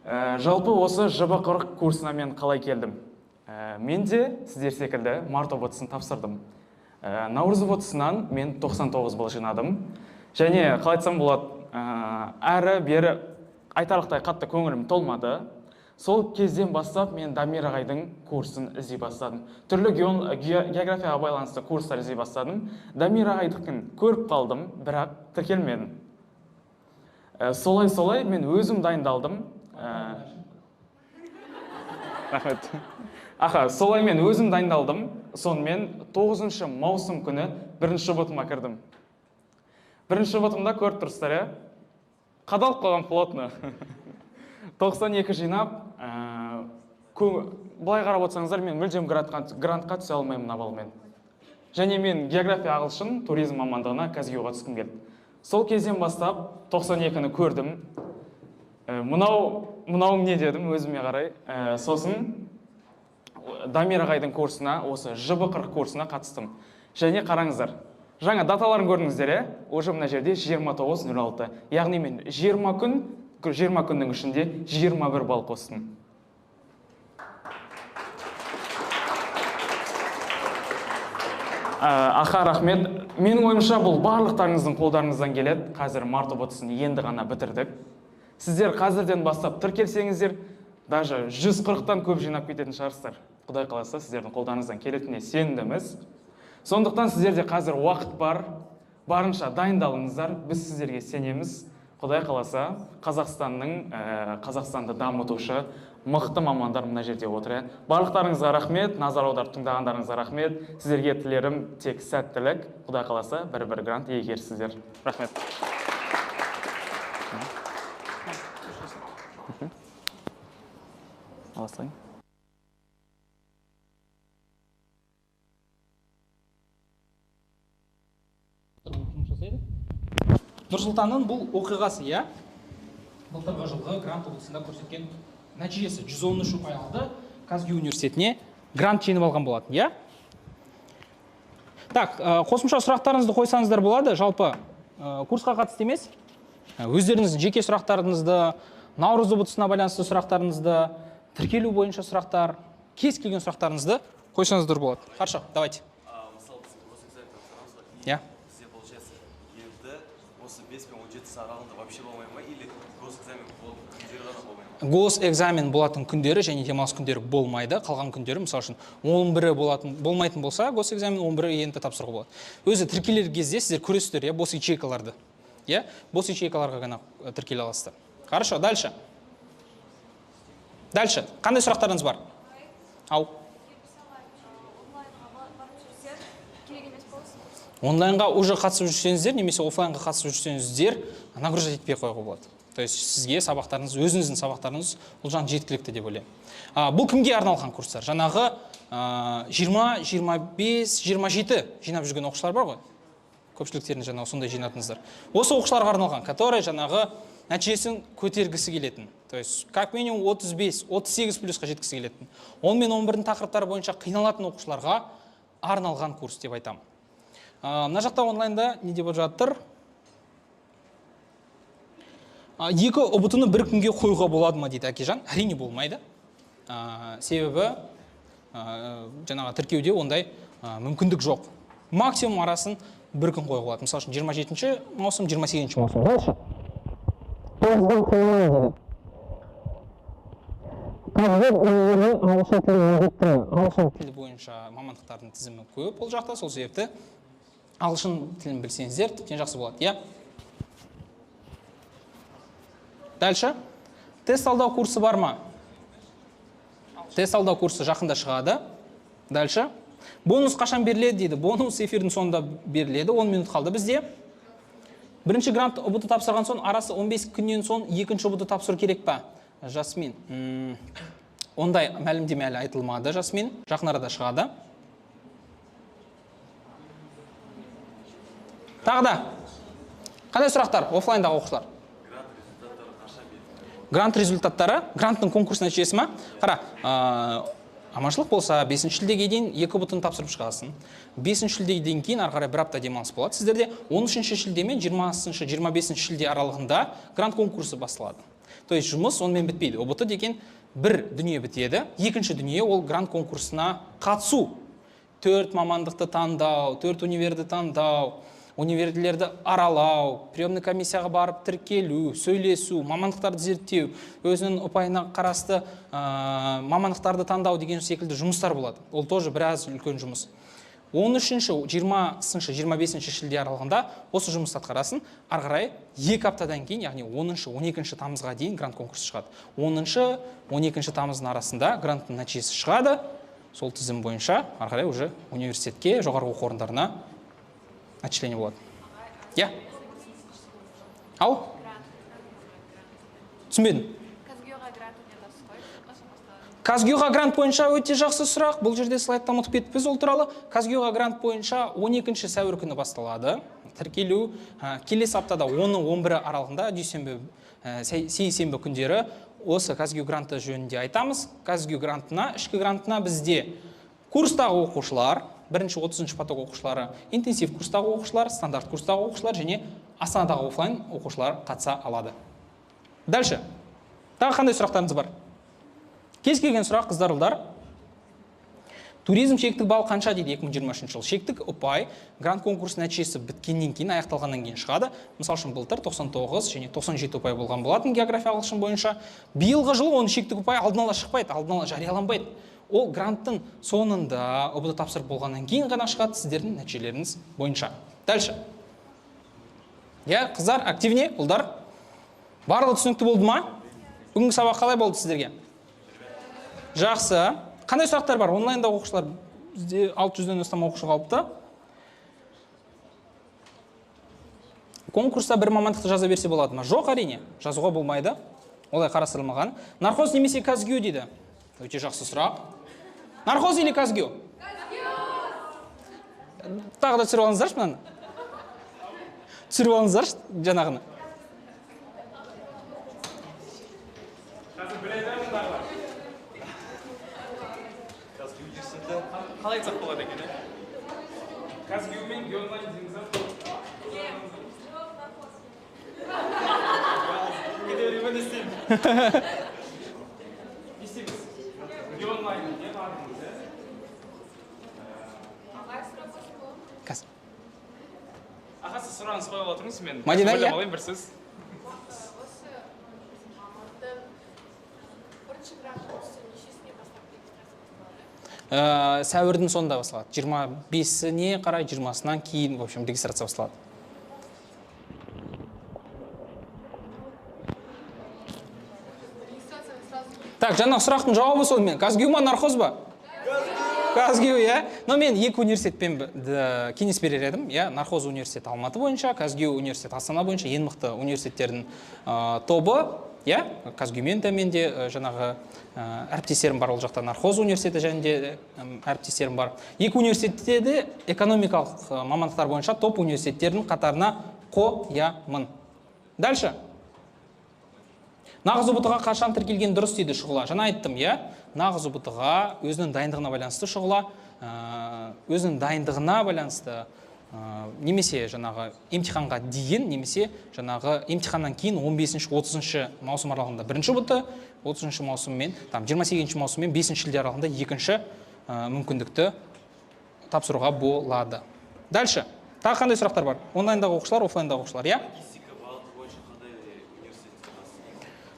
Жалпы осы ЖБ40 курсына мен қалай келдім? Мен де сіздер секілді март ҰБТ-сын тапсырдым. Наурыз ҰБТ-сынан мен 99 балл жинадым. Және қалай айтсам болады, әрі бері айтарлықтай қатты көңілім толмады. Сол кезден бастап мен Дамир ағайдың курсын іздей бастадым. Түрлі географияға байланысты курстар іздей бастадым. Дамир ағайдікін көріп қалдым, бірақ тіркелмедім. Солай-солай мен өзім дайындалдым. Рахмет. Аха, солай мен өзім дайындалдым. Сонымен 9 маусым күні бірінші ҰБТ-ма кірдім. Бірінші ҰБТ-мда көріп тұрсыздар, иә? Қадалып қалған плотно. 92 жинап, былай қарап отырсаңыздар, мен мүлдем грантқа түсе алмаймын мына балмен. Және мен география, ағылшын, туризм мамандығына КазГЮУ-ға түскім келді. Сол кезден бастап 92-ні көрдім. Мынау не дедім өзіме қарай. Сосын Дамир ағайдың курсына, осы ЖБ40 курсына қатыстым. Және қараңыздар, жаңа даталарын көрдіңіздер, ә? Уже мына жерде 29.06. Яғни мен 20 күннің ішінде 21 балл қостым. Аха, рахмет. Менің ойымша, бұл барлықтарыңыздың қолдарыңыздан келеді. Қазір март ҰБТ-сын енді ғана бітірдік. Сіздер қазірден бастап тіркелсеңіздер, даже 140-тан көп жинап кететін шығарсыздар. Құдай қаласа, сіздердің қолдарыңыздан келетініне сенімдіміз. Сондықтан сіздерде қазір уақыт бар, барынша дайындалыңыздар, біз сіздерге сенеміз. Құдай қаласа, Қазақстанды дамытушы мықты мамандар мына жерде отыр. Барлықтарыңызға рахмет, назар аударып тыңдағандарыңызға рахмет. Сіздерге тілерім тек сәттілік. Құдай қаласа, бір-бір грант иегерсіздер. Рахмет. Аласың. Нұрсұлтанның бұл оқиғасы, иә? Былтырғы жылғы грант облысында көрсеткен нәтижесі 113 ұпай алды. КазГЮУ университетіне грант жеңіп алған болатын, иә? Так, қосымша сұрақтарыңызды қойсаңыздар болады. Жалпы курсқа қатысты емес. Өздеріңіздің жеке сұрақтарыңызды, наурыз ҰБТ-сына байланысты сұрақтарыңызды, тіркелу бойынша сұрақтар, кез келген сұрақтарыңызды Қойсаңыздар болады. Хорошо, давайте. Мысалы, біз госэкзамен тапсырамыз ғой. Иә. Бізде, получается, енді осы 5 пен 17 аралығында вообще болмай ма, или госэкзамен болатын күндері ғана болмай ма? Госэкзамен болатын күндері және демалыс күндері болмайды. Қалған күндері, мысалы үшін, 11-і болатын, болмайтын болса, госэкзамен 11-і ЕНТ тапсыруға болады. Өзі тіркелер кезде сіздер көресіздер, иә, бос ячейкаларды. Иә, бос ячейкаларға ғана тіркеле аласыздар. Хорошо, дальше. Дальше. Қандай сұрақтарыңыз бар? Ау. Онлайнға уже қатысып жүрсеңіздер, немесе офлайнға қатысып жүрсеңіздер, нагружать етпей қоюға болады. То есть сізге сабақтарыңыз, өзіңіздің сабақтарыңыз ол жағын жеткілікті деп ойлаймын. Бұл кімге арналған курстар? Жаңағы 20, 25, 27 жинап жүрген оқушылар бар ғой. Көпшіліктерін жаңағы сондай жинатыңыздар. Осы оқушыларға арналған, который жаңағы нәтижесін көтергісі келетін. То есть как минимум 35, 38 плюсқа жеткісі келетін. 10 мен 11-дің тақырыптары бойынша қиналатын оқушыларға арналған курс деп айтамын. Мына жақта онлайнда не деп жатыр? Екі ҰБТ-ны бір күнге қоюға болады ма дейді Әкежан. Әрине болмайды. Себебі жаңағы тіркеуде ондай мүмкіндік жоқ. Максимум арасын бір күн қоюға болады. Мысалы үшін 27 маусым, 28 маусым. Дальше. Ағылшын тілі бойынша мамандықтардың тізімі көп ол жақта, сол себепті ағылшын тілін білсеңіздер тіптен жақсы болады, иә? Дальше. Тест талдау курсы бар ма? Тест талдау курсы жақында шығады. Дальше. Бонус қашан беріледі дейді. Бонус эфирдің соңында беріледі. 10 минут қалды бізде. Бірінші грант ҰБТ тапсырған соң, арасы 15 күннен соң екінші ҰБТ тапсыру керек па? Жасмин. Ондай мәлімдеме әлі айтылмады, Жасмин. Жақын арада шығады. Тағы да. Қандай сұрақтар? Офлайндағы оқушылар. Грант результаттары, гранттың конкурс нәтижесі ма? Қара, аманшылық болса, 5 шілдеге дейін 2 ҰБТ-ны тапсырып шығасың. 5 шілдеден кейін ары қарай бір апта демалыс болады. Сіздерде 13 шілде мен 20-шы, 25 шілде аралығында грант конкурсы басталады. То есть жұмыс онымен бітпейді. ҰБТ деген бір дүние бітеді. Екінші дүние ол грант конкурсына қатысу. 4 мамандықты таңдау, 4 универді таңдау, универлерді аралау, приемный комиссияға барып тіркелу, сөйлесу, мамандықтарды зерттеу, өзінің ұпайына қарасты мамандықтарды таңдау деген секілді жұмыстар болады. Ол тоже біраз үлкен жұмыс. 13-ші, 20-шы, 25-ші шілде аралығында осы жұмысты атқарасын. Ары қарай 2 аптадан кейін, яғни 10-шы, 12-ші тамызға дейін грант конкурсы шығады. 10-шы, 12-ші тамыздың арасында гранттың нәтижесі шығады. Сол тізім бойынша ары қарай уже университетке, жоғарғы оқу орындарына отчисление болады. Иә? Ау? Түсінбедім. КазГЮ-ға грант бойынша өте жақсы сұрақ. Бұл жерде слайдта ұмытып кетіппіз ол туралы. КазГЮ-ға грант бойынша 12 сәуір күні басталады. Тіркелу келесі аптада 10-ы, 11-і аралығында дүйсенбі, сейсенбі күндері осы КазГЮ гранты жөнінде айтамыз. КазГЮ грантына, ішкі грантына бізде курстағы оқушылар, бірінші 30-шы поток оқушылары, интенсив курстағы оқушылар, стандарт курстағы оқушылар және Астанадағы офлайн оқушылар қатыса алады. Дальше. Тағы қандай сұрақтарыңыз бар? Кез келген сұрақ, қыздар, ұлдар. Туризм шектік балл қанша дейді 2023 жыл? Шектік ұпай грант конкурсы нәтижесі біткеннен кейін, аяқталғаннан кейін шығады. Мысал үшін былтыр 99 және 97 ұпай болған болатын география ағылшын бойынша. Биылғы жылы оның шектік ұпай алдын ала шықпайды, алдын ала жарияланбайды. Ол гранттың соңында ҰБТ тапсырып болғаннан кейін ғана шығады сіздердің нәтижелеріңіз бойынша. Дальше. Иә, қыздар, активне, ұлдар. Барлығы түсінікті болды ма? Бүгінгі сабақ қалай болды сіздерге? Жақсы. Қандай сұрақтар бар? Онлайнда оқушылар бізде 600-ден астам оқушы қалыпты. Конкурста бір мамандықты жаза берсе болады ма? Жоқ, әрине. Жазуға болмайды. Олай қарастырылмаған. Нархоз немесе КазГЮ дейді. Өте жақсы сұрақ. Нархоз или КазГЮ? Тағы да түсіріп алыңыздаршы мынаны. Түсіріп алыңыздаршы жаңағыны. Қалай айтсақ болады екен, КазГЮ мен ГеОнлайн дейміз. Кете берейін, не істеймін? Не істейміз? ГеОнлайн, не бардыңыз, ә? Аға, сіз сұрағыңызды қоя отырыңыз, мен Мадина, ойлап иә? алайын бір сөз. Осы мамандың бірінші грант осы нешесіне бастап регистрация басталады? Сәуірдің соңында басталады, 25-іне қарай, 20-сынан кейін, в общем, регистрация басталады. Так, жаңағы сұрақтың жауабы сонымен: КазГЮ ма, Нархоз ба? КазГЮ, иә. Но мен екі университетпен кеңес берер едім, иә. Нархоз университеті Алматы бойынша, КазГЮ университеті Астана бойынша ең мықты университеттердің тобы, иә. КазГЮмен де менде жаңағы әріптестерім бар, ол жақта Нархоз университеті және де әріптестерім бар. Екі университетте де экономикалық мамандықтар бойынша топ университеттердің қатарына қоямын. Дальше. Нағыз ҰБТ-ға қашан тіркелген дұрыс, дейді Шұғыла. Жаңа айттым, иә. Нағыз ҰБТ-ға өзінің дайындығына байланысты, Шұғыла, өзінің дайындығына байланысты, немесе жаңағы емтиханға дейін, немесе жаңағы емтиханнан кейін 15-30 маусым аралығында бірінші ҰБТ, 30 маусым мен там 28 маусым мен 5 шілде аралығында екінші мүмкіндікті тапсыруға болады. Дальше. Тағы қандай сұрақтар бар? Онлайндағы оқушылар, офлайндағы оқушылар, иә? Логистика бағыты бойынша қандай университет жақсы?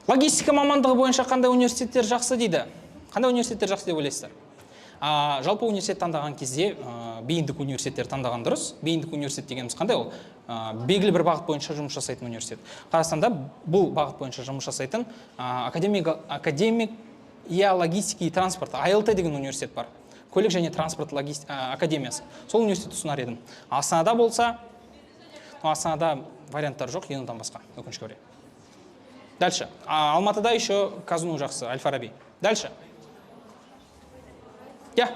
Логистика мамандығы бойынша қандай университеттер жақсы дейді? Қандай университеттер жақсы деп ойлайсыздар? Жалпы университет таңдаған кезде бейіндік университеттер таңдаған дұрыс. Бейіндік университет дегеніміз қандай ол? Белгілі бір бағыт бойынша жұмыс жасайтын университет. Қазақстанда бұл бағыт бойынша жұмыс жасайтын академия логистики и транспорта, АЛТ деген университет бар. Көлік және транспорт академиясы. Сол университетті ұсынар едім. Астанада болса, ну, Астанада варианттар жоқ, ЕНУ-дан басқа, өкінішке орай. Дальше. Алматыда еще КазНУ жақсы, Аль-Фараби. Дальше. Я.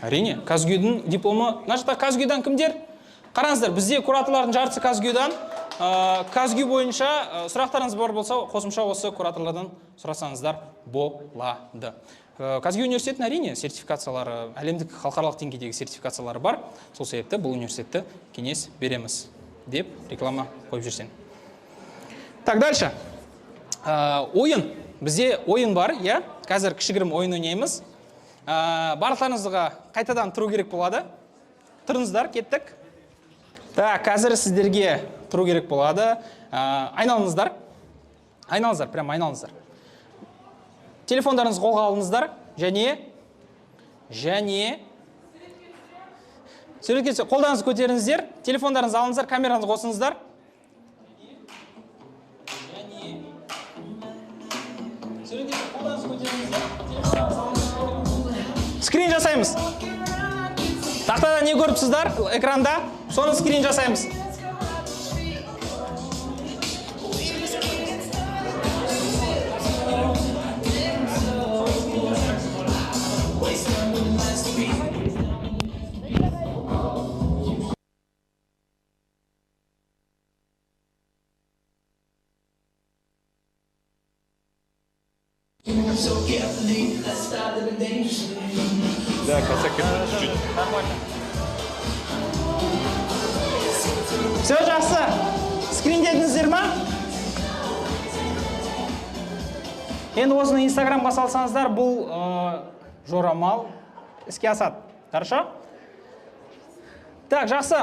Әрине, КазГЮ-дің дипломы. Мына жақта КазГЮ-дан кімдер? Қараңыздар, бізде кураторлардың жартысы КазГЮ-дан. КазГЮ бойынша сұрақтарыңыз бар болса, қосымша осы кураторлардан сұрасаңыздар болады. КазГЮ университетінің, әрине, сертификациялары, әлемдік халықаралық деңгейдегі сертификациялары бар. Сол себепті бұл университетті кеңес береміз деп реклама қойып жүрсең. Так, дальше. Ойын. Бізде ойын бар, иә? Қазір кішігірім ойын ойнаймыз. Барлықтарыңызға қайтадан тұру керек болады. Тұрыңыздар, кеттік. Так, қазір сіздерге тұру керек болады. Айналыңыздар. Айналыңыздар, прям айналыңыздар. Телефондарыңызды қолға алыңыздар. Және суретке түсе, қолдарыңызды көтеріңіздер, телефондарыңызды алыңыздар, камераңызды қосыңыздар. Және суретке қолдарыңызды көтеріңіздер, телефондарыңызды алыңыздар. Скрин жасаймыз. Тақтада не көріп тұрсыздар экранда, соны скрин жасаймыз. Да, косяк чуть-чуть. Нормально. Все жақсы. Скриндедіңіздер ма? Енді осыны Инстаграмға салсаңыздар, бұл жорамал іске асады. Хорошо? Так, жақсы.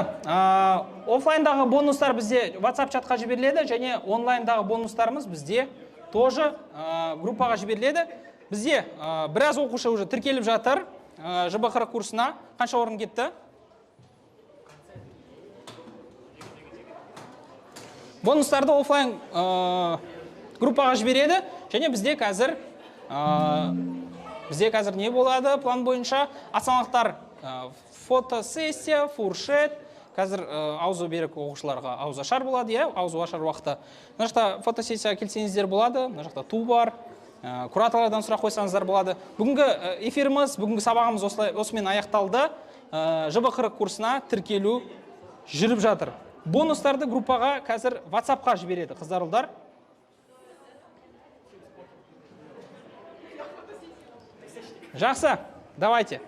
Офлайндағы бонустар бізде WhatsApp чатқа жіберіледі, және онлайндағы бонустарымыз бізде тоже группаға жіберіледі. Бізде біраз оқушы уже тіркеліп жатыр. ЖБ 40 курсына қанша орын кетті? Бонустарды офлайн группаға жібереді, және бізде қазір не болады план бойынша? Астаналықтар, фотосессия, фуршет. Қазір аузы берік оқушыларға ауыз ашар болады, иә, ауыз ашар уақыты. Мына жақта фотосессияға келсеңіздер болады, мына жақта ту бар. Кураторлардан сұрақ қойсаңыздар болады. Бүгінгі эфиріміз, бүгінгі сабағымыз осылай, осымен аяқталды. ЖБ 40 курсына тіркелу жүріп жатыр. Бонустарды группаға қазір WhatsApp-қа жібереді қыздар, ұлдар. Жақсы, давайте.